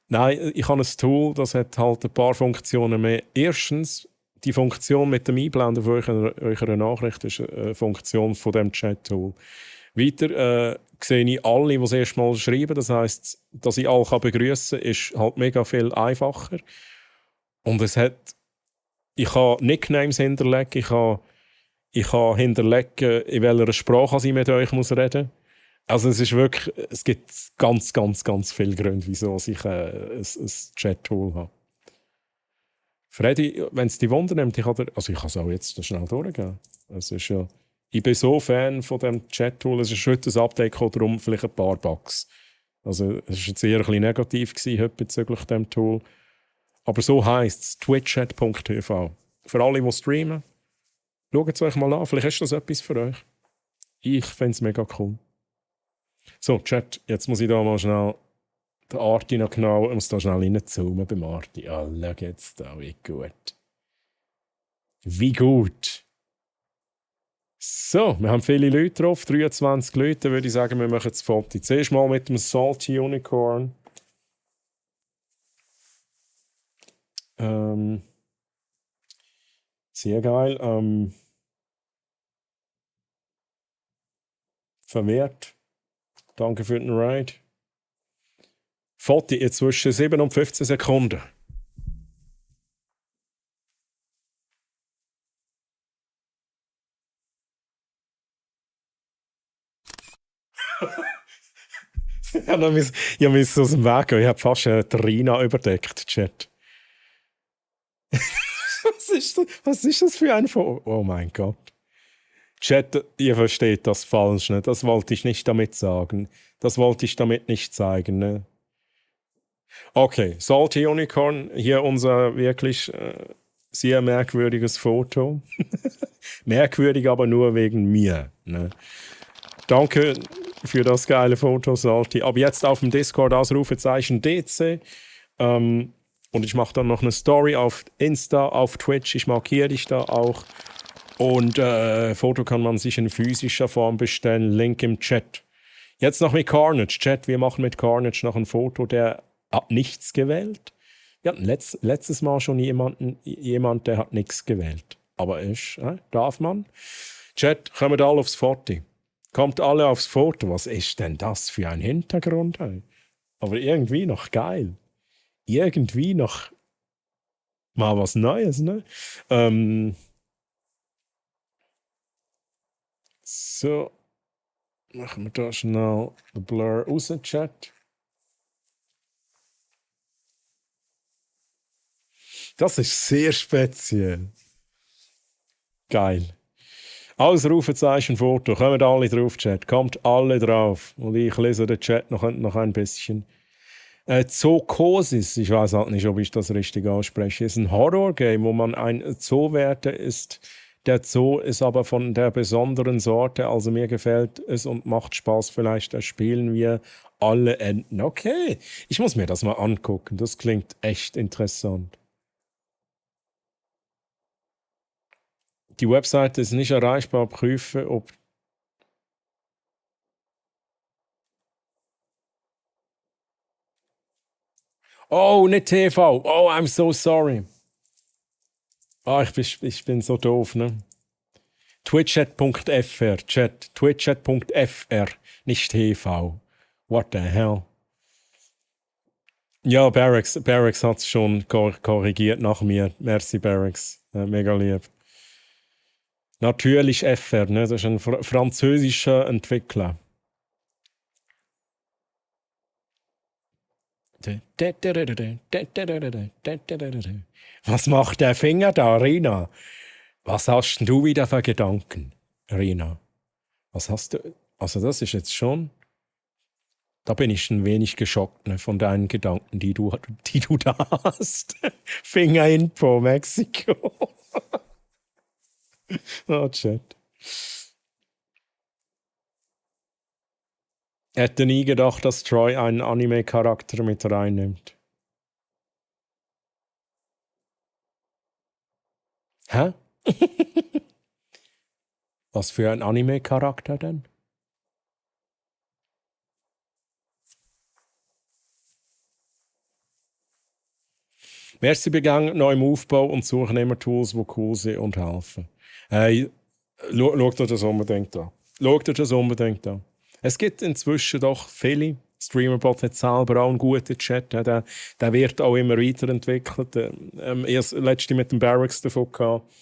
Nein, ich habe ein Tool, das hat halt ein paar Funktionen mehr. Erstens, die Funktion mit dem Einblenden von eurer Nachricht ist eine Funktion von dem Chat-Tool. Weiter sehe ich alle, die das erste Mal schreiben. Das heisst, dass ich alle begrüßen kann, ist halt mega viel einfacher. Und ich kann Nicknames hinterlegen, ich kann hinterlegen, in welcher Sprache ich mit euch reden muss. Also es gibt ganz, ganz, ganz viele Gründe, wieso ich ein Chat-Tool habe. Freddy, wenn es dich wundernimmt, ich kann es auch jetzt schnell durchgehen. Ich bin so Fan von dem Chat-Tool, es ist heute ein Update gekommen, darum vielleicht ein paar Bugs. Also es war jetzt eher ein bisschen negativ heute bezüglich dem Tool. Aber so heisst es twitchat.tv. Für alle, die streamen, schaut es euch mal an, vielleicht ist das etwas für euch. Ich finde es mega cool. So, Chat, jetzt muss ich da mal schnell den Arti noch genau, ich muss da schnell reinzoomen beim Arti. Ah, schau jetzt da, wie gut. Wie gut. So, wir haben viele Leute drauf, 23 Leute, dann würde ich sagen, wir machen das Foto. Zuerst mal mit dem Salty Unicorn. Sehr geil. Vermehrt. Danke für den Ride. Foto jetzt zwischen 7 und 15 Sekunden. Ich musste aus dem Weg gehen. Ich habe fast Trina überdeckt, Chat. Was ist das für ein Foto? Oh mein Gott. Chat, ihr versteht das falsch, ne? Das wollte ich nicht damit sagen. Das wollte ich damit nicht zeigen, ne? Okay, Salty Unicorn, hier unser wirklich sehr merkwürdiges Foto. Merkwürdig, aber nur wegen mir, ne? Danke für das geile Foto, Salty. Aber jetzt auf dem Discord Ausrufezeichen DC. Und ich mache dann noch eine Story auf Insta, auf Twitch. Ich markiere dich da auch. Und Foto kann man sich in physischer Form bestellen. Link im Chat. Jetzt noch mit Carnage. Chat, wir machen mit Carnage noch ein Foto. Der hat nichts gewählt. Wir hatten letztes Mal schon jemand, der hat nichts gewählt. Aber darf man. Chat, kommt alle aufs Foto. Kommt alle aufs Foto. Was ist denn das für ein Hintergrund? Aber irgendwie noch geil. Irgendwie noch mal was Neues, ne? So. Machen wir da schnell den Blur raus, Chat. Das ist sehr speziell. Geil. Ausrufezeichen Foto. Kommt alle drauf, Chat. Kommt alle drauf. Und ich lese den Chat noch ein bisschen. Zookosis, ich weiß halt nicht, ob ich das richtig ausspreche, ist ein Horror-Game, wo man ein Zoowärter ist. Der Zoo ist aber von der besonderen Sorte, also mir gefällt es und macht Spaß. Vielleicht spielen wir alle Enten. Okay, ich muss mir das mal angucken. Das klingt echt interessant. Die Webseite ist nicht erreichbar. Prüfe, ob... Oh, nicht TV. Oh, I'm so sorry. Ich bin so doof, ne? Twitchat.fr, Chat. Twitchat.fr, nicht TV. What the hell? Ja, Barracks hat es schon korrigiert nach mir. Merci, Barracks. Mega lieb. Natürlich FR, ne? Das ist ein französischer Entwickler. Was macht der Finger da, Rina? Was hast denn du wieder für Gedanken, Rina? Was hast du... Also das ist jetzt schon... Da bin ich ein wenig geschockt, ne, von deinen Gedanken, die du da hast. Finger-Info, Mexiko. Oh, Chat. Hätte nie gedacht, dass Troy einen Anime-Charakter mit reinnimmt. Hä? Was für ein Anime-Charakter denn? Merci begangen neu im Aufbau und suchen immer Tools, die cool sind und helfen. Hey, schaut euch das unbedingt an. Schaut euch das unbedingt an. Es gibt inzwischen doch viele. Streamerbot hat selber auch einen guten Chat. Der wird auch immer weiterentwickelt. Ich hatte letzte mit dem Barracks davon gehabt.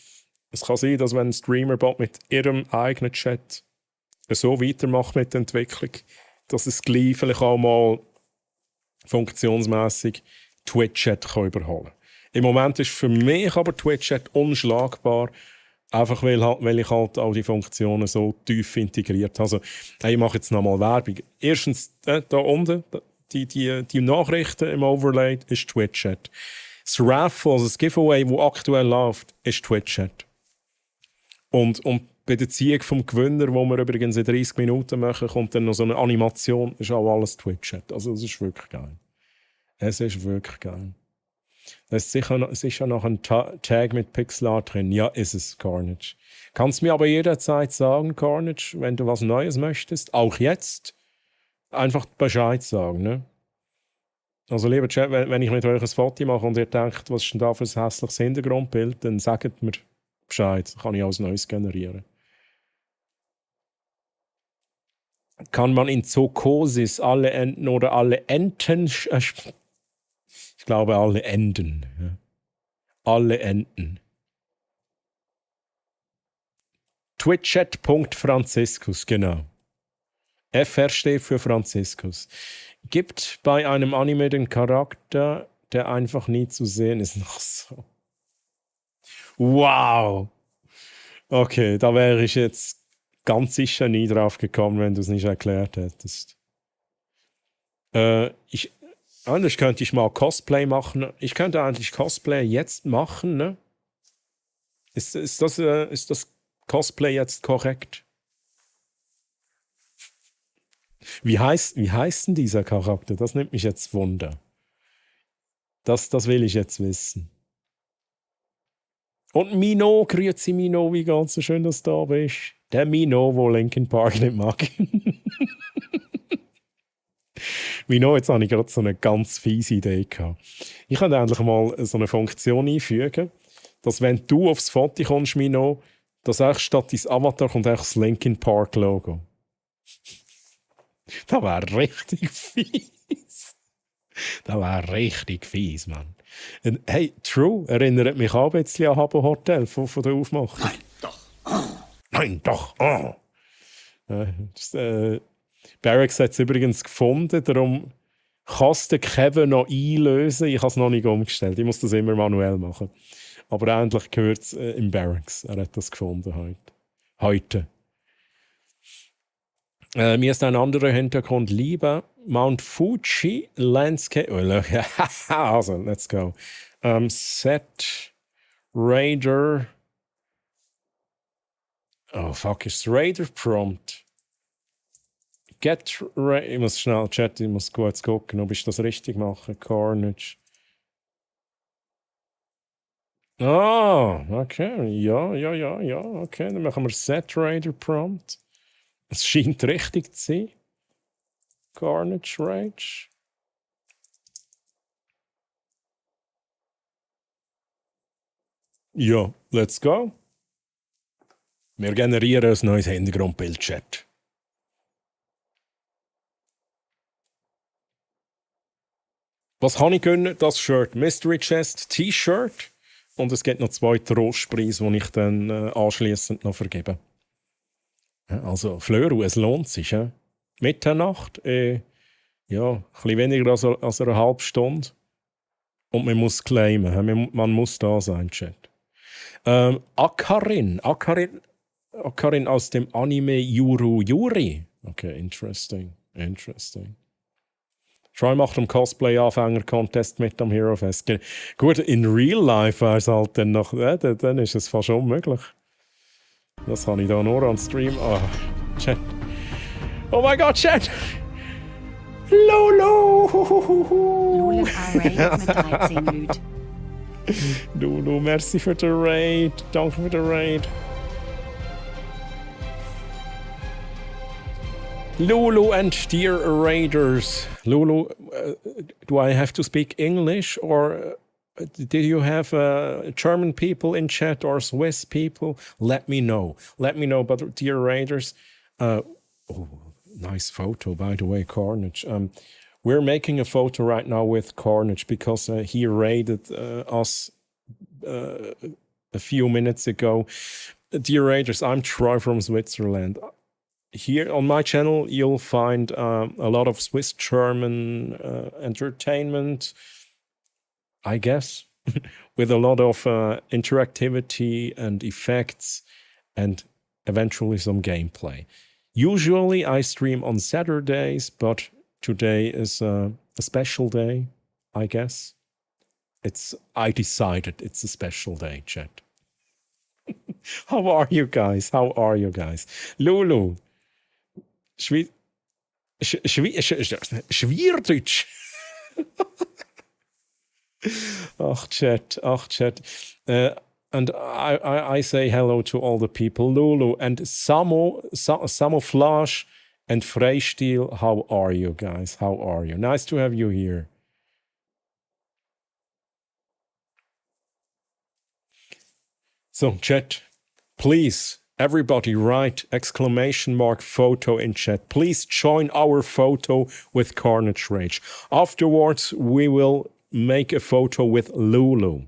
Es kann sein, dass wenn ein Streamerbot mit ihrem eigenen Chat so weitermacht mit der Entwicklung, dass es gleich vielleicht auch mal funktionsmässig Twitch-Chat überholen kann. Im Moment ist für mich aber Twitch-Chat unschlagbar, einfach weil ich halt all die Funktionen so tief integriert habe. Also, ich mache jetzt nochmal Werbung. Erstens, da unten, die Nachrichten im Overlay ist Twitch-Chat. Das Raffle, also das Giveaway, das aktuell läuft, ist Twitch-Chat. Und bei der Ziehung vom Gewinner, wo wir übrigens in 30 Minuten machen, kommt dann noch so eine Animation, ist auch alles Twitch-Chat. Also, es ist wirklich geil. Es ist wirklich geil. Es ist ja noch ein Tag mit Pixelart drin. Ja, ist es, Carnage. Kannst mir aber jederzeit sagen, Carnage, wenn du was Neues möchtest, auch jetzt, einfach Bescheid sagen. Ne? Also, lieber Chat, wenn ich mit euch ein Foto mache und ihr denkt, was ist denn da für ein hässliches Hintergrundbild, dann sagt mir Bescheid. Kann ich auch ein Neues generieren. Kann man in Zookosis alle Enten oder alle Enten... Ich glaube, alle Enden. Ja. Alle Enden. Twitchat.Franziskus, genau. FR steht für Franziskus. Gibt bei einem Anime den Charakter, der einfach nie zu sehen ist. Noch so. Wow! Okay, da wäre ich jetzt ganz sicher nie drauf gekommen, wenn du es nicht erklärt hättest. Anders könnte ich mal Cosplay machen. Ich könnte eigentlich Cosplay jetzt machen, ne? Ist das Cosplay jetzt korrekt? Wie heißt denn dieser Charakter? Das nimmt mich jetzt Wunder. Das will ich jetzt wissen. Und Mino, grüezi Mino, wie geht's? So schön, dass du da bist. Der Mino, der Linkin Park nicht mag. Mino, jetzt habe ich gerade so eine ganz fiese Idee gehabt. Ich könnte endlich mal so eine Funktion einfügen, dass wenn du aufs Foto kommst, Mino, dass eigentlich statt dein Avatar kommt eigentlich das Linkin Park Logo. Das wäre richtig fies. Das wäre richtig fies, Mann. Und, hey, True, erinnert mich auch ein bisschen an Habbo Hotel von der Aufmachung. Nein, doch. Nein, doch. Barracks hat es übrigens gefunden, darum kannst du Kevin noch einlösen. Ich habe es noch nicht umgestellt, ich muss das immer manuell machen. Aber endlich gehört es im Barracks. Er hat das gefunden heute. Mir ist ein anderer Hintergrund lieber. Mount Fuji Landscape. Also, let's go. Set Raider. Oh, fuck, ist Raider Prompt. Ich muss schnell chatten, ich muss kurz gucken, ob ich das richtig mache. Carnage. Ah, okay. Ja. Okay, dann machen wir Set Raider Prompt. Es scheint richtig zu sein. Carnage Rage. Ja, let's go. Wir generieren ein neues Hintergrundbild, Chat. Was kann ich gönnen? Das Shirt. Mystery Chest T-Shirt. Und es gibt noch 2 Trostpreise, die ich dann anschliessend noch vergebe. Also, Flöru, es lohnt sich. Mitternacht, ja, ein bisschen weniger als eine halbe Stunde. Und man muss claimen. Man muss da sein, Chat. Akarin aus dem Anime Yuru Yuri. Okay, interesting. Troy macht am Cosplay-Anfänger-Contest mit am Hero Fest. Gut, in Real Life wäre es halt dann noch, dann ist es fast unmöglich. Das habe ich da nur an Stream. Oh, Chat. Oh mein Gott, Chat! Lolo! Lulem Array mit 13 Lüd. Lulu, merci für den Raid. Danke für den Raid. Lulu and dear Raiders. Lulu, do I have to speak English or do you have German people in chat or Swiss people? Let me know. Let me know. But dear Raiders, oh, nice photo, by the way, Carnage. We're making a photo right now with Carnage because he raided us a few minutes ago. Dear Raiders, I'm Troy from Switzerland. Here on my channel, you'll find a lot of Swiss-German entertainment, I guess, with a lot of interactivity and effects and eventually some gameplay. Usually I stream on Saturdays, but today is a special day, I guess. I decided it's a special day, chat. How are you guys? How are you guys? Lulu. Schweizerdeutsch. Ach, Chat. And I say hello to all the people. Lulu and Samouflage and Freistil, how are you guys? How are you? Nice to have you here. So, chat, please, everybody write !photo in chat. Please join our photo with Carnage Rage. Afterwards, we will make a photo with Lulu.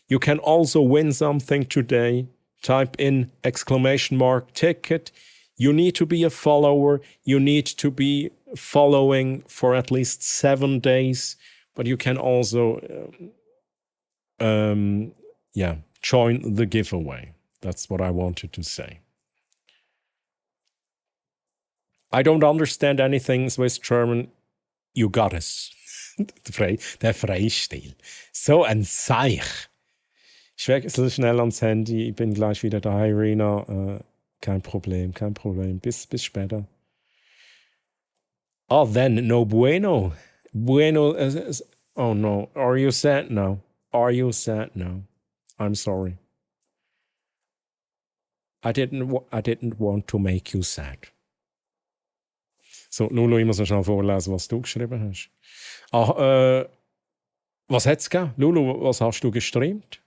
You can also win something today. Type in !ticket. You need to be a follower. You need to be following for at least 7 days. But you can also, join the giveaway. That's what I wanted to say. I don't understand anything Swiss German. You got us. Der Freistil. So ein Seich. Ich wechsle schnell ans Handy. Ich bin gleich wieder da, Irina. Kein Problem. Bis später. Oh, then, no bueno. Bueno. Oh no. Are you sad now? I'm sorry. I didn't want to make you sad. So, Lulu, ich muss noch schnell vorlesen, was du geschrieben hast. Was hat's gegeben? Lulu, was hast du gestreamt?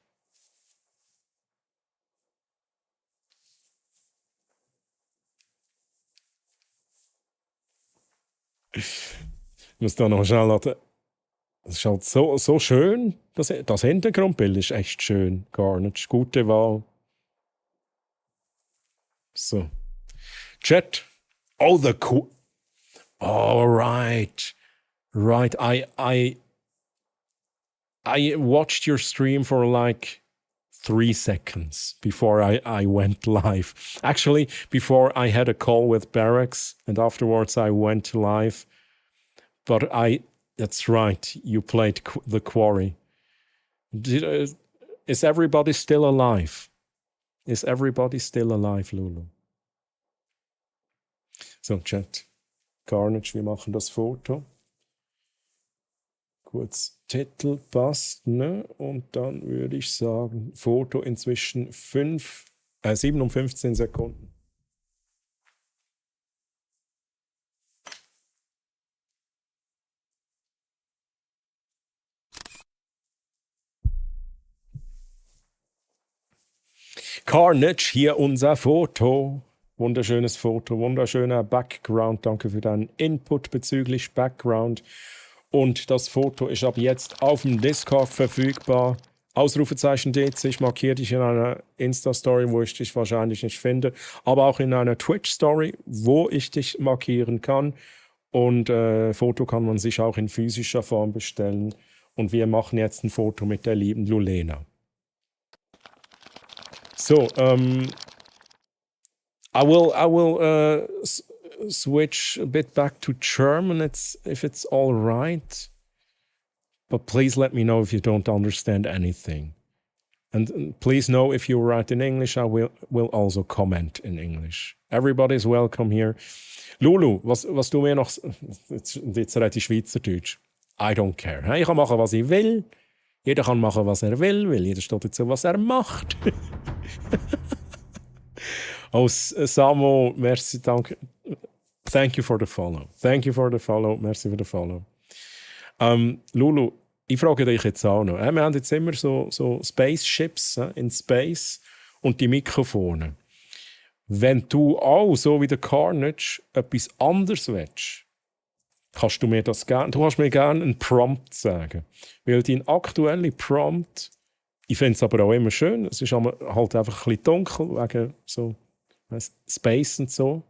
Ich muss da noch schnell... Es ist halt so schön. Das Hintergrundbild ist echt schön. Carnage, gute Wahl. So. Chat. Oh, the cool. Oh, right. I watched your stream for like 3 seconds before I went live. Actually, before I had a call with Barracks, and afterwards I went live. But that's right, you played The Quarry. Is everybody still alive? Is everybody still alive, Lulu? So, Chat. Carnage, wir machen das Foto. Kurz Titel passt, ne? Und dann würde ich sagen, Foto inzwischen 7 und 15 Sekunden. Carnage, hier unser Foto. Wunderschönes Foto, wunderschöner Background. Danke für deinen Input bezüglich Background. Und das Foto ist ab jetzt auf dem Discord verfügbar. Ausrufezeichen DC, ich markiere dich in einer Insta-Story, wo ich dich wahrscheinlich nicht finde, aber auch in einer Twitch-Story, wo ich dich markieren kann. Und Foto kann man sich auch in physischer Form bestellen. Und wir machen jetzt ein Foto mit der lieben Lulena. So, I will switch a bit back to German if it's all right. But please let me know if you don't understand anything. And please know if you write in English, I will also comment in English. Everybody's welcome here. Lulu, was du mir noch... Jetzt rede ich Schweizerdeutsch. I don't care. Ich kann machen, was ich will. Jeder kann machen, was er will, weil jeder steht dazu, was er macht. Samo, merci, danke. Thank you for the follow. Thank you for the follow. Merci für the follow. Lulu, ich frage dich jetzt auch noch. Wir haben jetzt immer so Spaceships in Space und die Mikrofone. Wenn du auch, so wie der Carnage, etwas anderes willst, kannst du mir das gerne. Du kannst mir gerne einen Prompt sagen. Weil dein aktueller Prompt, ich finde es aber auch immer schön, es ist halt einfach ein bisschen dunkel, wegen so Space und so.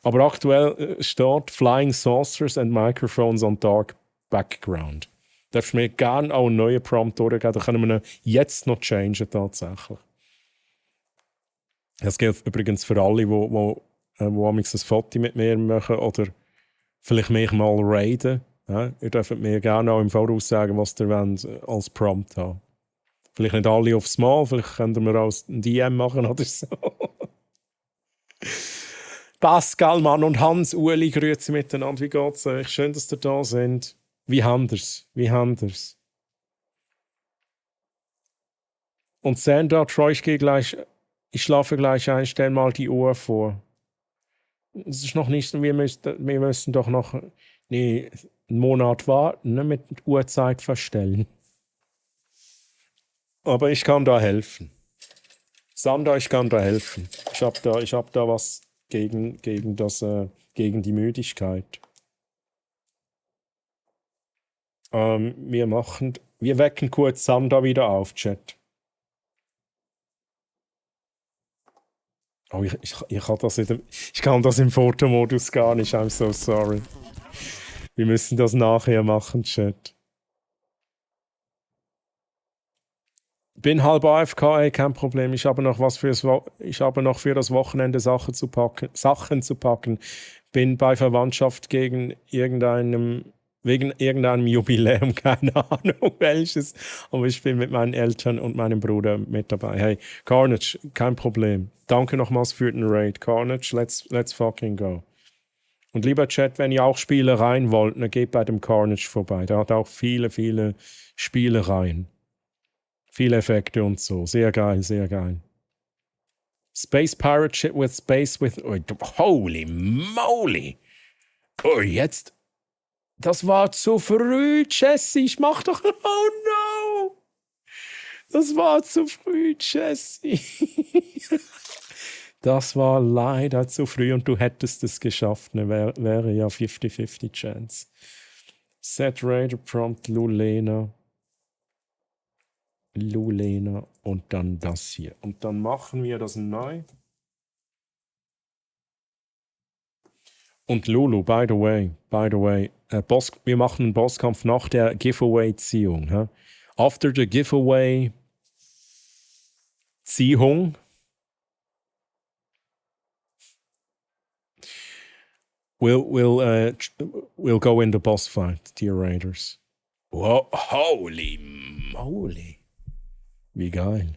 Aber aktuell steht Flying Saucers and Microphones on Dark Background. Darfst du mir gerne auch einen neuen Prompt durchgeben, dann können wir ihn jetzt noch changen tatsächlich. Das gilt übrigens für alle, die ein Foto mit mir machen oder vielleicht mich mal raiden. Ja? Ihr dürft mir gerne auch im Voraus sagen, was ihr wollt, als Prompt haben. Vielleicht nicht alle aufs Mal, vielleicht könnt ihr mir auch ein DM machen oder so. Pascal, Mann und Hans, Ueli, grüezi miteinander. Wie geht's euch? Schön, dass ihr da sind. Wie habt ihr's? Und Sandra, Troy, ich schlafe gleich ein, stell mal die Uhr vor. Es ist noch nicht, wir müssen doch noch einen Monat warten, ne, mit Uhrzeit verstellen. Aber ich kann da helfen. Sandra, ich kann da helfen. Ich hab da was gegen die Müdigkeit. Wir wecken kurz Sandra wieder auf, Chat. Oh, ich kann das im Fotomodus gar nicht. I'm so sorry. Wir müssen das nachher machen, Chat. Bin halb AFK, ey, kein Problem. Ich habe noch für das Wochenende Sachen zu packen. Bin bei Verwandtschaft wegen irgendeinem Jubiläum, keine Ahnung welches. Aber ich bin mit meinen Eltern und meinem Bruder mit dabei. Hey, Carnage, kein Problem. Danke nochmals für den Raid. Carnage, let's fucking go. Und lieber Chat, wenn ihr auch Spielereien wollt, dann geht bei dem Carnage vorbei. Der hat auch viele, viele Spielereien. Viele Effekte und so. Sehr geil, sehr geil. Space Pirate Ship with Space with... Oh, holy moly! Oh, jetzt... Das war zu früh, Jesse. Ich mach doch... Oh no! Das war zu früh, Jesse. Das war leider zu früh und du hättest es geschafft. Ne? Wäre ja 50-50 Chance. Set Raider Prompt Lulena und dann das hier. Und dann machen wir das neu. Und Lulu, by the way, wir machen einen Bosskampf nach der Giveaway-Ziehung. Huh? After the Giveaway-Ziehung we'll go in the boss fight, dear Raiders. Whoa, holy moly. Wie geil.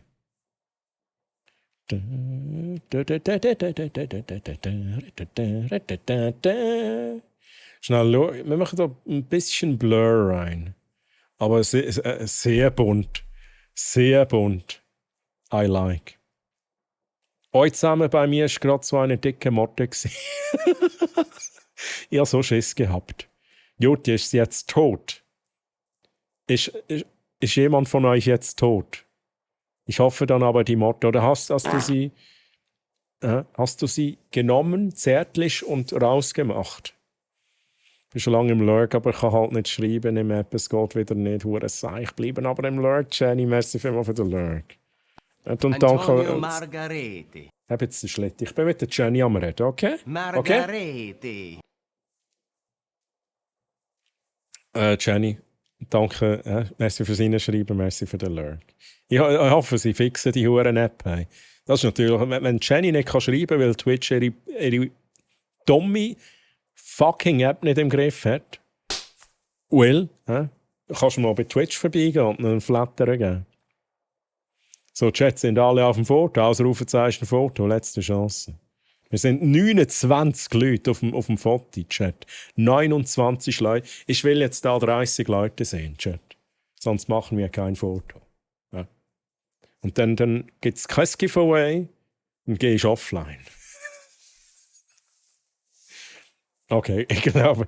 Schnell, wir machen da ein bisschen Blur rein. Aber sehr bunt. Sehr bunt. I like. Euch zusammen bei mir ist gerade so eine dicke Motte gewesen. Ich habe so Schiss gehabt. Jutti, ist sie jetzt tot? Ist jemand von euch jetzt tot? Ich hoffe dann aber die Motte. Oder hast du sie genommen, zärtlich und rausgemacht? Ich bin schon lange im Lurk, aber ich kann halt nicht schreiben im App. Es geht wieder nicht. Ich bleibe aber im Lurk, Jenny. Merci vielmals für den Lurk. Und danke. Margarete. Hab jetzt den Schlitt. Ich bin mit der Jenny am Reden, okay? Margarete. Okay? Jenny, danke. Merci fürs Reinschreiben, merci für den Lurk. Ich hoffe, sie fixen die Huren-App. Hey. Das ist natürlich, wenn Jenny nicht schreiben kann, weil Twitch ihre dumme fucking App nicht im Griff hat. Kannst du mal bei Twitch vorbeigehen und einen Flattern geben. So, Chat, sind alle auf dem Foto. Ausrufezeichen Foto, letzte Chance. Wir sind 29 Leute auf dem Foto, Chat. 29 Leute. Ich will jetzt da 30 Leute sehen, Chat. sonst machen wir kein Foto. Ja. Und dann gibt es kein Giveaway und gehe ich offline. Okay, ich glaube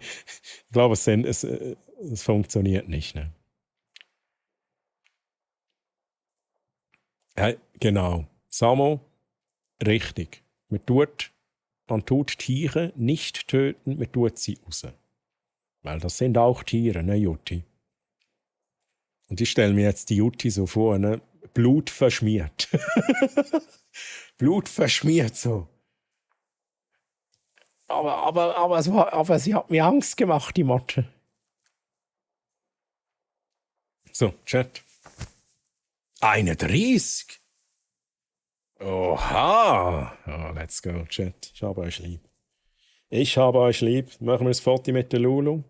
es funktioniert nicht. Ne? Ja, genau. Samo, richtig. Man tut Tiere nicht töten, man tut sie raus. Weil das sind auch Tiere, ne, Jutti? Und ich stelle mir jetzt die Jutti so vor, ne? Blut verschmiert. Blut verschmiert so. Aber sie hat mir Angst gemacht, die Motte. So, Chat. 31. Oha. Oh, let's go, Chat. Ich habe euch lieb. Ich habe euch lieb. Machen wir das Foto mit der Lulu.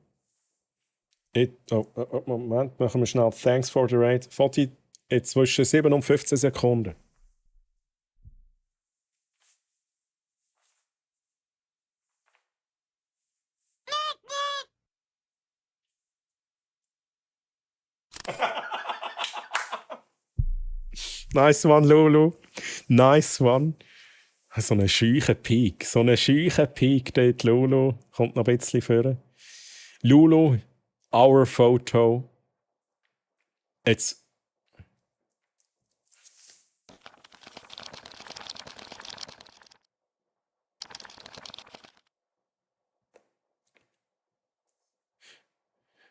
Moment, machen wir schnell. Thanks for the raid. Foto zwischen 7 und 15 Sekunden. Nice one, Lulu. Nice one. So einen scheuchen Peak. So einen scheuchen Peak dort, Lulu. Kommt noch ein bisschen vor. Lulu, our photo. Jetzt.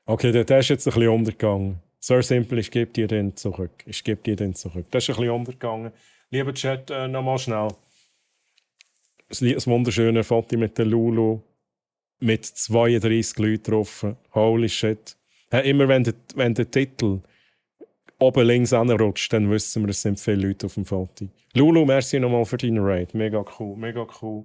Okay, der ist jetzt ein bisschen untergegangen. So simpel, ich gebe dir den zurück. Das ist ein bisschen untergegangen. Lieber Chat, nochmal schnell. Das wunderschöne Foto mit der Lulu. Mit 32 Leuten drauf. Holy shit. Immer wenn der Titel oben links anrutscht, dann wissen wir, es sind viele Leute auf dem Foto. Lulu, merci nochmal für deinen Raid. Mega cool, mega cool.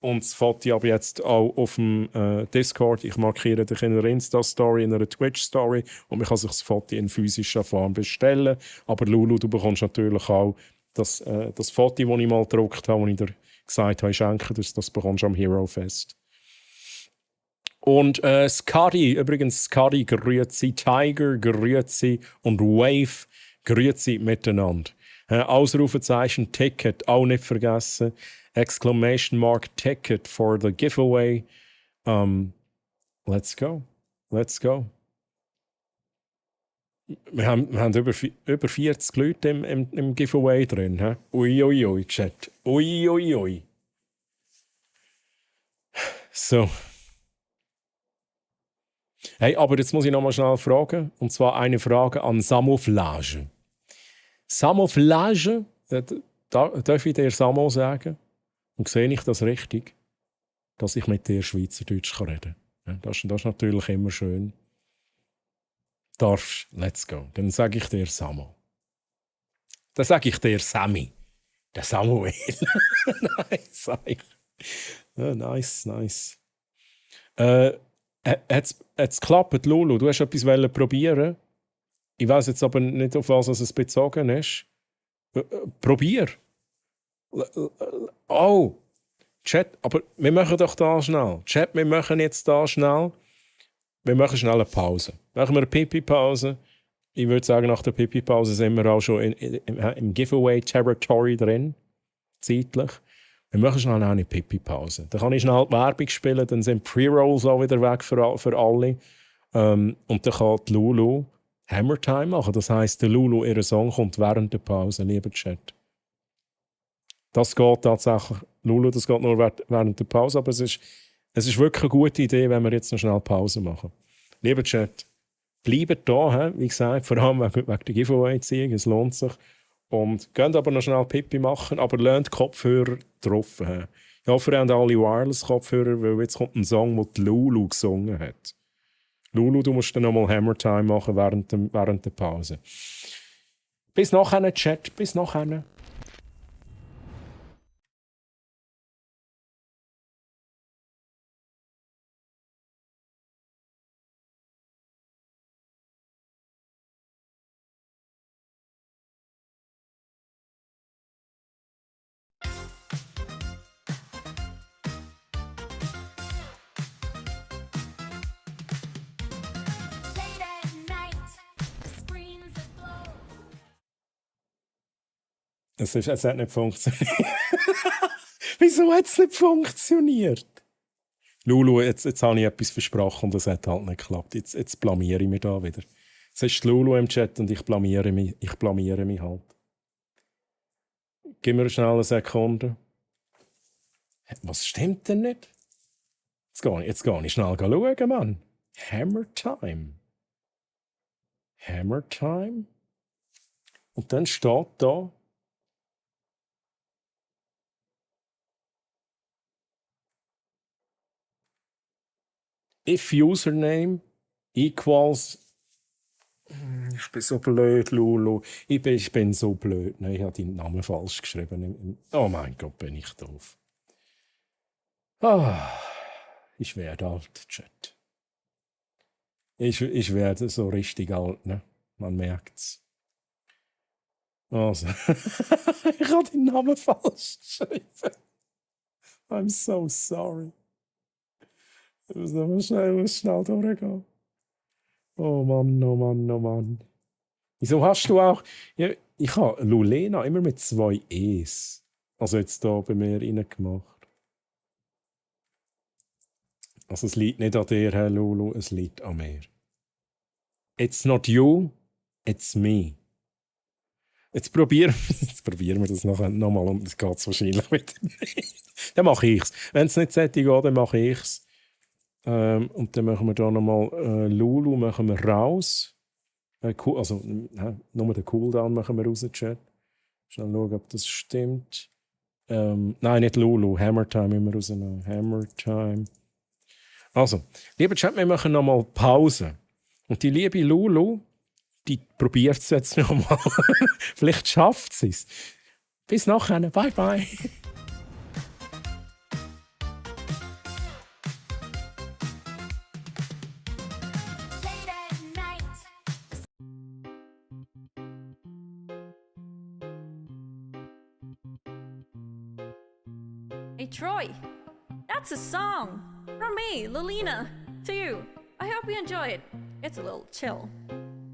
Und das Foto aber jetzt auch auf dem Discord. Ich markiere dich in einer Insta-Story, in einer Twitch-Story und man kann sich das Foto in physischer Form bestellen. Aber Lulu, du bekommst natürlich auch das Foto, das ich mal gedruckt habe, das ich dir gesagt habe, ich schenke dir, das bekommst du am Hero Fest. Und Skadi, übrigens Skadi, grüezi, Tiger, grüezi und Wave, grüezi miteinander. Ausrufezeichen Ticket, auch nicht vergessen. Exclamation mark Ticket for the giveaway. Let's go. Let's go. Wir haben über 40 Leute im Giveaway drin. He? Ui, Chat. Ui. So. Hey, aber jetzt muss ich noch mal schnell fragen. Und zwar eine Frage an Samouflage. Samouflage, darf ich dir Samo sagen? Und sehe ich das richtig, dass ich mit dir Schweizerdeutsch reden kann? Ja, das ist natürlich immer schön. Darfst, let's go. Dann sage ich dir Samo. Dann sage ich dir Sammy. Der Samuel. Nice. Ja, nice. Hat's geklappt, Lulu? Du hast etwas probieren. Ich weiß jetzt aber nicht, auf was es bezogen ist. Probier. Oh, Chat, aber wir machen doch da schnell. Chat, wir machen jetzt da schnell. Wir machen schnell eine Pause. Machen wir eine Pipi-Pause. Ich würde sagen, nach der Pipi-Pause sind wir auch schon im Giveaway-Territory drin. Zeitlich. Wir machen schnell eine Pipi-Pause. Dann kann ich schnell die Werbung spielen, dann sind Pre-Rolls auch wieder weg für alle. Und dann kann die Lulu Hammer Time machen. Das heisst, der Lulu, ihr Song kommt während der Pause, lieber Chat. Das geht tatsächlich, Lulu, das geht nur während der Pause, aber es ist wirklich eine gute Idee, wenn wir jetzt noch schnell Pause machen. Lieber Chat, bleibt da, wie gesagt, vor allem wegen der Giveaway-Ziehung, es lohnt sich. Und könnt aber noch schnell Pipi machen, aber lernt Kopfhörer drauf. Ich hoffe, ihr habt alle Wireless-Kopfhörer, weil jetzt kommt ein Song, den die Lulu gesungen hat. Lulu, du musst dann nochmal Hammer Time machen während der Pause. Bis nachher, Chat, bis nachher. Late at night, the screen Es hat nicht funktioniert. Wieso hat es nicht funktioniert? Lulu, jetzt habe ich etwas versprochen und es hat halt nicht geklappt. Jetzt blamiere ich mich da wieder. Jetzt ist Lulu im Chat und ich blamiere mich halt. Gib mir schnell eine Sekunde. Was stimmt denn nicht? Jetzt gehe ich schnell schauen, Mann. Hammer Time. Hammer Time. Und dann steht da. If username equals. Ich bin so blöd, Lulu. Ich bin so blöd. Nein, ich habe deinen Namen falsch geschrieben. Oh mein Gott, bin ich doof. Ich werde alt, Chat. Ich werde so richtig alt, ne? Man merkt's. Also. Ich habe den Namen falsch geschrieben. I'm so sorry. Ich muss noch mal schnell durchgehen. Oh Mann, oh Mann, oh Mann. Wieso hast du auch... Ja, ich habe Lulena immer mit 2 E's. Also jetzt hier bei mir reingemacht. Also es liegt nicht an dir, Herr Lulu, es liegt an mir. It's not you, it's me. Jetzt probieren wir das nochmal und es geht wahrscheinlich wieder nicht. Dann mache ich es. Wenn es nicht sollte gehen, dann mache ich es. Und dann machen wir da nochmal Lulu machen wir raus. Also nur den Cooldown machen wir raus, Chat. Schnell schauen, ob das stimmt. Nein, nicht Lulu. Hammer Time immer rausnehmen. Hammer Time. Also, lieber Chat, wir machen nochmal Pause. Und die liebe Lulu, die probiert es jetzt nochmal. Vielleicht schafft sie es. Bis nachher. Bye, bye. Hey Troy, that's a song from me, Lilina, to you. I hope you enjoy it. It's a little chill.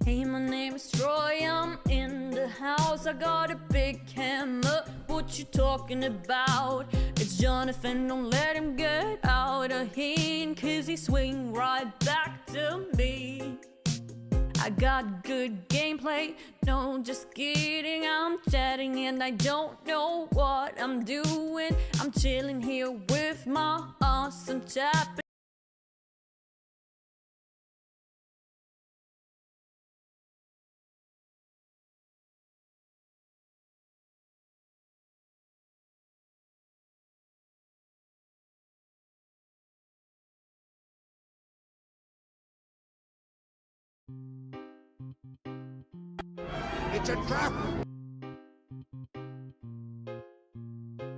Hey, my name is Troy, I'm in the house. I got a big hammer, what you talking about? It's Jonathan, don't let him get out of here, 'cause he swing right back to me. I got good gameplay, no, just kidding. I'm chatting and I don't know what I'm doing. I'm chilling here with my awesome chap. It's a trap!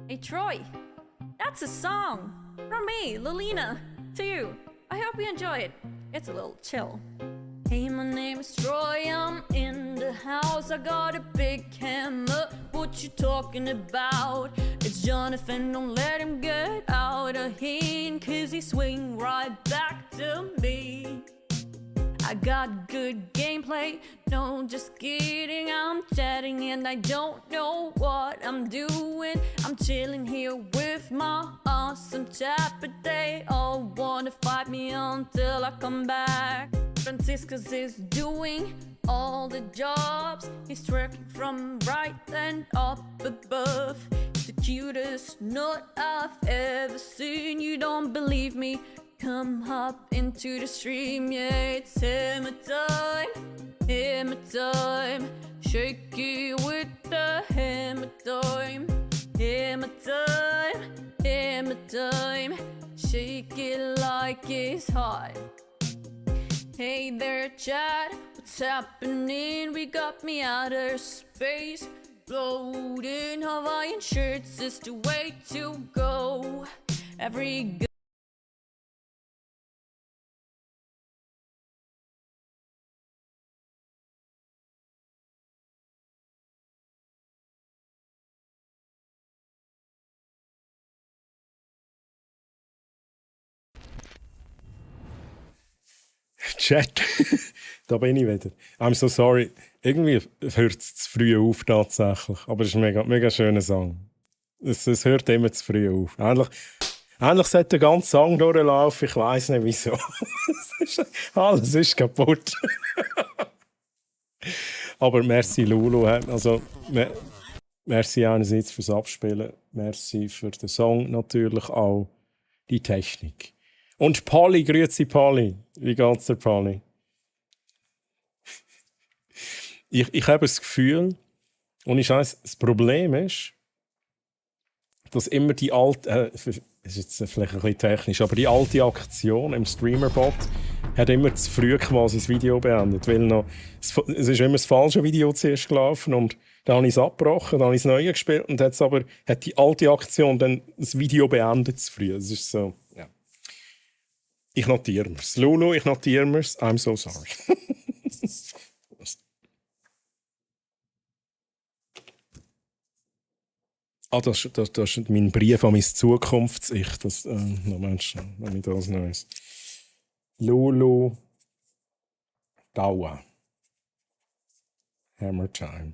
Hey Troy, that's a song from me, Lilina, to you. I hope you enjoy it. It's a little chill. Hey, my name is Troy, I'm in the house. I got a big hammer, what you talking about? It's Jonathan, don't let him get out of here, 'cause he swing right back to me. I got good gameplay, no, just kidding. I'm chatting and I don't know what I'm doing. I'm chilling here with my awesome chat, but they all wanna fight me until I come back. Franciscus is doing all the jobs. He's twerking from right and up above. He's the cutest nut I've ever seen. You don't believe me? Come hop into the stream, yeah, it's hammer time, shake it with the hammer time, shake it like it's hot. Hey there, chat, what's happening? We got me outer space, floating Hawaiian shirts is the way to go. Every Chat, da bin ich wieder. I'm so sorry. irgendwie hört es zu früh auf tatsächlich. Aber es ist ein mega, mega schöner Song. Es hört immer zu früh auf. Eigentlich sollte der ganze Song durchlaufen, ich weiss nicht wieso. Alles ist kaputt. Aber merci Lulu. Also, merci einerseits fürs Abspielen, merci für den Song natürlich auch, die Technik. Und Polly, grüezi Polly. Wie geht's dir, Polly? Ich habe das Gefühl, und ich weiß, das Problem ist, dass immer die alte, das ist jetzt vielleicht ein bisschen technisch, aber die alte Aktion im Streamerbot hat immer zu früh quasi das Video beendet, weil es ist immer das falsche Video zuerst gelaufen und dann habe ich es abgebrochen, dann habe ich es neu gespielt und jetzt aber hat die alte Aktion dann das Video beendet zu früh. Das ist so, ja. Ich notiere mir's. Lulu, ich notiere mir's. I'm so sorry. Das ist mein Brief an mein Zukunfts-Ich. Moment, wenn ich das Neues. Lulu Dauer. Hammer Time.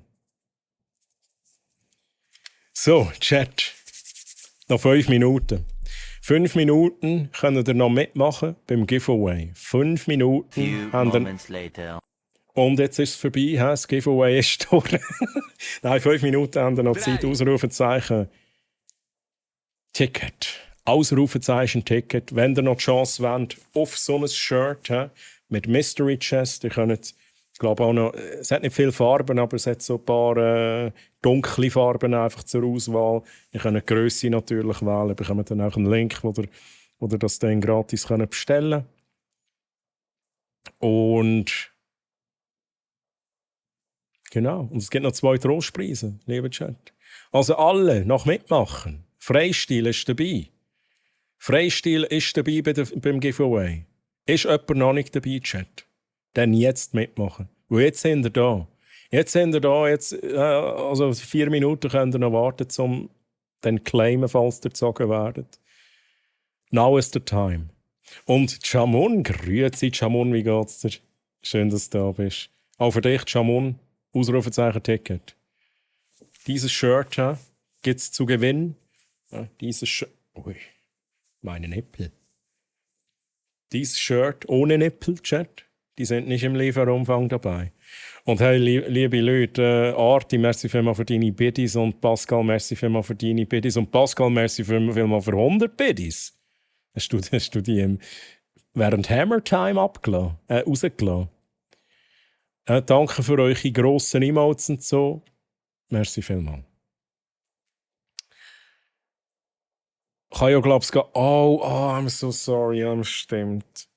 So, Chat. Noch 5 Minuten. 5 Minuten könnt ihr noch mitmachen beim Giveaway. 5 Minuten haben wir. Und jetzt ist es vorbei, das Giveaway ist durch. Nein, 5 Minuten haben wir noch Zeit. Ausrufezeichen Ticket. Ausrufezeichen Ticket. Wenn ihr noch die Chance wollt, auf so ein Shirt mit Mystery Chest. Ihr könnt, ich glaube auch noch, es hat nicht viele Farben, aber es hat so ein paar dunkle Farben einfach zur Auswahl. Ihr könnt die Grösse natürlich wählen. Ihr bekommt dann auch einen Link, wo ihr das dann gratis bestellen könnt. Und genau, und es gibt noch 2 Trostpreise, lieber Chat. Also alle noch mitmachen. Freistil ist dabei. Freistil ist dabei beim Giveaway. Ist jemand noch nicht dabei, Chat? Dann jetzt mitmachen. Und jetzt sind wir da. Also 4 Minuten könnt ihr noch warten, um dann claimen, falls ihr gezogen werdet. Now is the time. Und Chamun, grüezi Chamun, wie geht's dir? Schön, dass du da bist. Auch für dich, Chamun. Ausrufezeichen Ticket. Dieses Shirt gibt es zu gewinnen. Ja, dieses Shirt. Ui, meine Nippel. Dieses Shirt ohne Nippel, Chat, die sind nicht im Lieferumfang dabei. Und hey, liebe Leute, Arti, merci vielmals für deine Biddies und Pascal, merci vielmals für deine Biddies und Pascal, merci vielmals für 100 Biddies. Hast du die während Hammer Time rausgelassen? Danke für eure grossen Emotes und so. Merci vielmals. Kann ja, glaube ich, I'm so sorry, stimmt.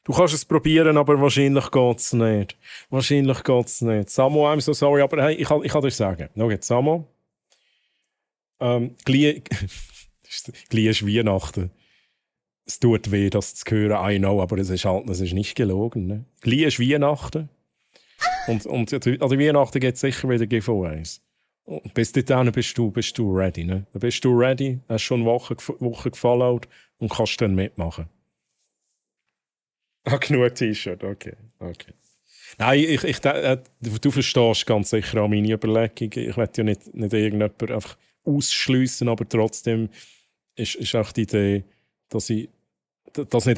Du kannst es probieren, aber wahrscheinlich geht es nicht. Samo, I'm so sorry, aber hey, ich kann dir sagen. Schau jetzt, Samo. Gleich ist Weihnachten. Es tut weh, das zu hören, I know, aber es ist nicht gelogen. Ne? Gleich ist Weihnachten. Und an der Weihnachten gibt es sicher wieder Giveaways. Und bis dahin bist du ready. Ne? Dann bist du ready, hast schon eine Woche gefollowt und kannst dann mitmachen. Genug T-Shirt, okay. Nein, du verstehst ganz sicher auch meine Überlegung. Ich will ja nicht irgendjemanden einfach ausschliessen, aber trotzdem ist auch die Idee, dass nicht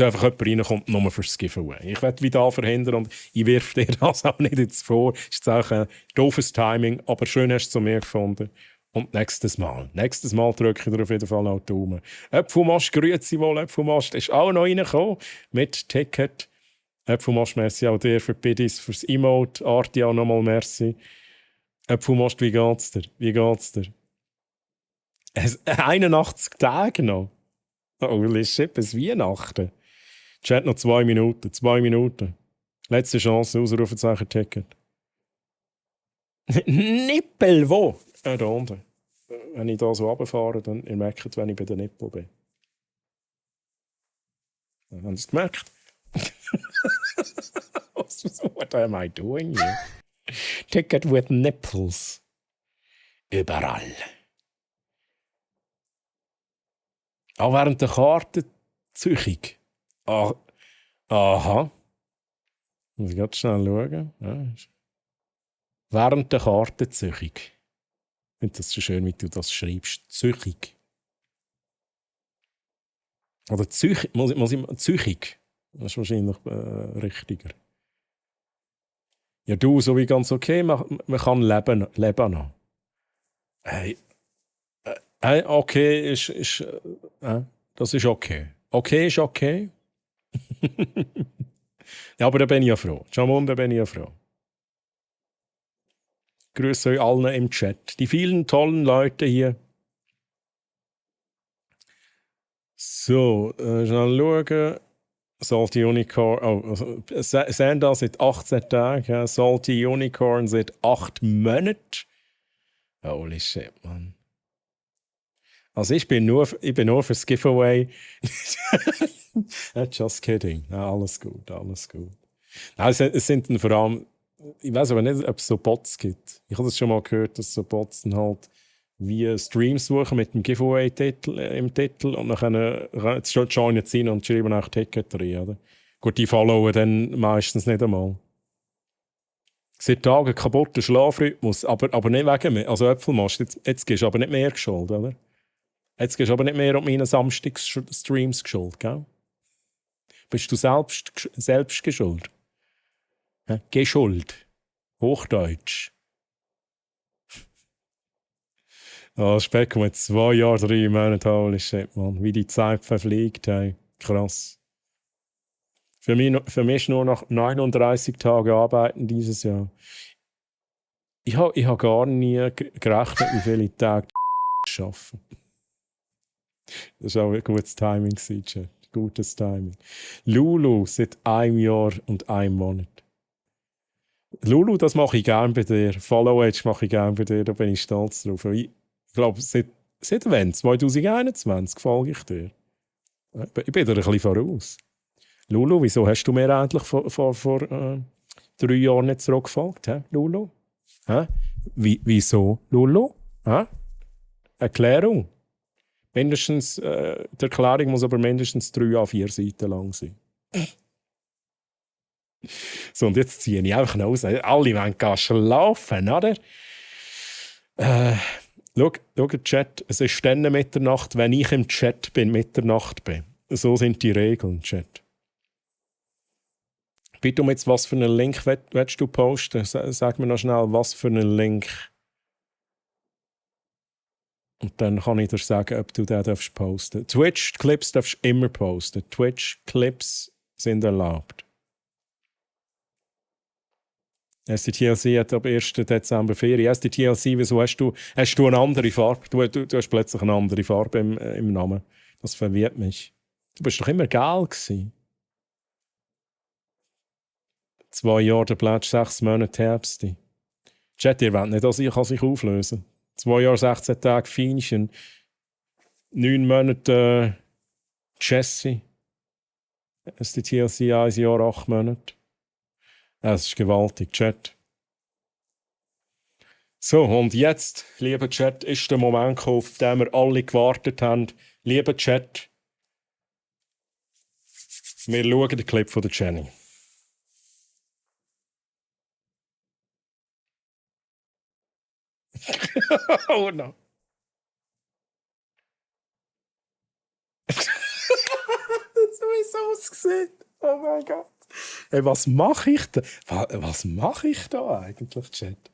einfach jemand reinkommt, nur fürs Giveaway. Ich will wie da verhindern und ich wirfe dir das auch nicht jetzt vor. Es ist auch ein doofes Timing, aber schön hast du zu mir gefunden. Und nächstes Mal drücke ich dir auf jeden Fall auch die Daumen. Äpfelmast, grüezi wohl, Äpfelmast ist auch noch reingekommen mit Ticket. Äpfelmast, merci auch dir für die Biddies, fürs Emote. Arti auch nochmal merci. Äpfelmast, wie geht's dir? 81 Tage noch. Holy shit, bis Weihnachten. Chat noch 2 Minuten. 2 Minuten. Letzte Chance, Ausrufezeichen Ticket. Nippel, wo? Da unten. Wenn ich da so runterfahre, dann ihr merkt, wenn ich bei den Nippel bin. Haben Sie es gemerkt? What am I doing here? Ticket with nipples. Überall. Auch während der Kartenzüchung. Aha. Muss ich ganz schnell schauen. Ja. Während der Kartenzüchung. Ich finde das so schön, wie du das schreibst. Züchung. Oder Züchig. Züchig. Das ist wahrscheinlich richtiger. Ja, du, so wie ganz okay. Man kann leben noch. Hey, okay das ist okay. Okay ist okay. Ja, aber da bin ich ja froh. Jamon, da bin ich ja froh. Grüße euch allen im Chat. Die vielen tollen Leute hier. So, schnell schauen. Salty Unicorn. Sandal seit 18 Tagen. Ja. Salty Unicorn seit 8 Monaten. Holy shit, man. Also ich bin nur fürs Giveaway. Just kidding. Ja, alles gut. Nein, es sind dann vor allem, ich weiß aber nicht, ob es so Bots gibt. Ich habe das schon mal gehört, dass so Bots dann halt wie Streams suchen mit dem Giveaway-Titel im Titel und dann joinen sie rein und schreiben auch Ticket rein, oder? Gut, die followen dann meistens nicht einmal. Seit Tagen kaputter Schlafrhythmus, aber nicht wegen mir. Also Äpfelmast, jetzt gehst du aber nicht mehr geschuld, oder? Jetzt gehst du aber nicht mehr um meine Samstagsstreams geschuld, gell? Bist du selbst geschuld? Ja? Geschuld. Hochdeutsch. Speck mit 2 Jahren, 3 Monaten, holy shit, man. Wie die Zeit verfliegt, hey. Krass. Für mich nur noch 39 Tage arbeiten dieses Jahr. Ich hab gar nie gerechnet, wie viele Tage arbeiten. Das war auch ein gutes Timing, Chat. Gutes Timing. Lulu seit 1 Jahr und 1 Monat. Lulu, das mache ich gerne bei dir. Follow-Age mache ich gerne bei dir, da bin ich stolz drauf. Ich glaube, seit wann? 2021 folge ich dir. Ich bin dir ein bisschen voraus. Lulu, wieso hast du mir endlich vor 3 Jahren nicht zurückgefolgt, Lulu? Wieso, Lulu? Erklärung. Mindestens, die Erklärung muss aber mindestens 3 A4 Seiten lang sein. So, und jetzt ziehe ich einfach noch raus. Alle wollen gehen schlafen, oder? Schau, Chat, es ist dann Mitternacht, wenn ich im Chat bin, Mitternacht bin. So sind die Regeln, Chat. Bitte um jetzt, was für einen Link willst du posten? Sag mir noch schnell, was für einen Link. Und dann kann ich dir sagen, ob du den posten darfst. Twitch-Clips darfst du immer posten. Twitch-Clips sind erlaubt. SDTLC hat ab 1. Dezember Ferien. SDTLC, wieso hast du eine andere Farbe? Du hast plötzlich eine andere Farbe im Namen. Das verwirrt mich. Du bist doch immer geil gewesen. 2 Jahre der Plätsch, 6 Monate Herbst. Chat, ihr wollt nicht, dass ich sich auflösen kann. 2 Jahre, 16 Tage Fienchen. 9 Monate Jesse. SDTLC 1 Jahr, 8 Monate. Das ist gewaltig, Chat. So, und jetzt, lieber Chat, ist der Moment gekommen, auf den wir alle gewartet haben. Lieber Chat, wir schauen den Clip von der Jenny. Oh no. Das ist so ausgesehen. Oh mein Gott. Hey, was mache ich da? Was mache ich da eigentlich, Chat?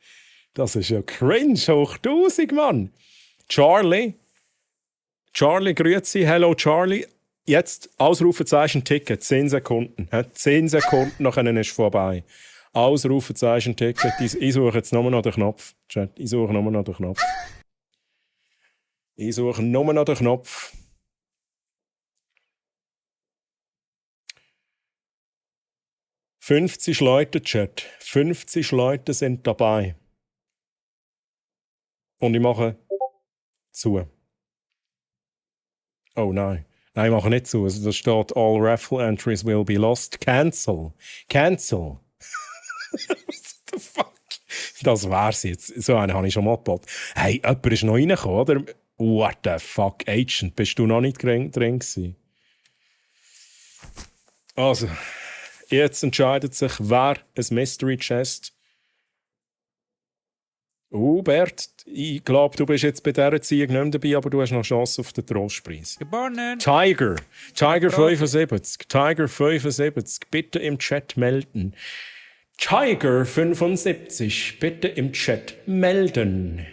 Das ist ja cringe hoch 1000, Mann. Charlie, grüezi. Hello, Charlie. Jetzt Ausrufezeichen Ticket. 10 Sekunden. 10 Sekunden, nachher ist vorbei. Ausrufezeichen Ticket. Ich suche jetzt nur noch den Knopf. Chat, ich suche nur noch den Knopf. 50 Leute, Chat. 50 Leute sind dabei. Und ich mache zu. Oh nein. Nein, ich mache nicht zu. Also, da steht, all raffle entries will be lost. Cancel. What the fuck? Das wär's jetzt. So einen habe ich schon mal geboten. Hey, jemand ist noch reingekommen, oder? What the fuck, Agent? Bist du noch nicht drin gewesen? Also, jetzt entscheidet sich, wer ein Mystery Chest Bert, ich glaube, du bist jetzt bei dieser Ziehung nicht mehr dabei, aber du hast noch Chance auf den Trostpreis. Gewonnen. Tiger 75, Tiger 75, bitte im Chat melden. Tiger 75, bitte im Chat melden.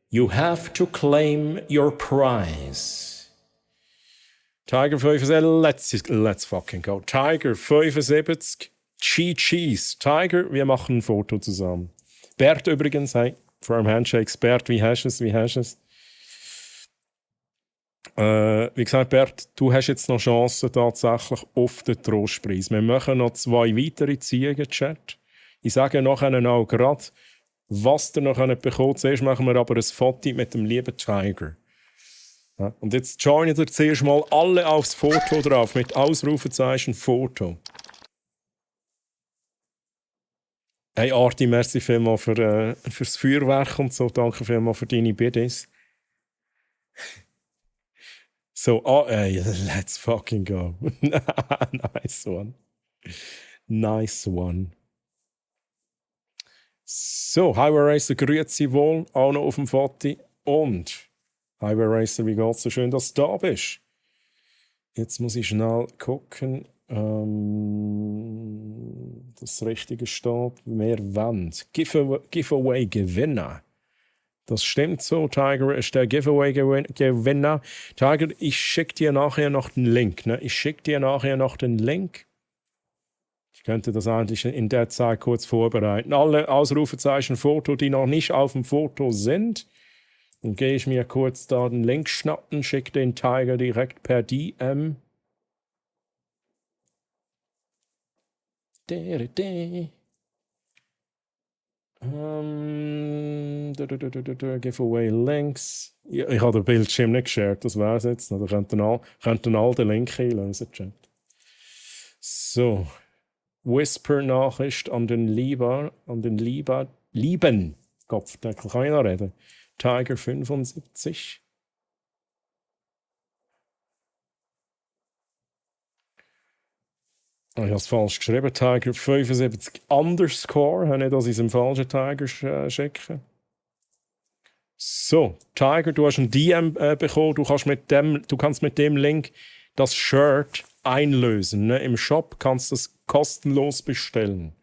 You have to claim your prize. Tiger 75, let's fucking go. Tiger 75, Cheese. Tiger, wir machen ein Foto zusammen. Bert übrigens, hey, Firm Handshakes. Bert, wie hast du es? Wie gesagt, Bert, du hast jetzt noch Chancen tatsächlich auf den Trostpreis. Wir machen noch 2 weitere Ziegen, Chat. Ich sage nachher auch gerade, was ihr noch bekommt. Zuerst machen wir aber ein Foto mit dem lieben Tiger. Ja, und jetzt joinen ihr zuerst mal alle aufs Foto drauf, mit Ausrufezeichen Foto. Hey Arti, merci vielmals fürs Feuerwerk und so. Danke vielmals für deine Biddies. So, let's fucking go. Nice one. Nice one. So, Highway Racer, grüezi wohl, auch noch auf dem Foto. Und, Highway Racer, wie geht's? So schön, dass du da bist. Jetzt muss ich schnell gucken, das Richtige steht. Wer wollen? Giveaway-Gewinner. Das stimmt so, Tiger ist der Giveaway-Gewinner. Tiger, ich schicke dir nachher noch den Link. Ne? Ich könnte das eigentlich in der Zeit kurz vorbereiten. Alle Ausrufezeichen Foto, die noch nicht auf dem Foto sind. Dann gehe ich mir kurz da den Link schnappen, schicke den Tiger direkt per DM. Giveaway Links. Ich habe den Bildschirm nicht geshared, das wäre es jetzt. Da könnten all den Link einlösen, Chat. So. Whisper-Nachricht an den lieben Kopfdeckel. Kann ich noch reden? Tiger 75. Ich habe es falsch geschrieben. Tiger 75 underscore. Habe ich das in einem falschen Tiger schicken? So, Tiger, du hast ein DM bekommen. Du kannst mit dem Link das Shirt einlösen. Ne? Im Shop kannst du es kostenlos bestellen.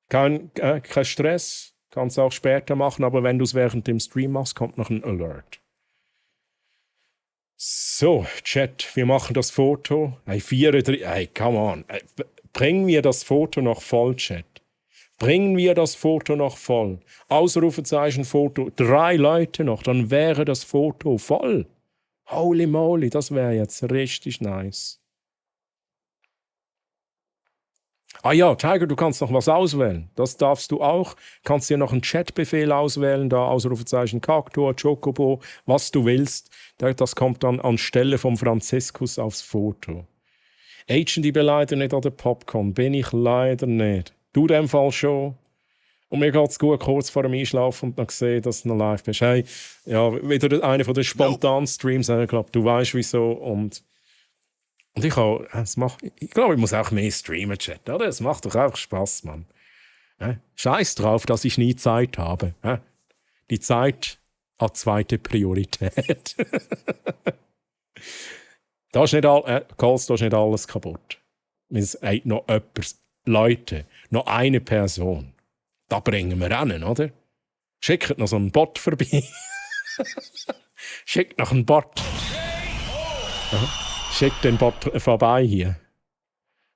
Kein Stress. Kannst du auch später machen, aber wenn du es während dem Stream machst, kommt noch ein Alert. So, Chat, wir machen das Foto. Hey, come on. Bringen wir das Foto noch voll, Chat. Bringen wir das Foto noch voll. Ausrufezeichen Foto. 3 Leute noch, dann wäre das Foto voll. Holy moly, das wäre jetzt richtig nice. Ah ja, Tiger, du kannst noch was auswählen. Das darfst du auch. Kannst dir noch einen Chatbefehl auswählen, da Ausrufezeichen Kaktor, Chocobo, was du willst. Das kommt dann anstelle vom Franziskus aufs Foto. Agent, ich bin leider nicht an der Popcorn. Bin ich leider nicht. Du in dem Fall schon. Und mir geht's gut, kurz vor dem Einschlafen und dann gesehen, dass du noch live bist. Hey, ja, wieder einer von den spontanen Streams. Ich glaube, du weißt wieso. Und ich glaube, ich muss auch mehr streamen, Chat, oder? Es macht doch einfach Spaß, Mann. Scheiß drauf, dass ich nie Zeit habe. Die Zeit hat zweite Priorität. Da ist nicht alles kaputt. Es ist noch jemand, Leute, noch eine Person. Da bringen wir hin, oder? Schickt noch so einen Bot vorbei. Schickt noch einen Bot. Schickt den Bot vorbei hier.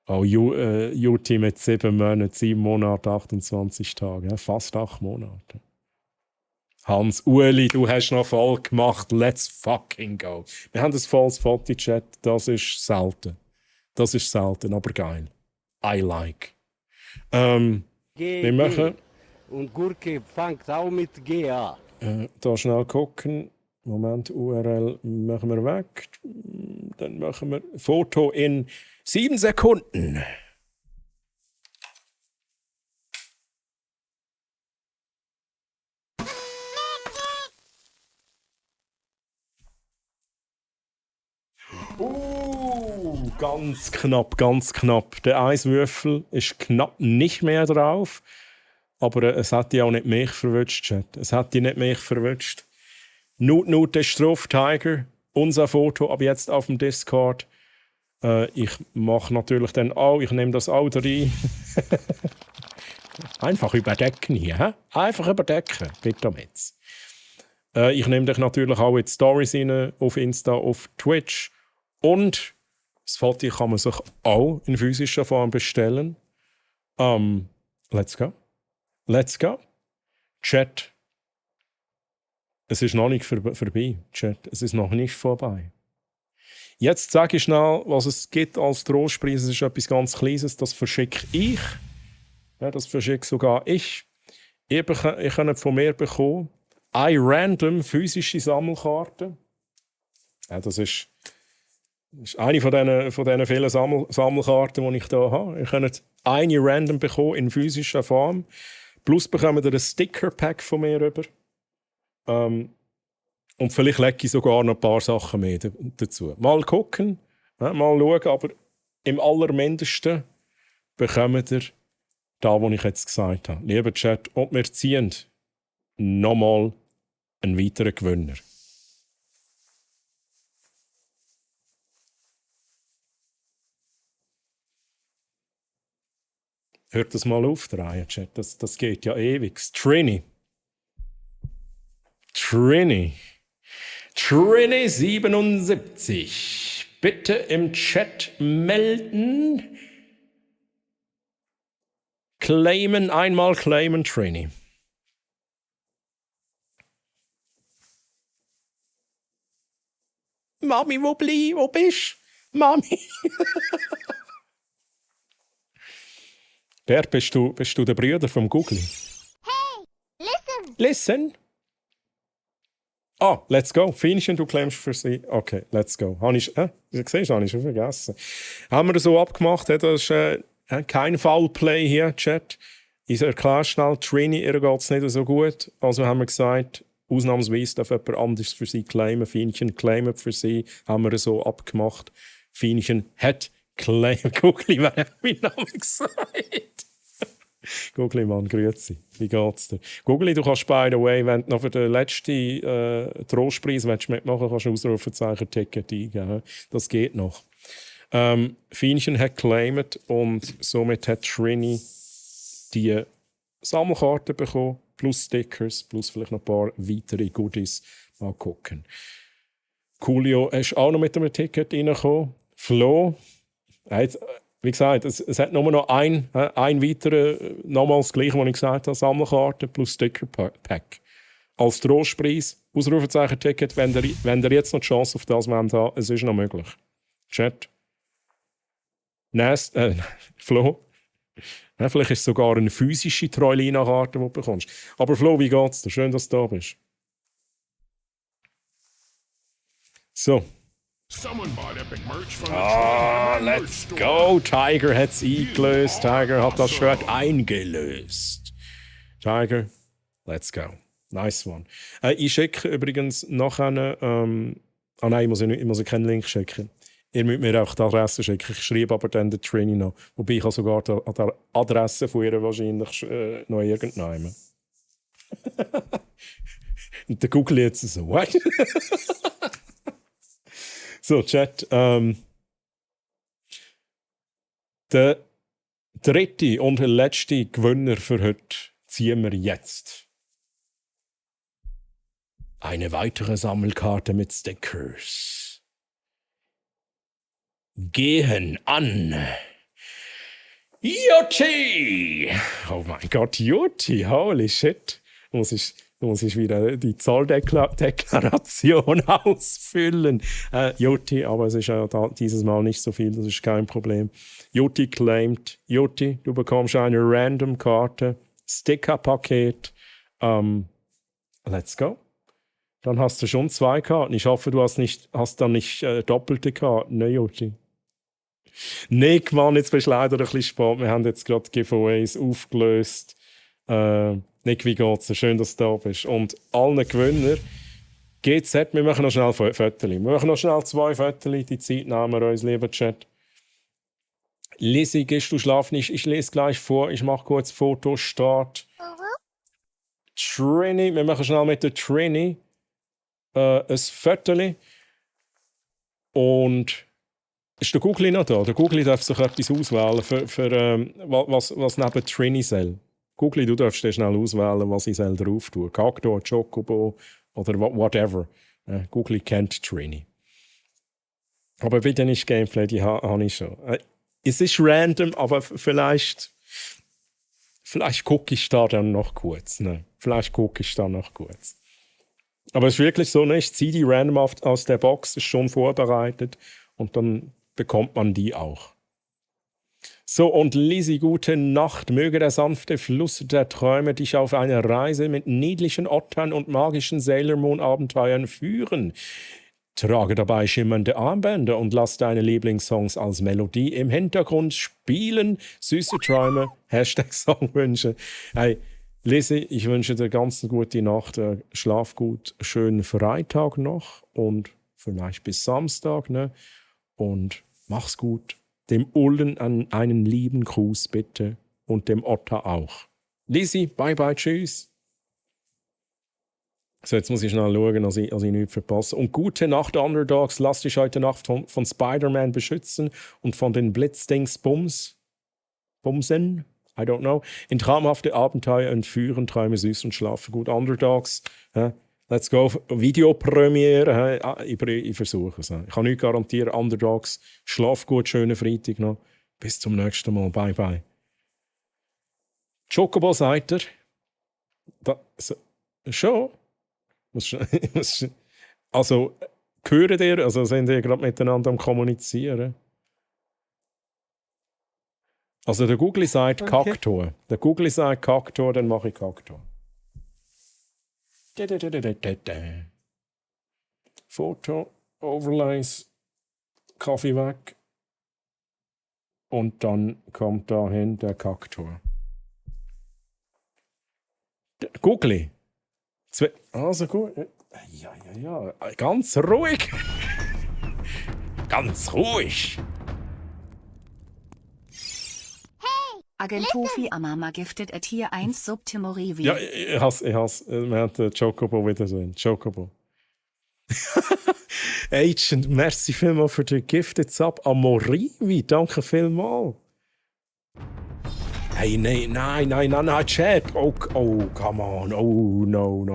Oh, Juti mit 7 Monaten, 7 Monate, 28 Tage. Fast 8 Monate. Hans-Uli, du hast noch voll gemacht. Let's fucking go. Wir haben ein volles Foto-Chat. Das ist selten, aber geil. I like. Wir machen... Und Gurke fängt auch mit G an. Da schnell gucken. Moment, URL machen wir weg. Dann machen wir Foto in 7 Sekunden. Ganz knapp, ganz knapp. Der Eiswürfel ist knapp nicht mehr drauf. Aber es hat ja auch nicht mich verwünscht, Chat. Es hat die nicht mich verwünscht. Nut ist drauf, Tiger. Unser Foto ab jetzt auf dem Discord. Ich mache natürlich dann auch, ich nehme das auch rein. Einfach überdecken hier, hä? Einfach überdecken, bitte mit. Ich nehme dich natürlich auch in die Stories rein, auf Insta, auf Twitch. Und das Foto kann man sich auch in physischer Form bestellen. Let's go. Let's go. Chat. Es ist noch nicht vorbei, Chat. Es ist noch nicht vorbei. Jetzt sage ich schnell, was es gibt als Trostpreis. Es ist etwas ganz Kleines, das verschicke ich. Ja, das verschicke sogar ich. Ich habe von mir bekommen eine random physische Sammelkarte. Ja, das ist eine von diesen vielen Sammelkarten, die ich hier habe. Ich habe eine random bekommen in physischer Form. Plus bekommen ihr ein Sticker-Pack von mir rüber. Und vielleicht lege ich sogar noch ein paar Sachen mehr dazu. Mal gucken, mal schauen, aber im allermindesten bekommt ihr da, was ich jetzt gesagt habe. Lieber Chat, und wir ziehen nochmal einen weiteren Gewinner. Hört das mal auf, der Reihe, Chat. Das geht ja ewig. Trini 77. Bitte im Chat melden. Einmal claimen, Trini. Mami, wo bist du? Mami. Wer bist du? Bist du der Bruder vom Googly? Hey, listen. Listen. Ah, let's go. Finchen, du claimst für sie. Okay, let's go. Habe ich schon vergessen. Haben wir das so abgemacht? Das ist kein Foulplay hier, Chat. Ich erkläre schnell, Trini, ihr geht es nicht so gut. Also haben wir gesagt, ausnahmsweise darf jemand anderes für sie claimen. Finchen claimt für sie. Haben wir so abgemacht. Finchen hat claimt. Guckli, wer hat meinen Namen gesagt? Googly, Mann, grüezi. Wie geht's dir? Googly, du kannst, by the way, wenn du noch für den letzten Trostpreis mitmachen kannst du ein Ausrufezeichen-Ticket eingeben. Das geht noch. Fienchen hat geclaimed und somit hat Trini die Sammelkarte bekommen, plus Stickers, plus vielleicht noch ein paar weitere Goodies. Mal gucken. Coolio ist auch noch mit einem Ticket reingekommen. Flo, wie gesagt, es hat nur noch ein weiterer, nochmals das Gleiche, was ich gesagt habe, Sammelkarte plus Sticker-Pack. Als Trostpreis, Ausrufezeichen-Ticket, wenn ihr jetzt noch die Chance auf das habt, es ist noch möglich. Chat. Flo. Ja, vielleicht ist es sogar eine physische Treulina-Karte, die du bekommst. Aber Flo, wie geht's dir? Schön, dass du da bist. So. Let's go. Tiger hat es eingelöst. Tiger hat das Shirt eingelöst. Tiger, let's go. Nice one. Ich schicke übrigens nachher... nein, ich muss keinen Link schicken. Ihr müsst mir auch die Adresse schicken. Ich schreibe aber dann den Trini noch. Wobei ich habe sogar die Adresse von ihr wahrscheinlich noch irgendeinem. Und der Google jetzt so, what? So, Chat. Der dritte und letzte Gewinner für heute ziehen wir jetzt. Eine weitere Sammelkarte mit Stickers. Gehen an Jutti! Oh mein Gott, Jutti, holy shit. Muss ich wieder die Zolldeklaration ausfüllen. Jutti, aber es ist ja dieses Mal nicht so viel, das ist kein Problem. Jutti claimt. Jutti, du bekommst eine Random-Karte, Sticker-Paket. Let's go. Dann hast du schon 2 Karten. Ich hoffe, du hast dann nicht doppelte Karten, ne, Jutti? Nick, Mann, jetzt bist du leider ein bisschen spät. Wir haben jetzt gerade Giveaways aufgelöst. Nick, wie geht's dir? Schön, dass du da bist. Und allen Gewinner, GZ, wir machen noch schnell Fotos. Wir machen noch schnell 2 Fotos. Die Zeit nehmen wir uns, lieber Chat. Lisi, gehst du schlafen? Ich lese gleich vor. Ich mache kurz Fotostart. Trini, wir machen schnell mit der Trini ein Foto. Und ist der Googly noch da? Der Googly darf sich etwas auswählen, was neben Trini soll. Googly, du darfst dir schnell auswählen, was ich drauf tue. Cacto, Chocobo oder whatever. Googly kennt Trini. Aber bitte nicht Gameplay, die habe ich schon. Es ist random, aber vielleicht gucke ich da dann noch kurz. Ne? Vielleicht gucke ich da noch kurz. Aber es ist wirklich so, ne? Ich ziehe die random aus der Box, ist schon vorbereitet und dann bekommt man die auch. So, und Lisi, gute Nacht. Möge der sanfte Fluss der Träume dich auf eine Reise mit niedlichen Ottern und magischen Sailor Moon-Abenteuern führen. Trage dabei schimmernde Armbänder und lass deine Lieblingssongs als Melodie im Hintergrund spielen. Süße Träume, #Songwünsche. Hey, Lisi, ich wünsche dir ganz eine gute Nacht. Schlaf gut, schönen Freitag noch und vielleicht bis Samstag. Ne? Und mach's gut. Dem Ullen einen lieben Gruß bitte und dem Otter auch. Lisi, bye bye, tschüss. So, jetzt muss ich schnell schauen, dass ich nichts verpasse. Und gute Nacht, Underdogs. Lass dich heute Nacht von Spider-Man beschützen und von den Blitzdingsbumsen. I don't know. In traumhafte Abenteuer entführen, träume süß und schlafe gut. Underdogs, let's go. Videopremiere, ich versuche es. Ich kann nichts garantieren. Underdogs, schlaf gut, schönen Freitag noch. Bis zum nächsten Mal. Bye, bye. Chocobo, seid ihr? Schon? Also, hören ihr? Also, sind ihr gerade miteinander am Kommunizieren? Also, der Googly sagt Kaktor. Der Googly sagt Kaktor, dann mache ich Kaktor. Foto, Overlays, Kaffee weg. Und dann kommt dahin der Kaktor. Googly. Also gut. Ja. Ganz ruhig. Ganz ruhig. Agentofi Amama giftet at hier 1 sub Timorivi. Ja, ich hasse. Wir haben Chocobo wiedersehen. Chocobo. Agent, merci vielmals für den Gifted Sub. Amorivi, danke vielmals. Hey, nein, Chat. Oh, come on. Oh, no.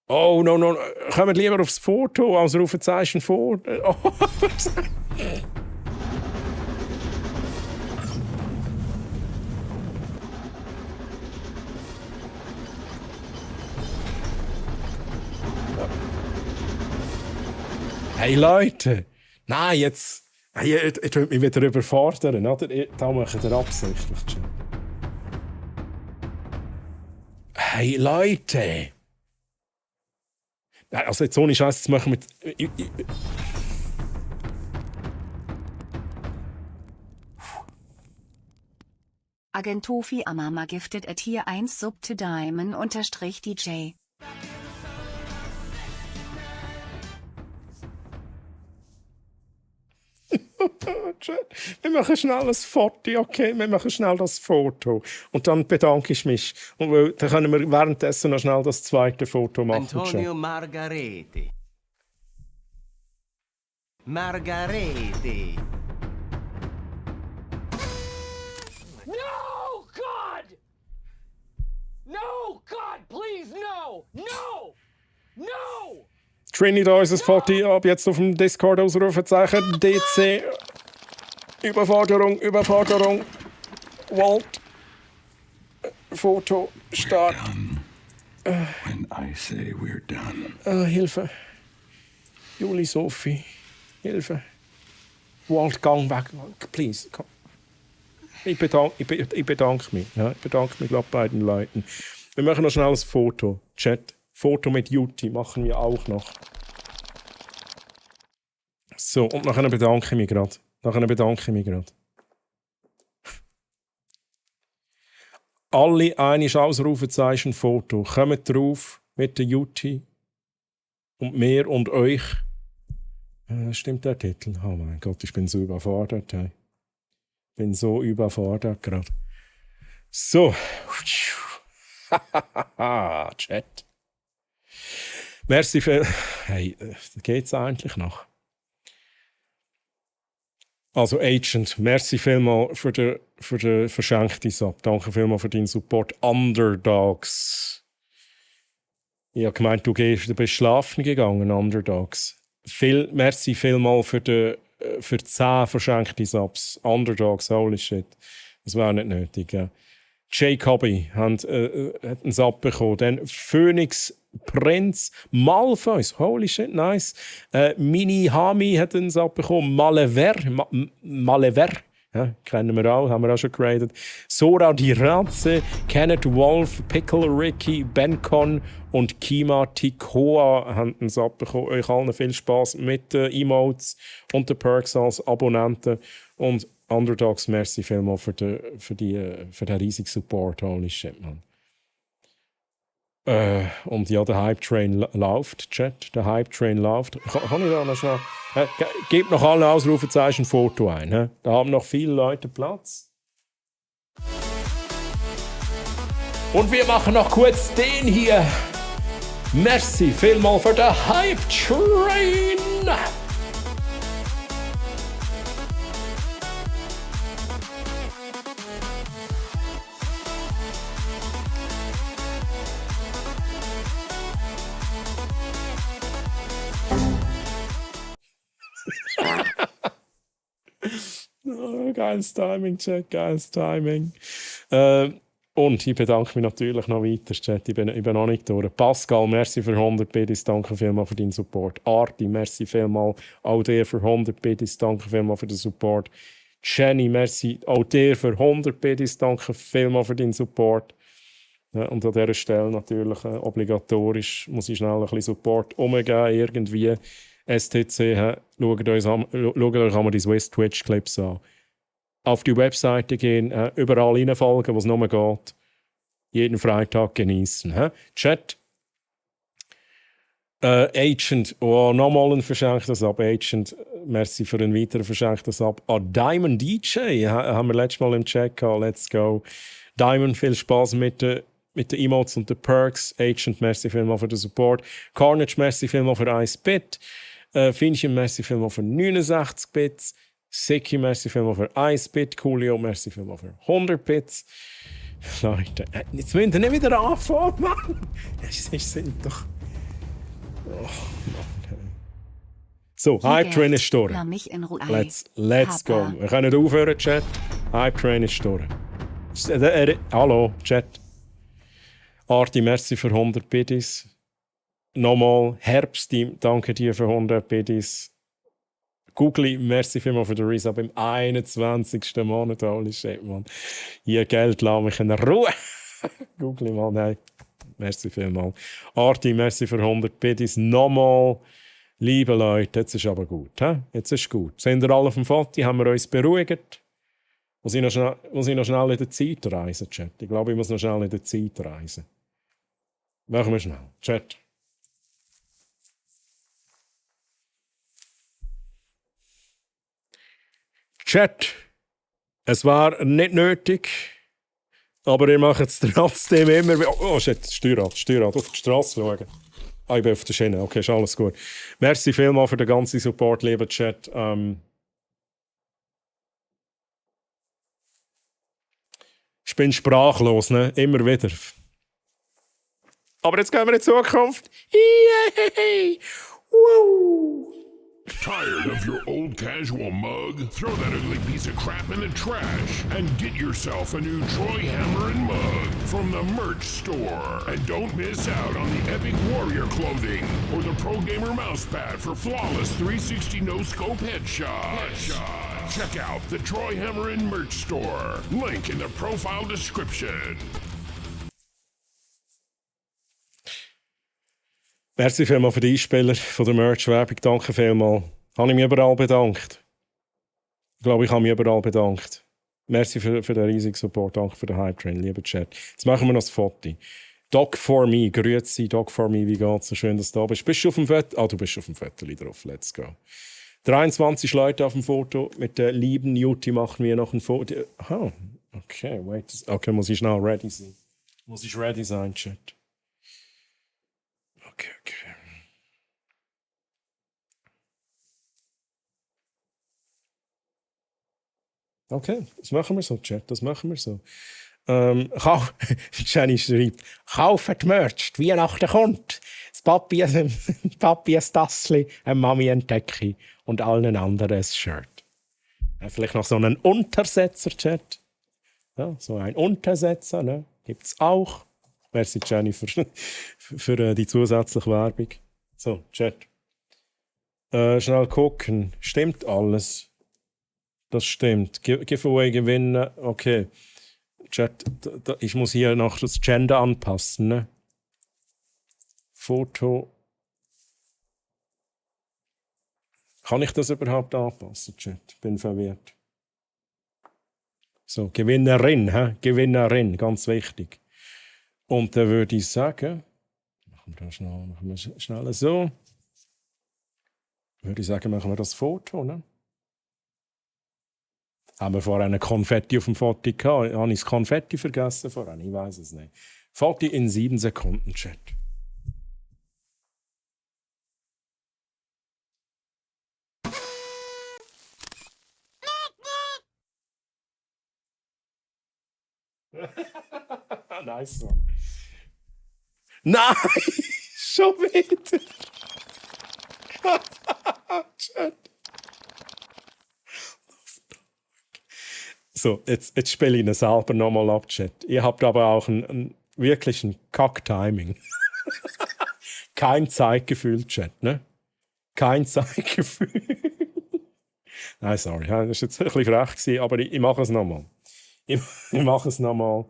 Oh, no. Kommt lieber aufs Foto, als Rufezeichen vor. Oh. Hey, Leute. Nein, jetzt... Ihr könnt mich wieder überfordern, oder? Da macht ihr absichtlich. Hey, Leute! Nein, also jetzt ohne Scheiß, jetzt machen wir... Agentofi Amama giftet at hier 1 sub to Diamond _DJ. Wir machen schnell ein Foto, okay? Wir machen schnell das Foto. Und dann bedanke ich mich. Und dann können wir währenddessen noch schnell das zweite Foto machen. Antonio Margarete. Margarete. No, God! No, God, please, no! No! Trini, da ist das Foto ab jetzt auf dem Discord Ausrufezeichen DC. Überforderung. Walt. Foto, Start. When I say we're done. Hilfe. Juli, Sophie. Hilfe. Walt, gang weg. Please, komm. Ich bedanke mich. Ja, ich bedanke mich bei den Leuten. Wir machen noch schnell ein Foto. Chat. Foto mit Juti machen wir auch noch. So, und nachher bedanke ich mich gerade. Alle einiges Ausrufezeichen Foto. Kommt drauf mit der Juti und mir und euch. Stimmt der Titel? Oh mein Gott, ich bin so überfordert. Hey. Bin so überfordert gerade. So. Chat. Merci für... Hey, geht's eigentlich noch? Also Agent, merci vielmals für den verschenkten Sub. Danke vielmals für deinen Support. Underdogs. Ich habe gemeint, du bist schlafen gegangen, Underdogs. Merci vielmals für 10 verschenkte Subs. Underdogs, holy shit. Das wäre nicht nötig. Ja. Jacobi hat einen Sub bekommen. Dann Phoenix Prinz Malfoys, holy shit, nice. Mini Hami hat einen Sub bekommen. Malever. Ja, kennen wir auch, haben wir auch schon geradet. Sora die Ratze, Kenneth Wolf, Pickle Ricky, Bencon und Kima Tikoa haben einen Sub bekommen. Euch allen viel Spaß mit den Emotes und den Perks als Abonnenten. Und Underdogs, merci vielmals für den riesigen Support. Holy shit, man. Und ja, der Hype-Train läuft, Chat. Der Hype-Train läuft. Kann ich da noch schnell... gebt noch alle Ausrufezeichen ein Foto ein. He? Da haben noch viele Leute Platz. Und wir machen noch kurz den hier. Merci vielmals für den Hype-Train. Oh, geiles Timing, Chat, geiles Timing. Und ich bedanke mich natürlich noch weiter, Chat. Ich bin noch nicht durch. Pascal, merci für 100 Biddies, danke vielmals für deinen Support. Arti, merci vielmals auch dir für 100 Biddies, danke vielmals für den Support. Jenny, merci auch dir für 100 Biddies, danke vielmals für deinen Support. Ja, und an dieser Stelle natürlich obligatorisch muss ich schnell ein bisschen Support umgeben, irgendwie. STC, schaut euch einmal die Swiss Twitch Clips an. Auf die Webseite gehen, überall reinfolgen, wo es nur geht. Jeden Freitag genießen. Chat. Agent, nochmal ein verschenktes Sub. Agent, merci für einen weiteren verschenkten Sub. Diamond DJ haben wir letztes Mal im Chat gehabt. Let's go. Diamond, viel Spaß mit den Emotes und den Perks. Agent, merci vielmals für den Support. Carnage, merci vielmals für 1 Bit. Finchen, merci vielmals für 69 Bits. Seki, merci vielmals für 1 Bit. Coolio, merci vielmals für 100 Bits. Leute, jetzt müssen wir nicht wieder anfangen, Mann. Es sind doch... Oh, Mann. So, Hype Train ist durch. Let's go. Wir können nicht aufhören, Chat. Hype Train ist durch. Hallo, Chat. Arti, merci für 100 Biddies. Nochmal, Herbstteam, danke dir für 100 Biddies. Googly, merci vielmals für den Resub im 21. Monat. Holy shit, Mann. Ihr Geld, lass mich in Ruhe. Googly, Mann, nein. Merci vielmals. Arti, merci für 100 Biddies. Nochmal, liebe Leute, jetzt ist aber gut. He? Jetzt ist gut. Sind ihr alle auf dem Foto? Haben wir uns beruhigt? Muss ich noch schnell in der Zeit reisen, Chat? Ich glaube, ich muss noch schnell in der Zeit reisen. Machen wir schnell. Chat. Chat, es war nicht nötig, aber ihr macht es trotzdem immer. Oh shit, Steuerrad, auf die Straße schauen. Ah, ich bin auf der Schiene, okay, ist alles gut. Merci vielmals für den ganzen Support, lieber Chat. Ich bin sprachlos, ne? Immer wieder. Aber jetzt gehen wir in die Zukunft. Yay! Woo! Tired of your old casual mug? Throw that ugly piece of crap in the trash and get yourself a new Troy Hammer and mug from the merch store. And don't miss out on the Epic Warrior clothing or the Pro Gamer mousepad for flawless 360 no-scope headshots. Check out the Troy Hammer and merch store. Link in the profile description. Merci vielmals für die Einspieler von der Merch-Werbung. Danke vielmals. Habe ich mich überall bedankt. Ich glaube, ich habe mich überall bedankt. Merci für den riesigen Support. Danke für den Hype-Train, lieber Chat. Jetzt machen wir noch das Foto. Doc4Me, grüezi, Doc4Me, wie geht's? So schön, dass du da bist. Bist du auf dem Foto? Ah, du bist auf dem Foto drauf. Let's go. 23 Leute auf dem Foto. Mit der lieben Juti machen wir noch ein Foto. Oh, okay, wait. Okay, muss ich schnell ready sein. Muss ich ready sein, Chat. Okay. Okay, das machen wir so, Chat, das machen wir so. Jenny schreibt, kauft Merch, die Weihnachten kommt. Das Papi ein Tassli, eine Mami ein Decke und allen anderen ein Shirt. Vielleicht noch so einen Untersetzer, Chat. Ja, so ein Untersetzer, ne? Gibt es auch. Merci, Jenny, für die zusätzliche Werbung. So, Chat. Schnell gucken. Stimmt alles? Das stimmt. Giveaway gewinnen. Okay. Chat, ich muss hier noch das Gender anpassen. Ne? Foto. Kann ich das überhaupt anpassen, Chat? Bin verwirrt. So, Gewinnerin, hä? Gewinnerin, ganz wichtig. Und dann würde ich sagen, machen wir schnell so. Würde ich sagen, machen wir das Foto, ne? Haben wir vorher eine Konfetti auf dem Foto gehabt? Habe ich das Konfetti vergessen vorhin? Ich weiß es nicht. Foto in 7 Sekunden, Chat. Nice one. Nein! Schon wieder! Chat. So, jetzt spiele ich ihn selber nochmal ab, Chat. Ihr habt aber auch wirklich ein Kack-Timing. Kein Zeitgefühl, Chat, ne? Kein Zeitgefühl. Nein, sorry, das war jetzt ein bisschen frech gewesen, aber ich mache es nochmal. Ich mache es nochmal.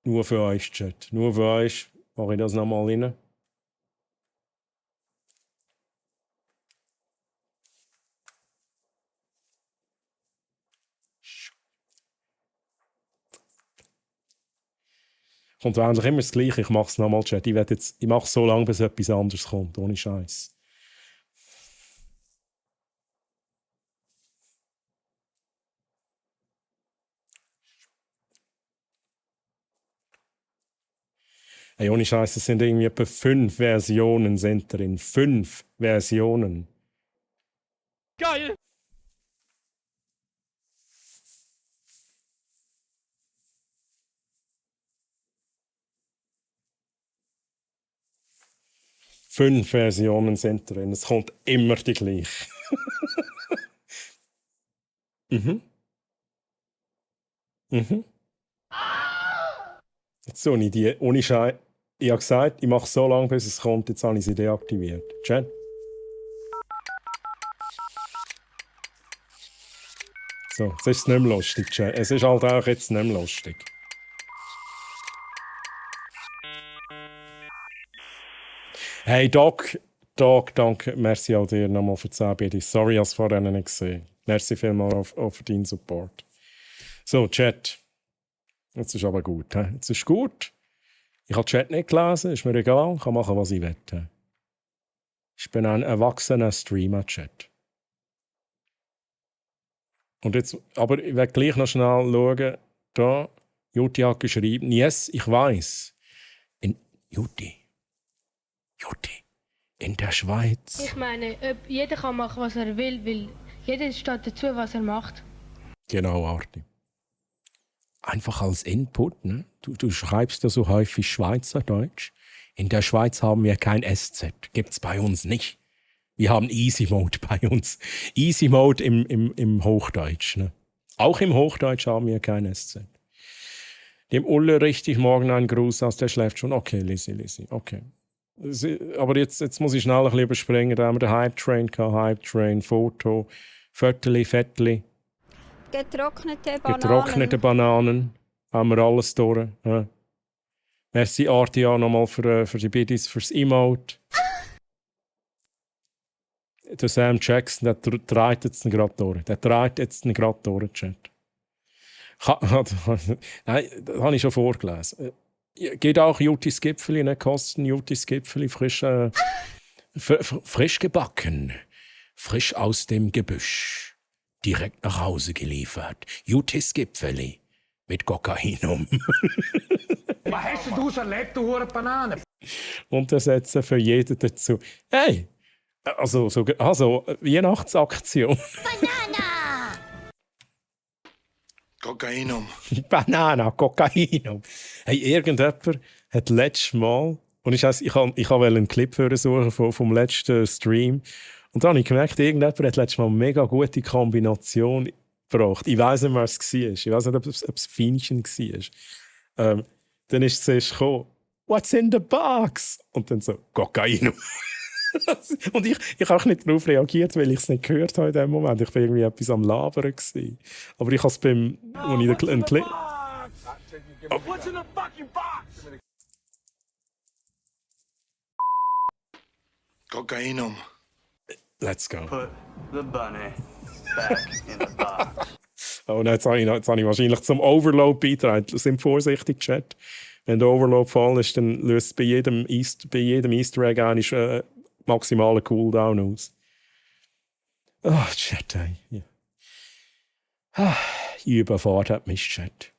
Nur für euch, Chat. Nur für euch mache ich das nochmal rein. Kommt eigentlich immer das Gleiche. Ich mache es nochmal, Chat. Ich mache es so lange, bis etwas anderes kommt. Ohne Scheiß. Hey, ohne Scheiß, es sind irgendwie etwa 5 Versionen sind drin. 5 Versionen. Geil! Fünf Versionen sind drin. Es kommt immer die gleiche. Jetzt so ich die ohne Scheiß. Ich habe gesagt, ich mache so lange, bis es kommt. Jetzt habe ich sie deaktiviert. Chat. So, jetzt ist es nicht mehr lustig, Chat. Es ist halt auch jetzt nicht mehr lustig. Hey Doc, danke. Merci auch dir nochmal für die 10 BDs. Sorry, ich habe es vorher nicht gesehen. Merci vielmals für deinen Support. So, Chat. Jetzt ist aber gut. He? Jetzt ist gut. Ich habe den Chat nicht gelesen, ist mir egal. Ich kann machen, was ich will. He? Ich bin ein erwachsener Streamer-Chat. Und jetzt, aber ich werde gleich noch schnell schauen. Da, Juti hat geschrieben. Yes, ich weiß. Juti, in der Schweiz. Ich meine, jeder kann machen, was er will, weil jeder steht dazu, was er macht. Genau, Arti. Einfach als Input, ne? Du schreibst ja so häufig Schweizerdeutsch. In der Schweiz haben wir kein SZ. Gibt's bei uns nicht. Wir haben Easy Mode bei uns. Easy Mode im Hochdeutsch, ne? Auch im Hochdeutsch haben wir kein SZ. Dem Ulle richte ich morgen einen Gruß aus, der schläft schon. Okay, Lisi, okay. Aber jetzt muss ich schnell ein bisschen überspringen. Da haben wir den Hype-Train gehabt. Hype-Train, Foto, Fettli. Getrocknete Bananen. Haben wir alles durch. Ja. Merci Arti auch nochmal für die Biddies, fürs Emote. Der Sam Jackson, der dreht jetzt gerade durch. Chat. Nein, das habe ich schon vorgelesen. Geht auch Jutis Gipfeli, ne? Kosten Jutis Gipfeli, frisch Frisch gebacken, frisch aus dem Gebüsch, direkt nach Hause geliefert. Jutis Gipfeli mit Kokainum. Was hast du erlebt, du hure Banane? Untersetzen für jeden dazu. Hey! Also Weihnachtsaktion. Kokainum. Banana, Kokainum. Hey, irgendjemand hat letztes Mal, und ich wollte einen Clip suchen vom letzten Stream, und dann habe ich gemerkt, irgendjemand hat letztes Mal eine mega gute Kombination gebracht. Ich weiss nicht, was es war. Ich weiss nicht, ob es Feinchen war. Dann ist es zuerst gekommen, «What's in the box?» Und dann so, «Kokainum.» Und ich habe auch nicht darauf reagiert, weil ich es nicht gehört habe in dem Moment. Ich war irgendwie etwas am Labern gewesen. Aber ich habe es beim... Als ich einen Clip... What's in the fucking box? Kokainum. Let's go. Put the bunny back in the box. Oh, jetzt habe ich wahrscheinlich zum Overload beitragen. Sind vorsichtig, Chat. Wenn der Overload gefallen ist, dann löst es bei jedem Easter Egg einen maximalen Cooldown aus. Oh, Chat, ey. Ja. Überfordert mich, Chat.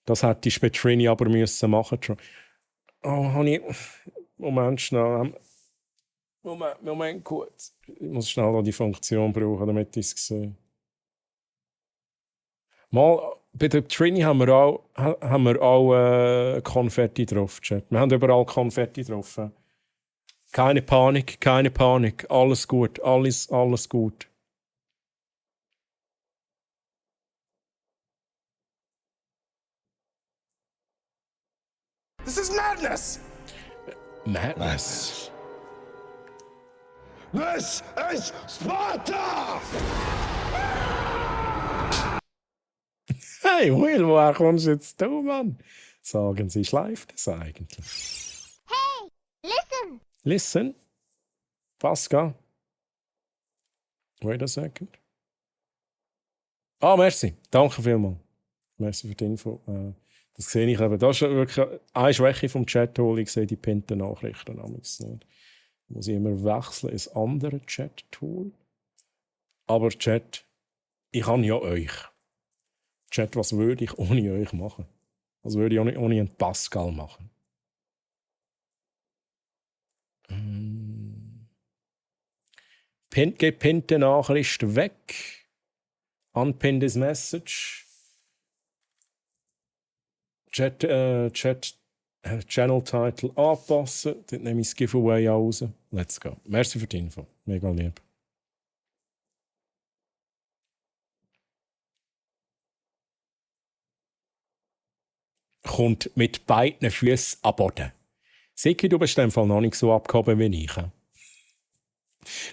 Das hätte ich bei Trini aber müssen machen. Oh, habe ich... Moment, schnell. Moment, kurz. Ich muss schnell die Funktion brauchen, damit ich es sehe. Mal, bei der Trini haben wir auch Konfetti drauf, Chat. Wir haben überall Konfetti drauf. Keine Panik, keine Panik. Alles gut, alles gut. This is madness! Madness. This is Sparta! Hey Will, woher kommst du jetzt da, Mann? Sagen Sie, schleift es eigentlich? Hey, listen. Listen. Pascal. Wait a second. Ah, merci. Danke vielmals. Merci für die Info. Das sehe ich eben. Das ist wirklich eine Schwäche vom Chat-Tool. Ich sehe die pinnten Nachrichten nicht. Muss ich immer wechseln ins andere Chat-Tool. Aber Chat, ich habe ja euch. Chat, was würde ich ohne euch machen? Was würde ich ohne einen Pascal machen? Gepinnte Nachricht weg. Unpinned Message. Channel Title anpassen. Dort nehme ich das Giveaway raus. Let's go. Merci für die Info. Mega lieb. Kommt mit beiden Füßen am Boden. Siki, du bist in dem Fall noch nicht so abgehoben wie ich.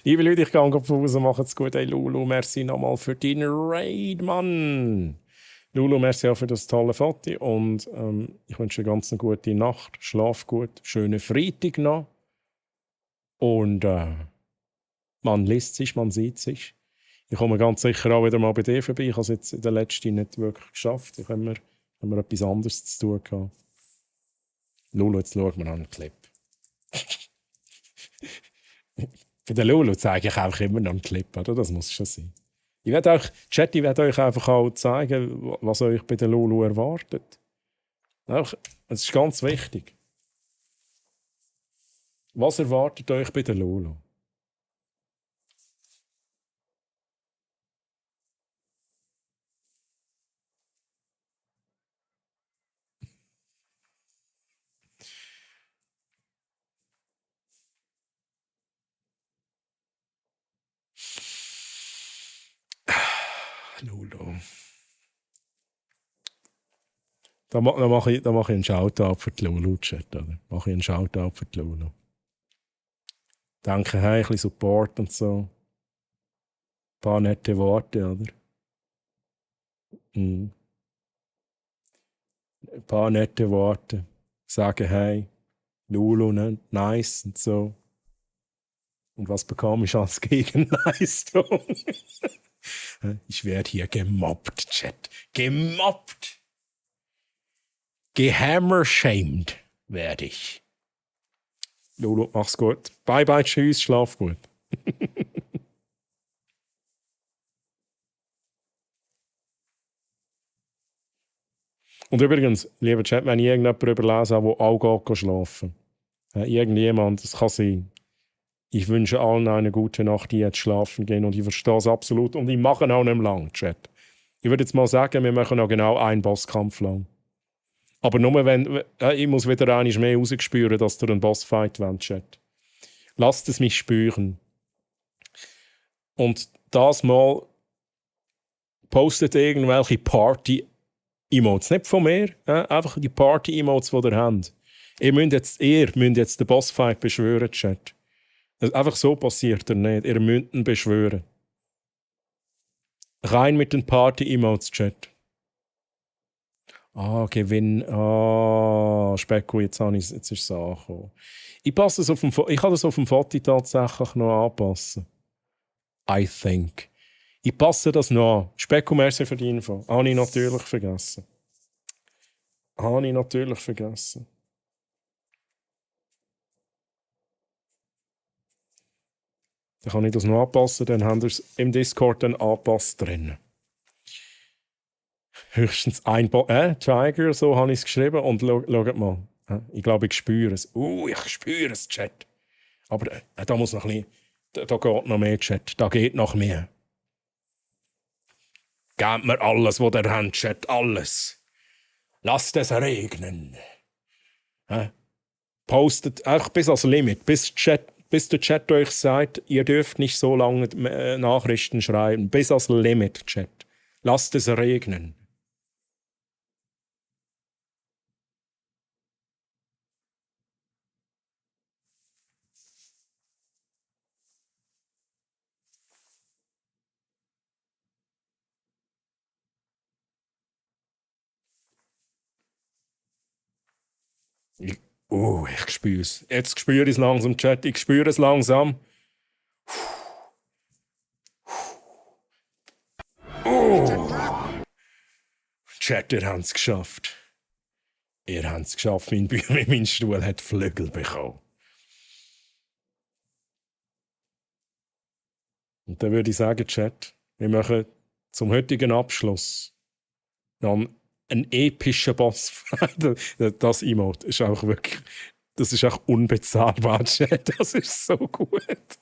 Liebe Leute, ich gehe auf Pause, macht's gut. Hey Lulu, merci nochmal für deinen Raid, Mann. Lulu, merci auch für das tolle Foto und ich wünsche dir ganz eine gute Nacht, schlaf gut, schönen Freitag noch und man liest sich, man sieht sich. Ich komme ganz sicher auch wieder mal bei dir vorbei, ich habe es jetzt in der letzten nicht wirklich geschafft, ich habe mir etwas anderes zu tun gehabt. Lulu, jetzt schauen wir an einen Clip. Bei der Lulu zeige ich einfach immer noch einen Clip, oder? Das muss schon sein. Ich werde euch einfach auch zeigen, was euch bei der Lulu erwartet. Es ist ganz wichtig. Was erwartet euch bei der Lulu? Lulu. Da mache ich einen Shoutout für die Lulu-Chat. Mache ich einen Shoutout für die Lulu. Danke, hey, ein bisschen Support und so. Ein paar nette Worte, oder? Ein paar nette Worte. Sagen, hey, Lulu, ne? Nice und so. Und was bekam ich als Gegenleistung? Ich werde hier gemobbt, Chat. Gemobbt. Gehammershamed werde ich. Lulu, mach's gut. Bye, bye, tschüss, schlaf gut. Und übrigens, lieber Chat, wenn ich irgendjemand überlesen habe, der auch geht schlafen. Irgendjemand, das kann sein. Ich wünsche allen eine gute Nacht, die jetzt schlafen gehen. Und ich verstehe es absolut. Und ich mache auch nicht lang, Chat. Ich würde jetzt mal sagen, wir machen noch genau einen Bosskampf lang. Aber nur wenn... ich muss wieder einmal mehr rausspüren, dass ihr einen Bossfight wollt, Chat. Lasst es mich spüren. Und das mal postet irgendwelche Party-Emotes. Nicht von mir, einfach die Party-Emotes, die ihr habt. Ihr müsst jetzt den Bossfight beschwören, Chat. Einfach so passiert er nicht. Ihr müsst ihn beschwören. Rein mit den Party-Emotes, Chat. Gewinn. Specko, jetzt ist es angekommen. Ich kann das auf dem Foto tatsächlich noch anpassen. I think. Ich passe das noch an. Specko, merci für die Info. Habe ich natürlich vergessen. Dann kann ich das noch anpassen, dann haben wir es im Discord dann angepasst drin. Höchstens ein Tiger, so habe ich es geschrieben. Und schaut mal. Ich glaube, ich spüre es. Ich spüre es, Chat. Aber da muss noch ein bisschen... Da geht noch mehr, Chat. Da geht noch mehr. Gebt mir alles, was ihr habt, Chat. Alles. Lasst es regnen. Postet einfach bis ans Limit. Bis der Chat euch sagt, ihr dürft nicht so lange Nachrichten schreiben. Bis ans Limit, Chat. Lasst es regnen. Ich spüre es. Jetzt spüre ich es langsam, Chat. Ich spüre es langsam. Chat, ihr habt es geschafft. Ihr habt es geschafft. Mein Stuhl hat Flügel bekommen. Und dann würde ich sagen, Chat, wir machen zum heutigen Abschluss noch einen epischen Bossfight. Das Emote ist auch wirklich... Das ist auch unbezahlbar, Chat. Das ist so gut.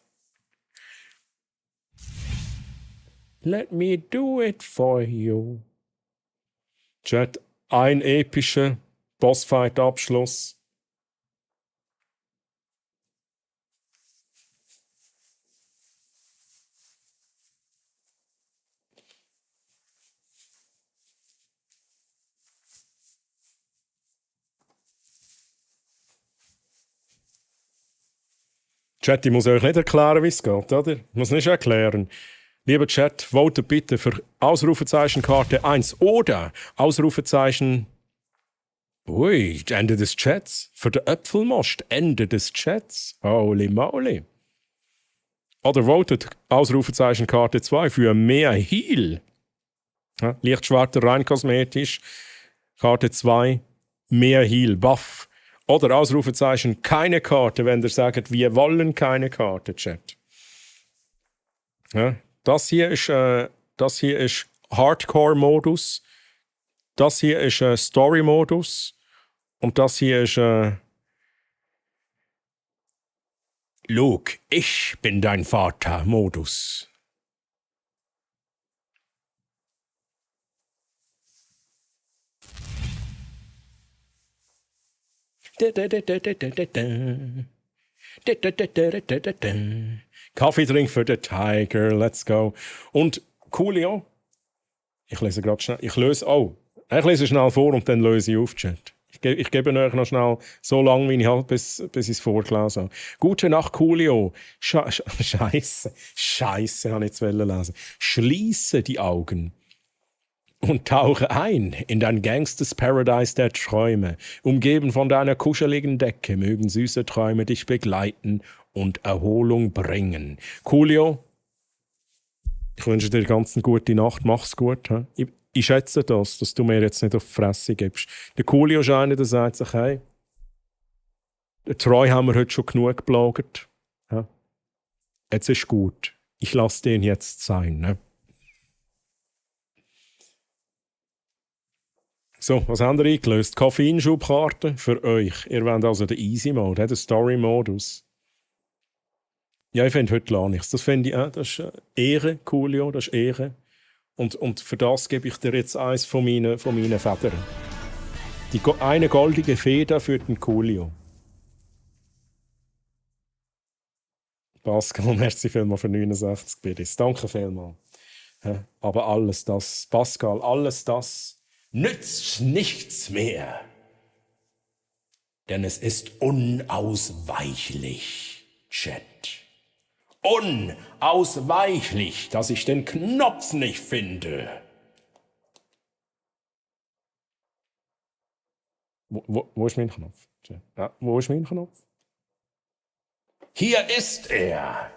Let me do it for you. Chat, ein epischer Bossfight-Abschluss. Chat, ich muss euch nicht erklären, wie es geht, oder? Ich muss nicht erklären. Lieber Chat, votet bitte für Ausrufezeichen-Karte 1 oder Ausrufezeichen... Ende des Chats. Für den Äpfelmost, Ende des Chats. Holy moly. Oder votet Ausrufezeichen-Karte 2 für mehr Heal. Lichtschwarzer, rein kosmetisch. Karte 2, mehr Heal, Buff. Oder Ausrufezeichen, keine Karte, wenn ihr sagt, wir wollen keine Karte, Chat. Ja, das hier ist Hardcore-Modus. Das hier ist Story-Modus. Und das hier ist Luke, ich bin dein Vater-Modus. Kaffeetrink für den Tiger, let's go. Und Coolio, ich lese gerade schnell, ich lese schnell vor und dann löse ich auf, Chat. Ich gebe euch noch schnell so lange, wie ich halt, bis ich es vorgelesen habe. Gute Nacht, Coolio. Scheiße, habe ich jetzt lesen. Schließe die Augen und tauche ein in dein Gangsters Paradise der Träume. Umgeben von deiner kuscheligen Decke mögen süße Träume dich begleiten und Erholung bringen. Coolio, ich wünsche dir ganz eine gute Nacht. Mach's gut. He? Ich schätze das, dass du mir jetzt nicht auf die Fresse gibst. Der Coolio ist einer, der sagt sich, hey, Den Troy haben wir heute schon genug geplagt. Ja. Jetzt ist gut. Ich lasse den jetzt sein. Ne? So, was haben wir eingelöst? Koffeinschubkarte für euch. Ihr wollt also den Easy Mode, den Story-Modus. Ja, ich finde, heute lerne ich es. Das finde ich, das ist Ehre, Coolio, das ist Ehre. Und für das gebe ich dir jetzt eins von meinen Federn. Eine goldige Feder für den Coolio. Pascal, merci vielmals für 69 Bidis. Danke vielmals. Aber alles das, Pascal, alles das nützt nichts mehr. Denn es ist unausweichlich, Chat. Unausweichlich, dass ich den Knopf nicht finde. Wo ist mein Knopf? Ja, wo ist mein Knopf? Hier ist er.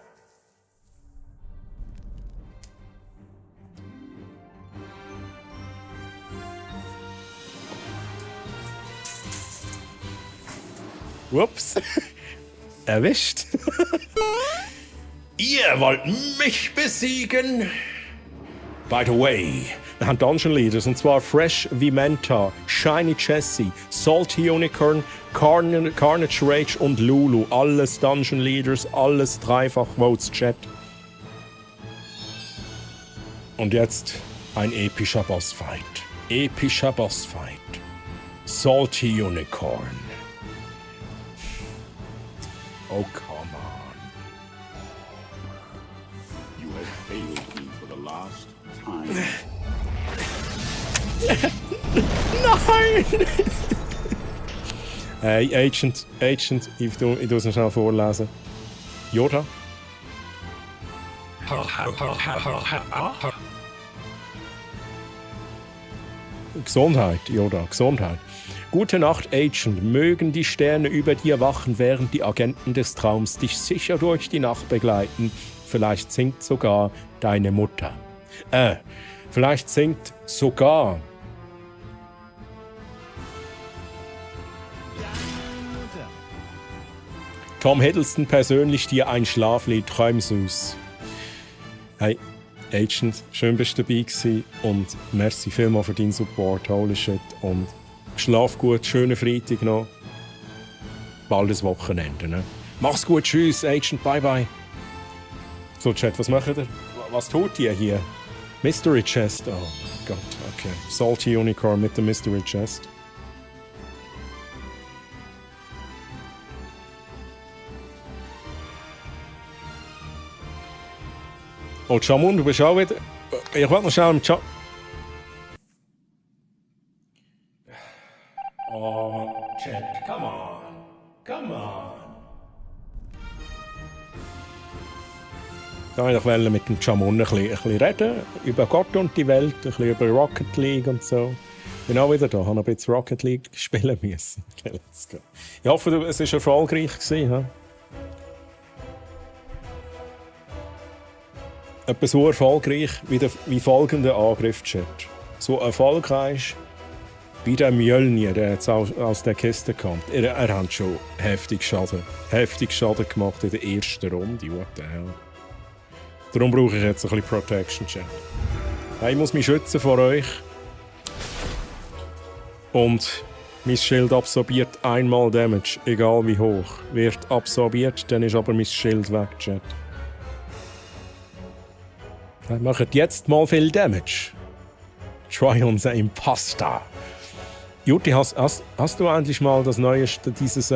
Ups. Erwischt. Ihr wollt mich besiegen? By the way, wir haben Dungeon Leaders, und zwar Fresh Vimenta, Shiny Jessie, Salty Unicorn, Carnage Rage und Lulu. Alles Dungeon Leaders, alles dreifach Votes Chat. Und jetzt ein epischer Bossfight. Epischer Bossfight. Salty Unicorn. Oh, come on. You have failed me for the last time. Nein! Hey, Agent, ich tu es noch schnell vorlesen. Yoda? Gesundheit, Yoda, Gesundheit. Gute Nacht, Agent. Mögen die Sterne über dir wachen, während die Agenten des Traums dich sicher durch die Nacht begleiten. Vielleicht singt sogar deine Mutter. Vielleicht singt sogar... Tom Hiddleston persönlich dir ein Schlaflied, träumsus. Hey, Agent, schön bist du dabei gewesen und merci vielmals für deinen Support, holy shit. Und schlaf gut, schönen Freitag noch. Baldes Wochenende, ne? Mach's gut, tschüss, Agent, bye bye. So, Chat, was macht ihr? Was tut ihr hier? Mystery Chest, oh Gott, okay. Salty Unicorn mit dem Mystery Chest. Oh, Chamun, du bist auch wieder... Ich wollte noch schnell im Chat... Oh, Chat, come on. Come on. Ja, ich wollte mit dem Chamun ein bisschen reden. Über Gott und die Welt, ein bisschen über Rocket League und so. Bin auch wieder da, habe ein bisschen Rocket League spielen müssen. Okay, let's go. Ich hoffe, es war erfolgreich gewesen, ha? Etwa so erfolgreich wie folgender Angriff-Chat. So erfolgreich wie der Mjölnir, der jetzt aus der Kiste kommt. Er hat schon heftig Schaden gemacht in der ersten Runde. What the hell? Darum brauche ich jetzt ein bisschen Protection-Chat. Ich muss mich schützen vor euch. Und mein Schild absorbiert einmal Damage, egal wie hoch. Wird absorbiert, dann ist aber mein Schild weg, Chat. Macht jetzt mal viel Damage. Try unser Imposter. Juti, hast du endlich mal das neueste, dieses,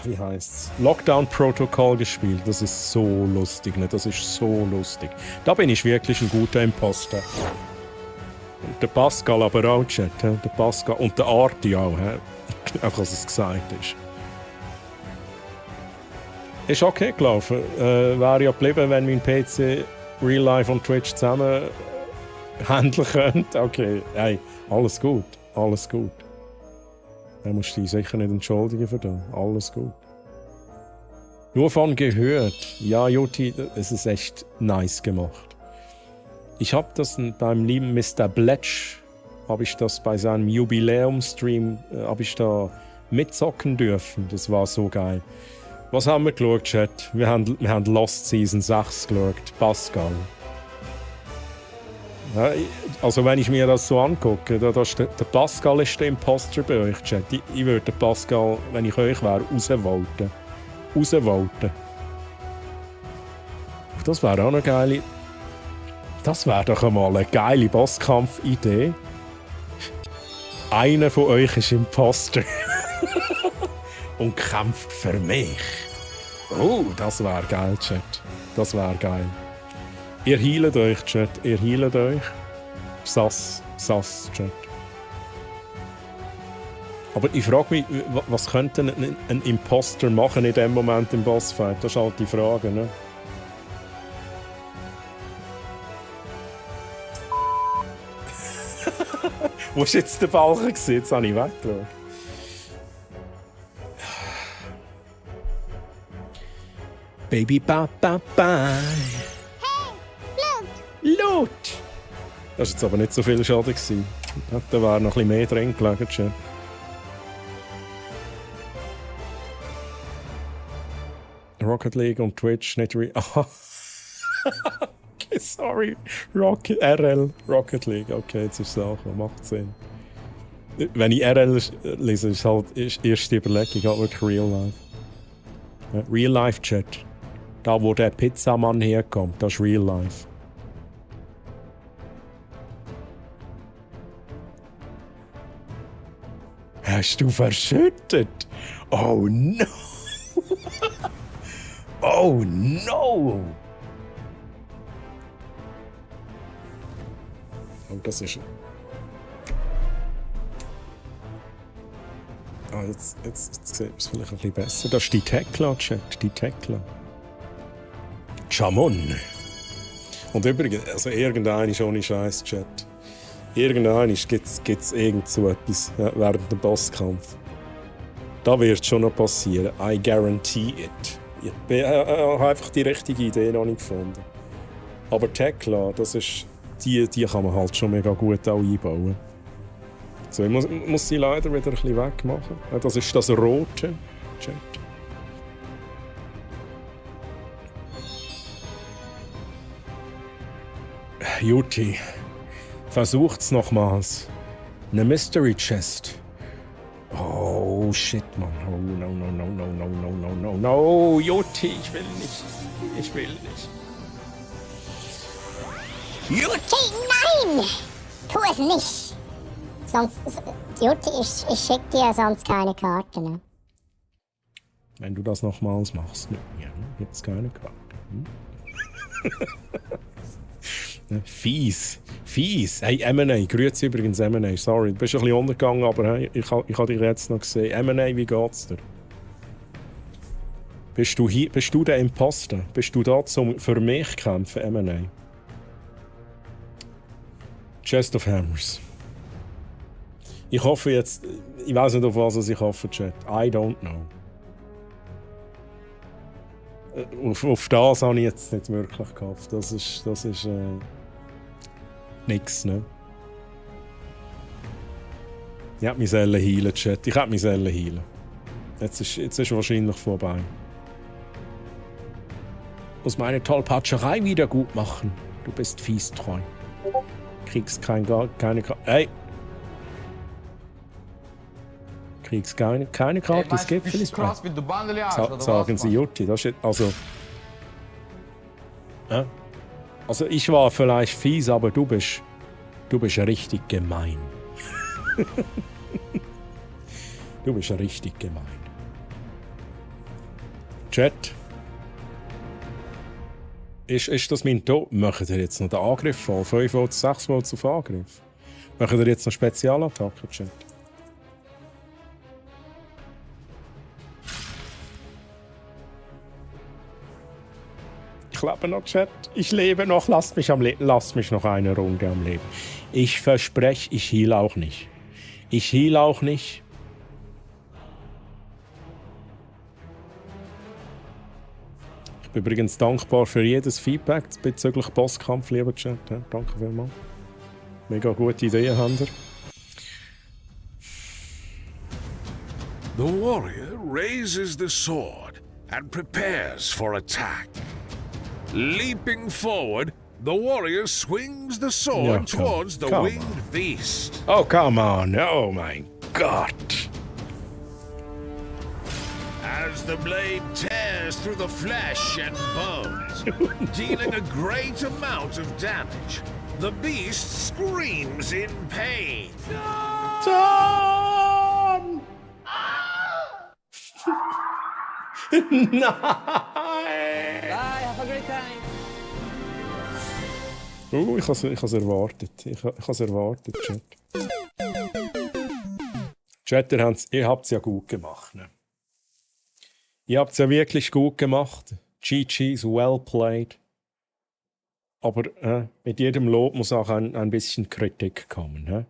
wie heißt's? Lockdown-Protokoll gespielt? Das ist so lustig, ne? Das ist so lustig. Da bin ich wirklich ein guter Imposter. Und der Pascal aber auch, Chat. Der Pascal und der Arti auch, einfach, dass es gesagt ist. Ist okay gelaufen. Wäre ja geblieben, wenn mein PC Real Life und Twitch zusammen handeln könnte. Okay, hey, alles gut, alles gut. Da musst du dich sicher nicht entschuldigen für das. Alles gut. Nur von gehört. Ja, Juti, es ist echt nice gemacht. Ich habe das beim lieben Mr. Bletch, habe ich das bei seinem Jubiläumstream, habe ich da mitzocken dürfen. Das war so geil. Was haben wir geschaut, Chat? Wir haben Lost Season 6 geschaut. Pascal. Ja, also wenn ich mir das so angucke, der Pascal ist der Imposter bei euch, Chat. Ich würde den Pascal, wenn ich euch wäre, rausvoten. Das wäre auch eine geile... Das wäre doch einmal eine geile Bosskampf-Idee. Einer von euch ist Imposter. Und kämpft für mich. Oh, das wäre geil, Chat. Das wäre geil. Ihr healt euch, Chat. Ihr healt euch. Sass, Chat. Aber ich frage mich, was könnte ein Imposter machen in dem Moment im Bossfight? Das ist halt die Frage, ne? Wo ist jetzt der Balken? Jetzt habe ich weggeschaut. Baby, bye. Hey, Loot! Das war jetzt aber nicht so viel Schaden. Da war noch ein bisschen mehr drin gelegen. Schon. Rocket League und Twitch nicht okay, sorry. Rocket League. Okay, jetzt ist es auch. Macht Sinn. Wenn ich RL lese, ist halt erst die Überlegung halt wirklich Real Life. Ja, Real Life Chat. Da, wo der Pizzamann herkommt, das ist Real Life. Hast du verschüttet? Oh no! Oh no! Oh, das ist... Ah, jetzt sieht man es vielleicht ein bisschen besser. Das ist die Tekla, Chat. Die Tekla. Chamon. Und übrigens, also irgendein ist ohne Scheiß, Chat. Irgendein gibt's irgend so etwas während dem Bosskampf. Da wird schon noch passieren. I guarantee it. Ich habe einfach die richtige Idee noch nicht gefunden. Aber Tekla, das ist... Die kann man halt schon mega gut auch einbauen. So, ich muss sie leider wieder ein bisschen wegmachen. Das ist das rote Chat. Juti, versucht's nochmals. Eine Mystery Chest. Oh shit, Mann. Oh no, Juti, ich will nicht. Juti, nein! Tu es nicht! Sonst, Juti, ich schick dir sonst keine Karte, ne? Wenn du das nochmals machst mit mir, gibt's keine Karte. Fies. Hey, M&A, grüezi übrigens M&A. Sorry, du bist ein bisschen untergegangen, aber hey, ich habe dich jetzt noch gesehen. M&A, wie geht's dir? Bist du der Imposter? Bist du da für mich kämpfen, M&A? Chest of Hammers. Ich hoffe jetzt... Ich weiß nicht, auf was ich hoffe, Chat. I don't know. Auf das habe ich jetzt nicht wirklich gehofft. Das ist nix, ne? Ich hätte mich heilen, Chat. Ich hätte mich heilen. Jetzt ist wahrscheinlich vorbei. Muss meine Tollpatscherei wieder gut machen. Du bist fies treu. Kriegst keine Hey! Kriegst keine gratis Gipfel. Sagen sie Jutti. Das ist also... Ja? Also ich war vielleicht fies, aber du bist richtig gemein. Du bist richtig gemein. Chat. Ist das mein Tod? Macht ihr jetzt noch den Angriff voll? 5 Volt, 6 Volt auf Angriff? Macht ihr jetzt noch Spezialattacke, Chat? Ich lebe noch, Chat. Ich lebe noch. Lasst mich noch eine Runde am Leben. Ich verspreche, ich heal auch nicht. Ich bin übrigens dankbar für jedes Feedback bezüglich Bosskampf, lieber Chat. Ja, danke vielmals. Mega gute Ideen habt ihr. The warrior raises the sword and prepares for attack. Leaping forward, the warrior swings the sword towards the winged beast. Oh, come on. Oh, my God. As the blade tears through the flesh and bones, dealing a great amount of damage, the beast screams in pain. Tom! Nein! Bye, have a great time. Ich has erwartet. Ich has erwartet, Chat. Chat, ihr habt es ja gut gemacht. Ne? Ihr habt es ja wirklich gut gemacht. GG's well played. Aber mit jedem Lob muss auch ein bisschen Kritik kommen. Ne?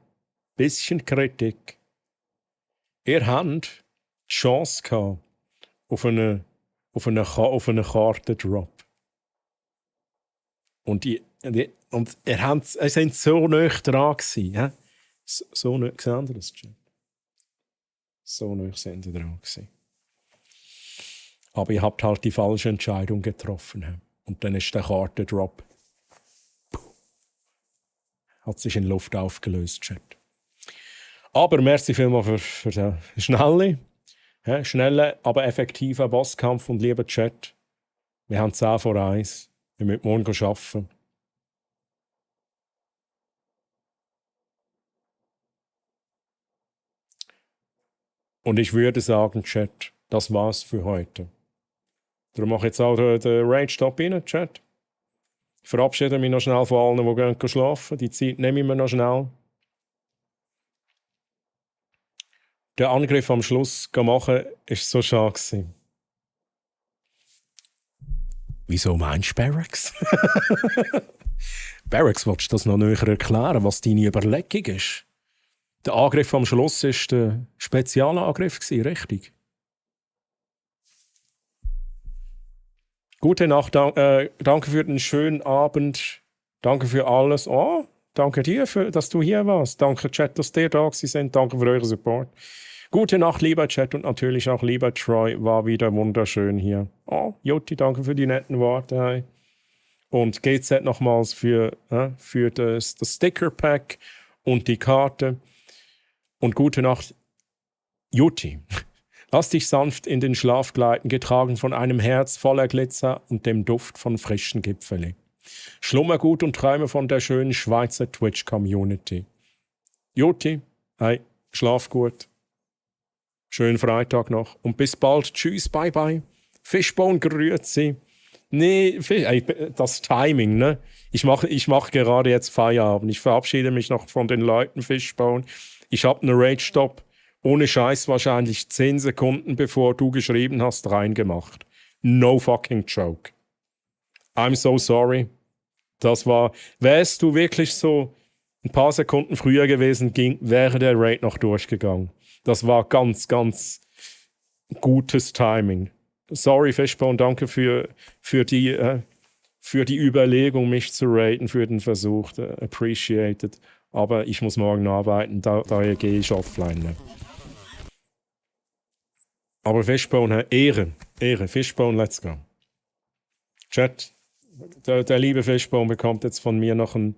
Bisschen Kritik. Ihr habt die Chance gehabt auf einen Kartendrop. Und ihr seid so nah dran gewesen. Ja? So nah, seht ihr das? So nah sind ihr dran gewesen. Aber ihr habt halt die falsche Entscheidung getroffen. Ja? Und dann ist der Kartendrop. Hat sich in Luft aufgelöst, Chat. Aber merci vielmals für den schnellen, aber effektiven Bosskampf und lieber Chat. Wir haben 10 vor 1. Wir müssen morgen arbeiten. Und ich würde sagen, Chat, das war's für heute. Darum mache ich jetzt auch den Rage-Stop rein, Chat. Ich verabschiede mich noch schnell von allen, die gehen schlafen. Die Zeit nehme ich mir noch schnell. Der Angriff am Schluss machen, war so schade gewesen. Wieso meinst du Barracks? Barracks, willst du das noch näher erklären, was deine Überlegung ist? Der Angriff am Schluss war der Spezialangriff, richtig? Gute Nacht, danke für den schönen Abend. Danke für alles. Oh, danke dir, dass du hier warst. Danke, Chat, dass ihr da sind. Danke für euren Support. Gute Nacht, lieber Chat und natürlich auch lieber Troy. War wieder wunderschön hier. Oh, Joti, danke für die netten Worte. Hey. Und GZ nochmals für das Sticker-Pack und die Karte. Und gute Nacht, Joti. Lass dich sanft in den Schlaf gleiten, getragen von einem Herz voller Glitzer und dem Duft von frischen Gipfeli. Schlummer gut und träume von der schönen Schweizer Twitch-Community. Joti, hey, schlaf gut. Schönen Freitag noch und bis bald. Tschüss, bye bye. Fishbone grüezi. Nee, das Timing, ne? Ich mach gerade jetzt Feierabend. Ich verabschiede mich noch von den Leuten, Fishbone. Ich habe einen Rage-Stop. Ohne Scheiß wahrscheinlich 10 Sekunden bevor du geschrieben hast, reingemacht. No fucking joke. I'm so sorry. Das war, wärst du wirklich so ein paar Sekunden früher gewesen, wäre der Raid noch durchgegangen. Das war ganz, ganz gutes Timing. Sorry, Fishbone, danke für die Überlegung, mich zu raiden, für den Versuch. Appreciated. Aber ich muss morgen arbeiten, daher gehe ich offline. Ne? Aber Fishbone, Ehre, Fishbone, let's go. Chat, der liebe Fishbone bekommt jetzt von mir noch ein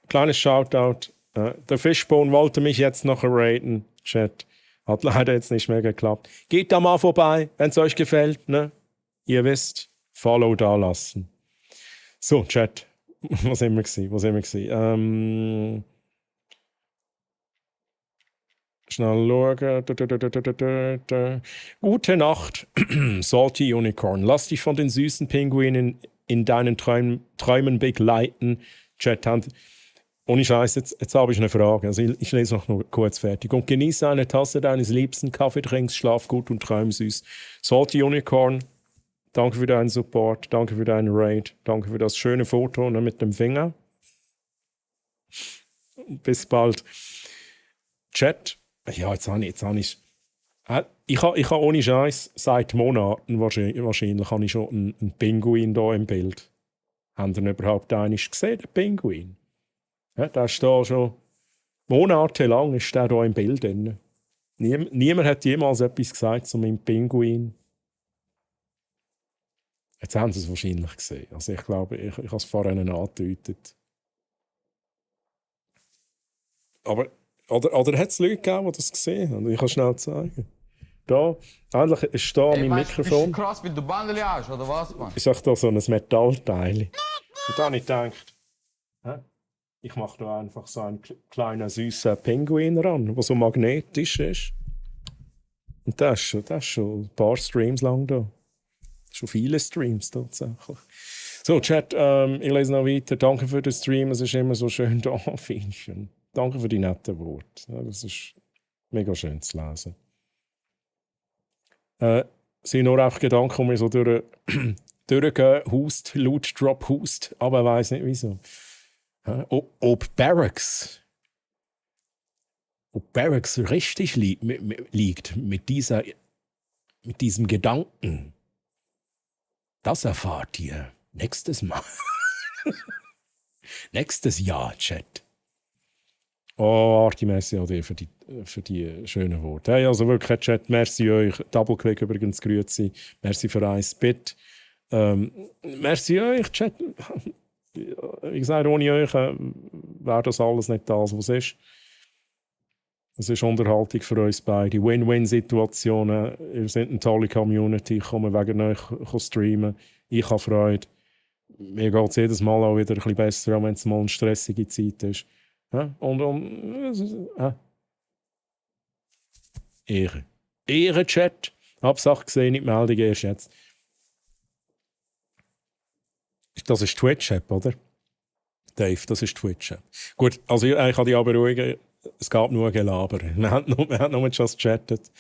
kleines Shoutout. Der Fishbone wollte mich jetzt noch raiden, Chat. Hat leider jetzt nicht mehr geklappt. Geht da mal vorbei, wenn es euch gefällt, ne? Ihr wisst, Follow da lassen. So, Chat, wo sind wir gewesen? Schnell schauen. Gute Nacht, Salty Unicorn. Lass dich von den süßen Pinguinen in deinen Träumen begleiten. Chat, ohne Scheiß, jetzt habe ich eine Frage. Also ich lese noch nur kurz fertig. Und genieße eine Tasse deines liebsten Kaffeetrinks, schlaf gut und träum süß. Salty Unicorn, danke für deinen Support, danke für deinen Raid, danke für das schöne Foto mit dem Finger. Bis bald. Chat. Ja, jetzt habe ich. Ich habe ohne Scheiß seit Monaten wahrscheinlich habe ich schon einen Pinguin hier im Bild. Habt ihr überhaupt einen gesehen, den Pinguin? Ja, der ist da schon monatelang ist der hier im Bild drin. Niemand hat jemals etwas gesagt zu meinem Pinguin. Jetzt haben sie es wahrscheinlich gesehen. Also ich glaube, ich habe es vorhin angedeutet. Aber, oder hat es Leute gegeben, die das gesehen haben? Ich kann schnell zeigen. Da, eigentlich ist da mein Mikrofon. Krass, wie du Bandeli hast, oder was, Mann? Ich sage da so ein Metallteil. Und dann habe ich gedacht, ich mache da einfach so einen kleinen, süßen Pinguin ran, der so magnetisch ist. Und das ist schon ein paar Streams lang da. Schon viele Streams tatsächlich. So, Chat, ich lese noch weiter. Danke für den Stream, es ist immer so schön da, Finchen. Danke für die netten Worte. Ja, das ist mega schön zu lesen. Sind nur einfach Gedanken, die mir so durchgehen, Hust, laut Drop Hust, aber ich weiss nicht wieso. Ob Barracks richtig liegt mit diesem Gedanken, das erfahrt ihr nächstes Mal. Nächstes Jahr, Chat. Oh, Artemis, ja, für die schönen Worte. Hey, also wirklich, Chat, merci euch. Doubleclick übrigens, grüezi. Merci für 1 Bit. Merci euch, Chat. Wie gesagt, ohne euch wäre das alles nicht das, was es ist. Es ist Unterhaltung für uns beide. Win-Win-Situationen. Ihr seid eine tolle Community. Ich komme wegen euch streamen. Ich habe Freude. Mir geht es jedes Mal auch wieder ein bisschen besser, auch wenn es mal eine stressige Zeit ist. Ehre. Ehre, Chat. Hauptsache gesehen, nicht die Meldung erst jetzt. Das ist Twitch-App, oder? Dave, das ist Twitch-App. Gut, also ich kann dich aber beruhigen, es gab nur Gelaber. Wir haben nur just gechattet.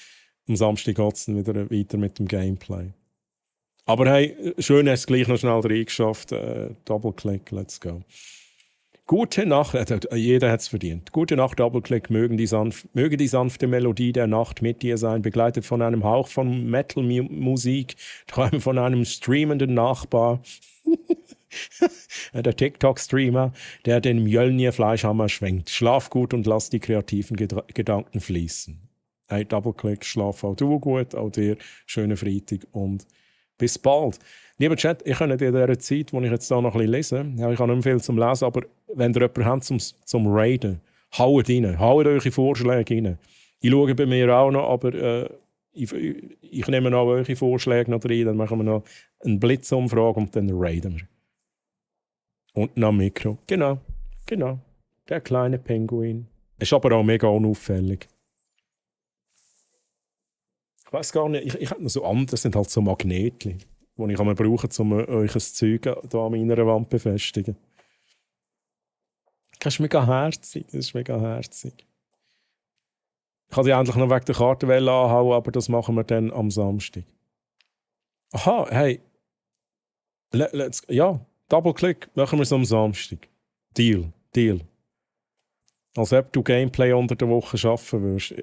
Am Samstag geht es dann wieder weiter mit dem Gameplay. Aber hey, schön, hast du gleich noch schnell reingeschafft. Double-Click, let's go. Gute Nacht, jeder hat es verdient. Gute Nacht, Double-Click, möge die sanfte Melodie der Nacht mit dir sein, begleitet von einem Hauch von Metal-Musik, träume von einem streamenden Nachbar. Der TikTok-Streamer, der den Mjölnir-Fleischhammer schwenkt. Schlaf gut und lass die kreativen Gedanken fließen. Hey, Double-Click, schlaf auch du gut, auch dir. Schönen Freitag und bis bald. Lieber Chat, ich kann in dieser Zeit, wo ich jetzt da noch ein bisschen lese, ich habe nicht mehr viel zum Lesen, aber wenn ihr jemanden habt zum Raiden, haut rein, haut eure Vorschläge rein. Ich schaue bei mir auch noch, aber ich nehme auch eure Vorschläge noch rein, dann machen wir noch eine Blitzumfrage und dann raiden wir. Und noch Mikro. Genau. Der kleine Pinguin. Ist aber auch mega unauffällig. Ich weiß gar nicht, ich habe noch so andere, das sind halt so Magnetchen, die ich brauchen kann, um euch ein Zeug hier an meiner Wand zu befestigen. Das ist mega herzig. Ich kann die endlich noch wegen der Kartenwelle anhauen, aber das machen wir dann am Samstag. Aha, hey. Ja, Double-Click, machen wir es am Samstag. Deal. Als ob du Gameplay unter der Woche arbeiten würdest.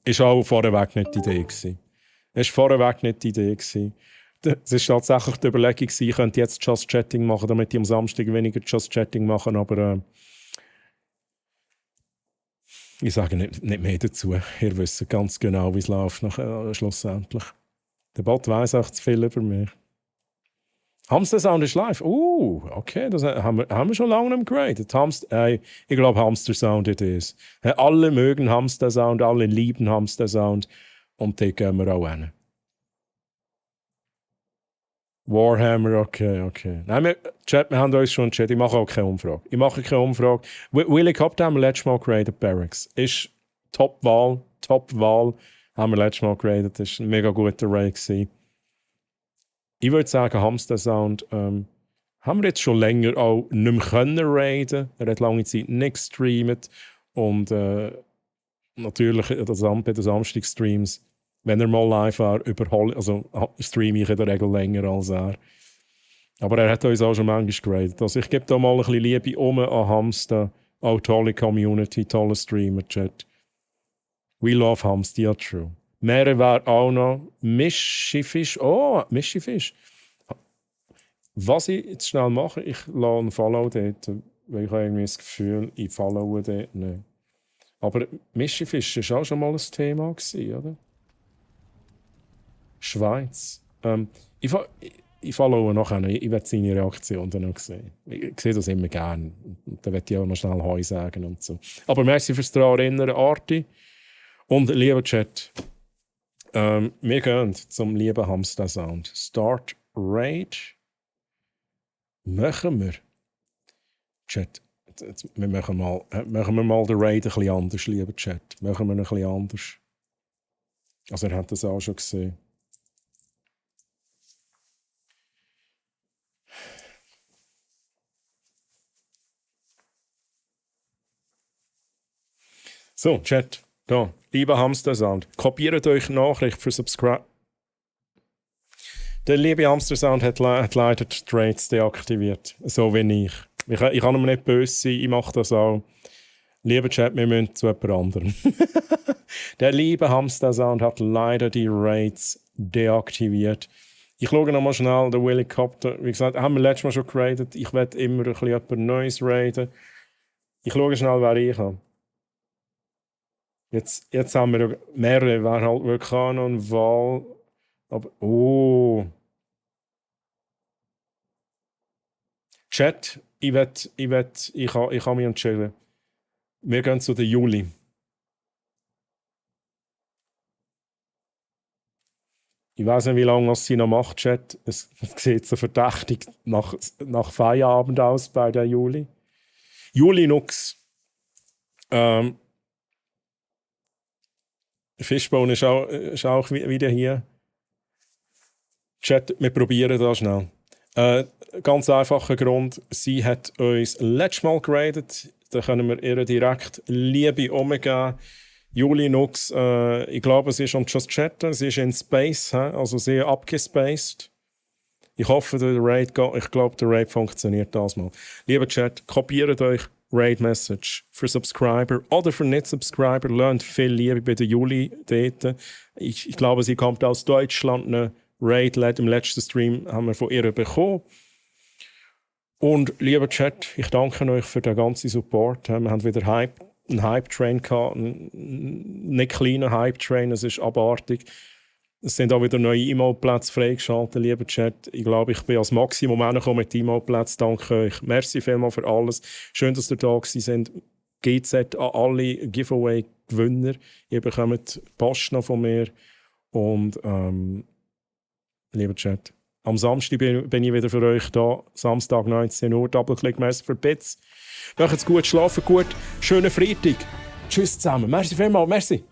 Ist auch vorweg nicht die Idee gewesen. Es war tatsächlich die Überlegung, ich könnte jetzt Just Chatting machen, damit ich am Samstag weniger Just Chatting machen, aber ich sage nicht mehr dazu. Ihr wisst ganz genau, wie es läuft schlussendlich. Der Bot weiss auch zu viel über mich. Hamster Sound ist live. Okay, das haben wir schon lange nicht geradet. Ich glaube, Hamster Sound it is. Alle mögen Hamster Sound, alle lieben Hamster Sound. Und dort gehen wir auch hin. Warhammer, okay. Nein, wir haben uns schon entschieden. Ich mache auch keine Umfrage. Willy Cup haben wir letztes Mal geradet, Barracks. Ist Top-Wahl. Haben wir letztes Mal geradet. Das war ein mega guter Raid gewesen. Ich würde sagen, Hamster Sound haben wir jetzt schon länger auch nicht mehr können raiden. Er hat lange Zeit nicht gestreamt. Und natürlich bei den Samstag-Streams, wenn er mal live war, streame ich in der Regel länger als er. Aber er hat uns auch schon manchmal geradet. Also ich gebe da mal ein bisschen Liebe an Hamster. Auch tolle Community, tolle Streamer-Chat. We love Hamster, ja true. Mehr wäre auch noch Mischifisch. Was ich jetzt schnell mache, ich lasse einen Follow dort, weil ich habe irgendwie das Gefühl, ich followe dort nicht. Aber Mischifisch war auch schon mal ein Thema gewesen, oder? Schweiz. Ich followe nachher, ich werde seine Reaktion dann noch sehen. Ich sehe das immer gerne. Da werde ich auch noch schnell Heu sagen und so. Aber merci fürs daran erinnern, Arti. Und lieber Chat, wir gehen zum lieben Hamster-Sound. Start Raid. Machen wir. Chat, wir machen wir mal den Raid ein bisschen anders, lieber Chat. Machen wir ihn ein bisschen anders. Also ihr habt das auch schon gesehen. So, Chat, da, lieber Hamster-Sound, kopiert euch Nachricht für Subscribe. Der liebe Hamster-Sound hat leider die Trades deaktiviert, so wie ich. Ich kann ihm nicht böse sein, ich mache das auch. Lieber Chat, wir müssen zu jemand anderem. Der liebe Hamster-Sound hat leider die Raids deaktiviert. Ich schaue nochmal schnell den Helikopter. Wie gesagt, haben wir letztes Mal schon geradet. Ich werde immer ein bisschen jemand Neues raiden. Ich schaue schnell, wer ich habe. Jetzt haben wir mehrere, wer halt Vulkan und Wal. Aber, oh. Chat, ich kann mich entscheiden. Wir gehen zu der Juli. Ich weiß nicht, wie lange sie noch macht, Chat. Es sieht so verdächtig nach Feierabend aus bei der Juli. Juli Nux. Fishbone ist auch wieder hier. Chat, wir probieren das schnell. Ganz einfacher Grund, sie hat uns letztes Mal geradet. Da können wir ihr direkt Liebe umgeben. Juli Nux, ich glaube, sie ist am Just Chatten, sie ist in Space, also sehr abgespaced. Ich hoffe, der Raid funktioniert das mal. Lieber Chat, kopiert euch Raid-Message für Subscriber oder für Nicht-Subscriber. Lernt viel Liebe bei der Juli dort. Ich glaube, sie kommt aus Deutschland. Eine Raid im letzten Stream haben wir von ihr bekommen. Und lieber Chat, ich danke euch für den ganzen Support. Wir haben wieder einen Hype-Train gehabt, einen nicht kleinen Hype-Train, es ist abartig. Es sind auch wieder neue Emote-Plätze freigeschaltet, lieber Chat. Ich glaube, ich bin als Maximum angekommen mit Emote-Plätzen. Danke euch. Merci vielmals für alles. Schön, dass ihr da seid. GZ an alle Giveaway-Gewinner. Ihr bekommt Post noch von mir. Und, lieber Chat, am Samstag bin ich wieder für euch da. Samstag 19 Uhr. Doppelklick, merci für Bits. Macht's gut, schlafen gut. Schönen Freitag. Tschüss zusammen. Merci vielmals. Merci.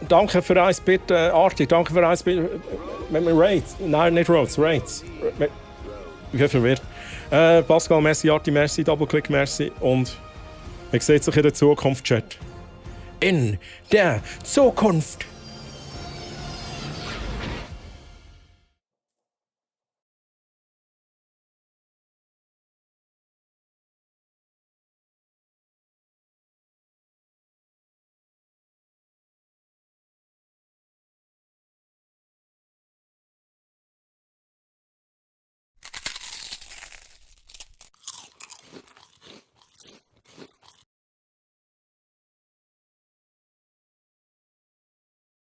Danke für eins, bitte, Arti. Danke für eins, bitte. Mit mir Raids. Nein, nicht Roads, Raids. Ich bin verwirrt. Pascal, merci, Arti, merci, Doppelklick, merci. Und ich sehe sich in der Zukunft, Chat. In der Zukunft.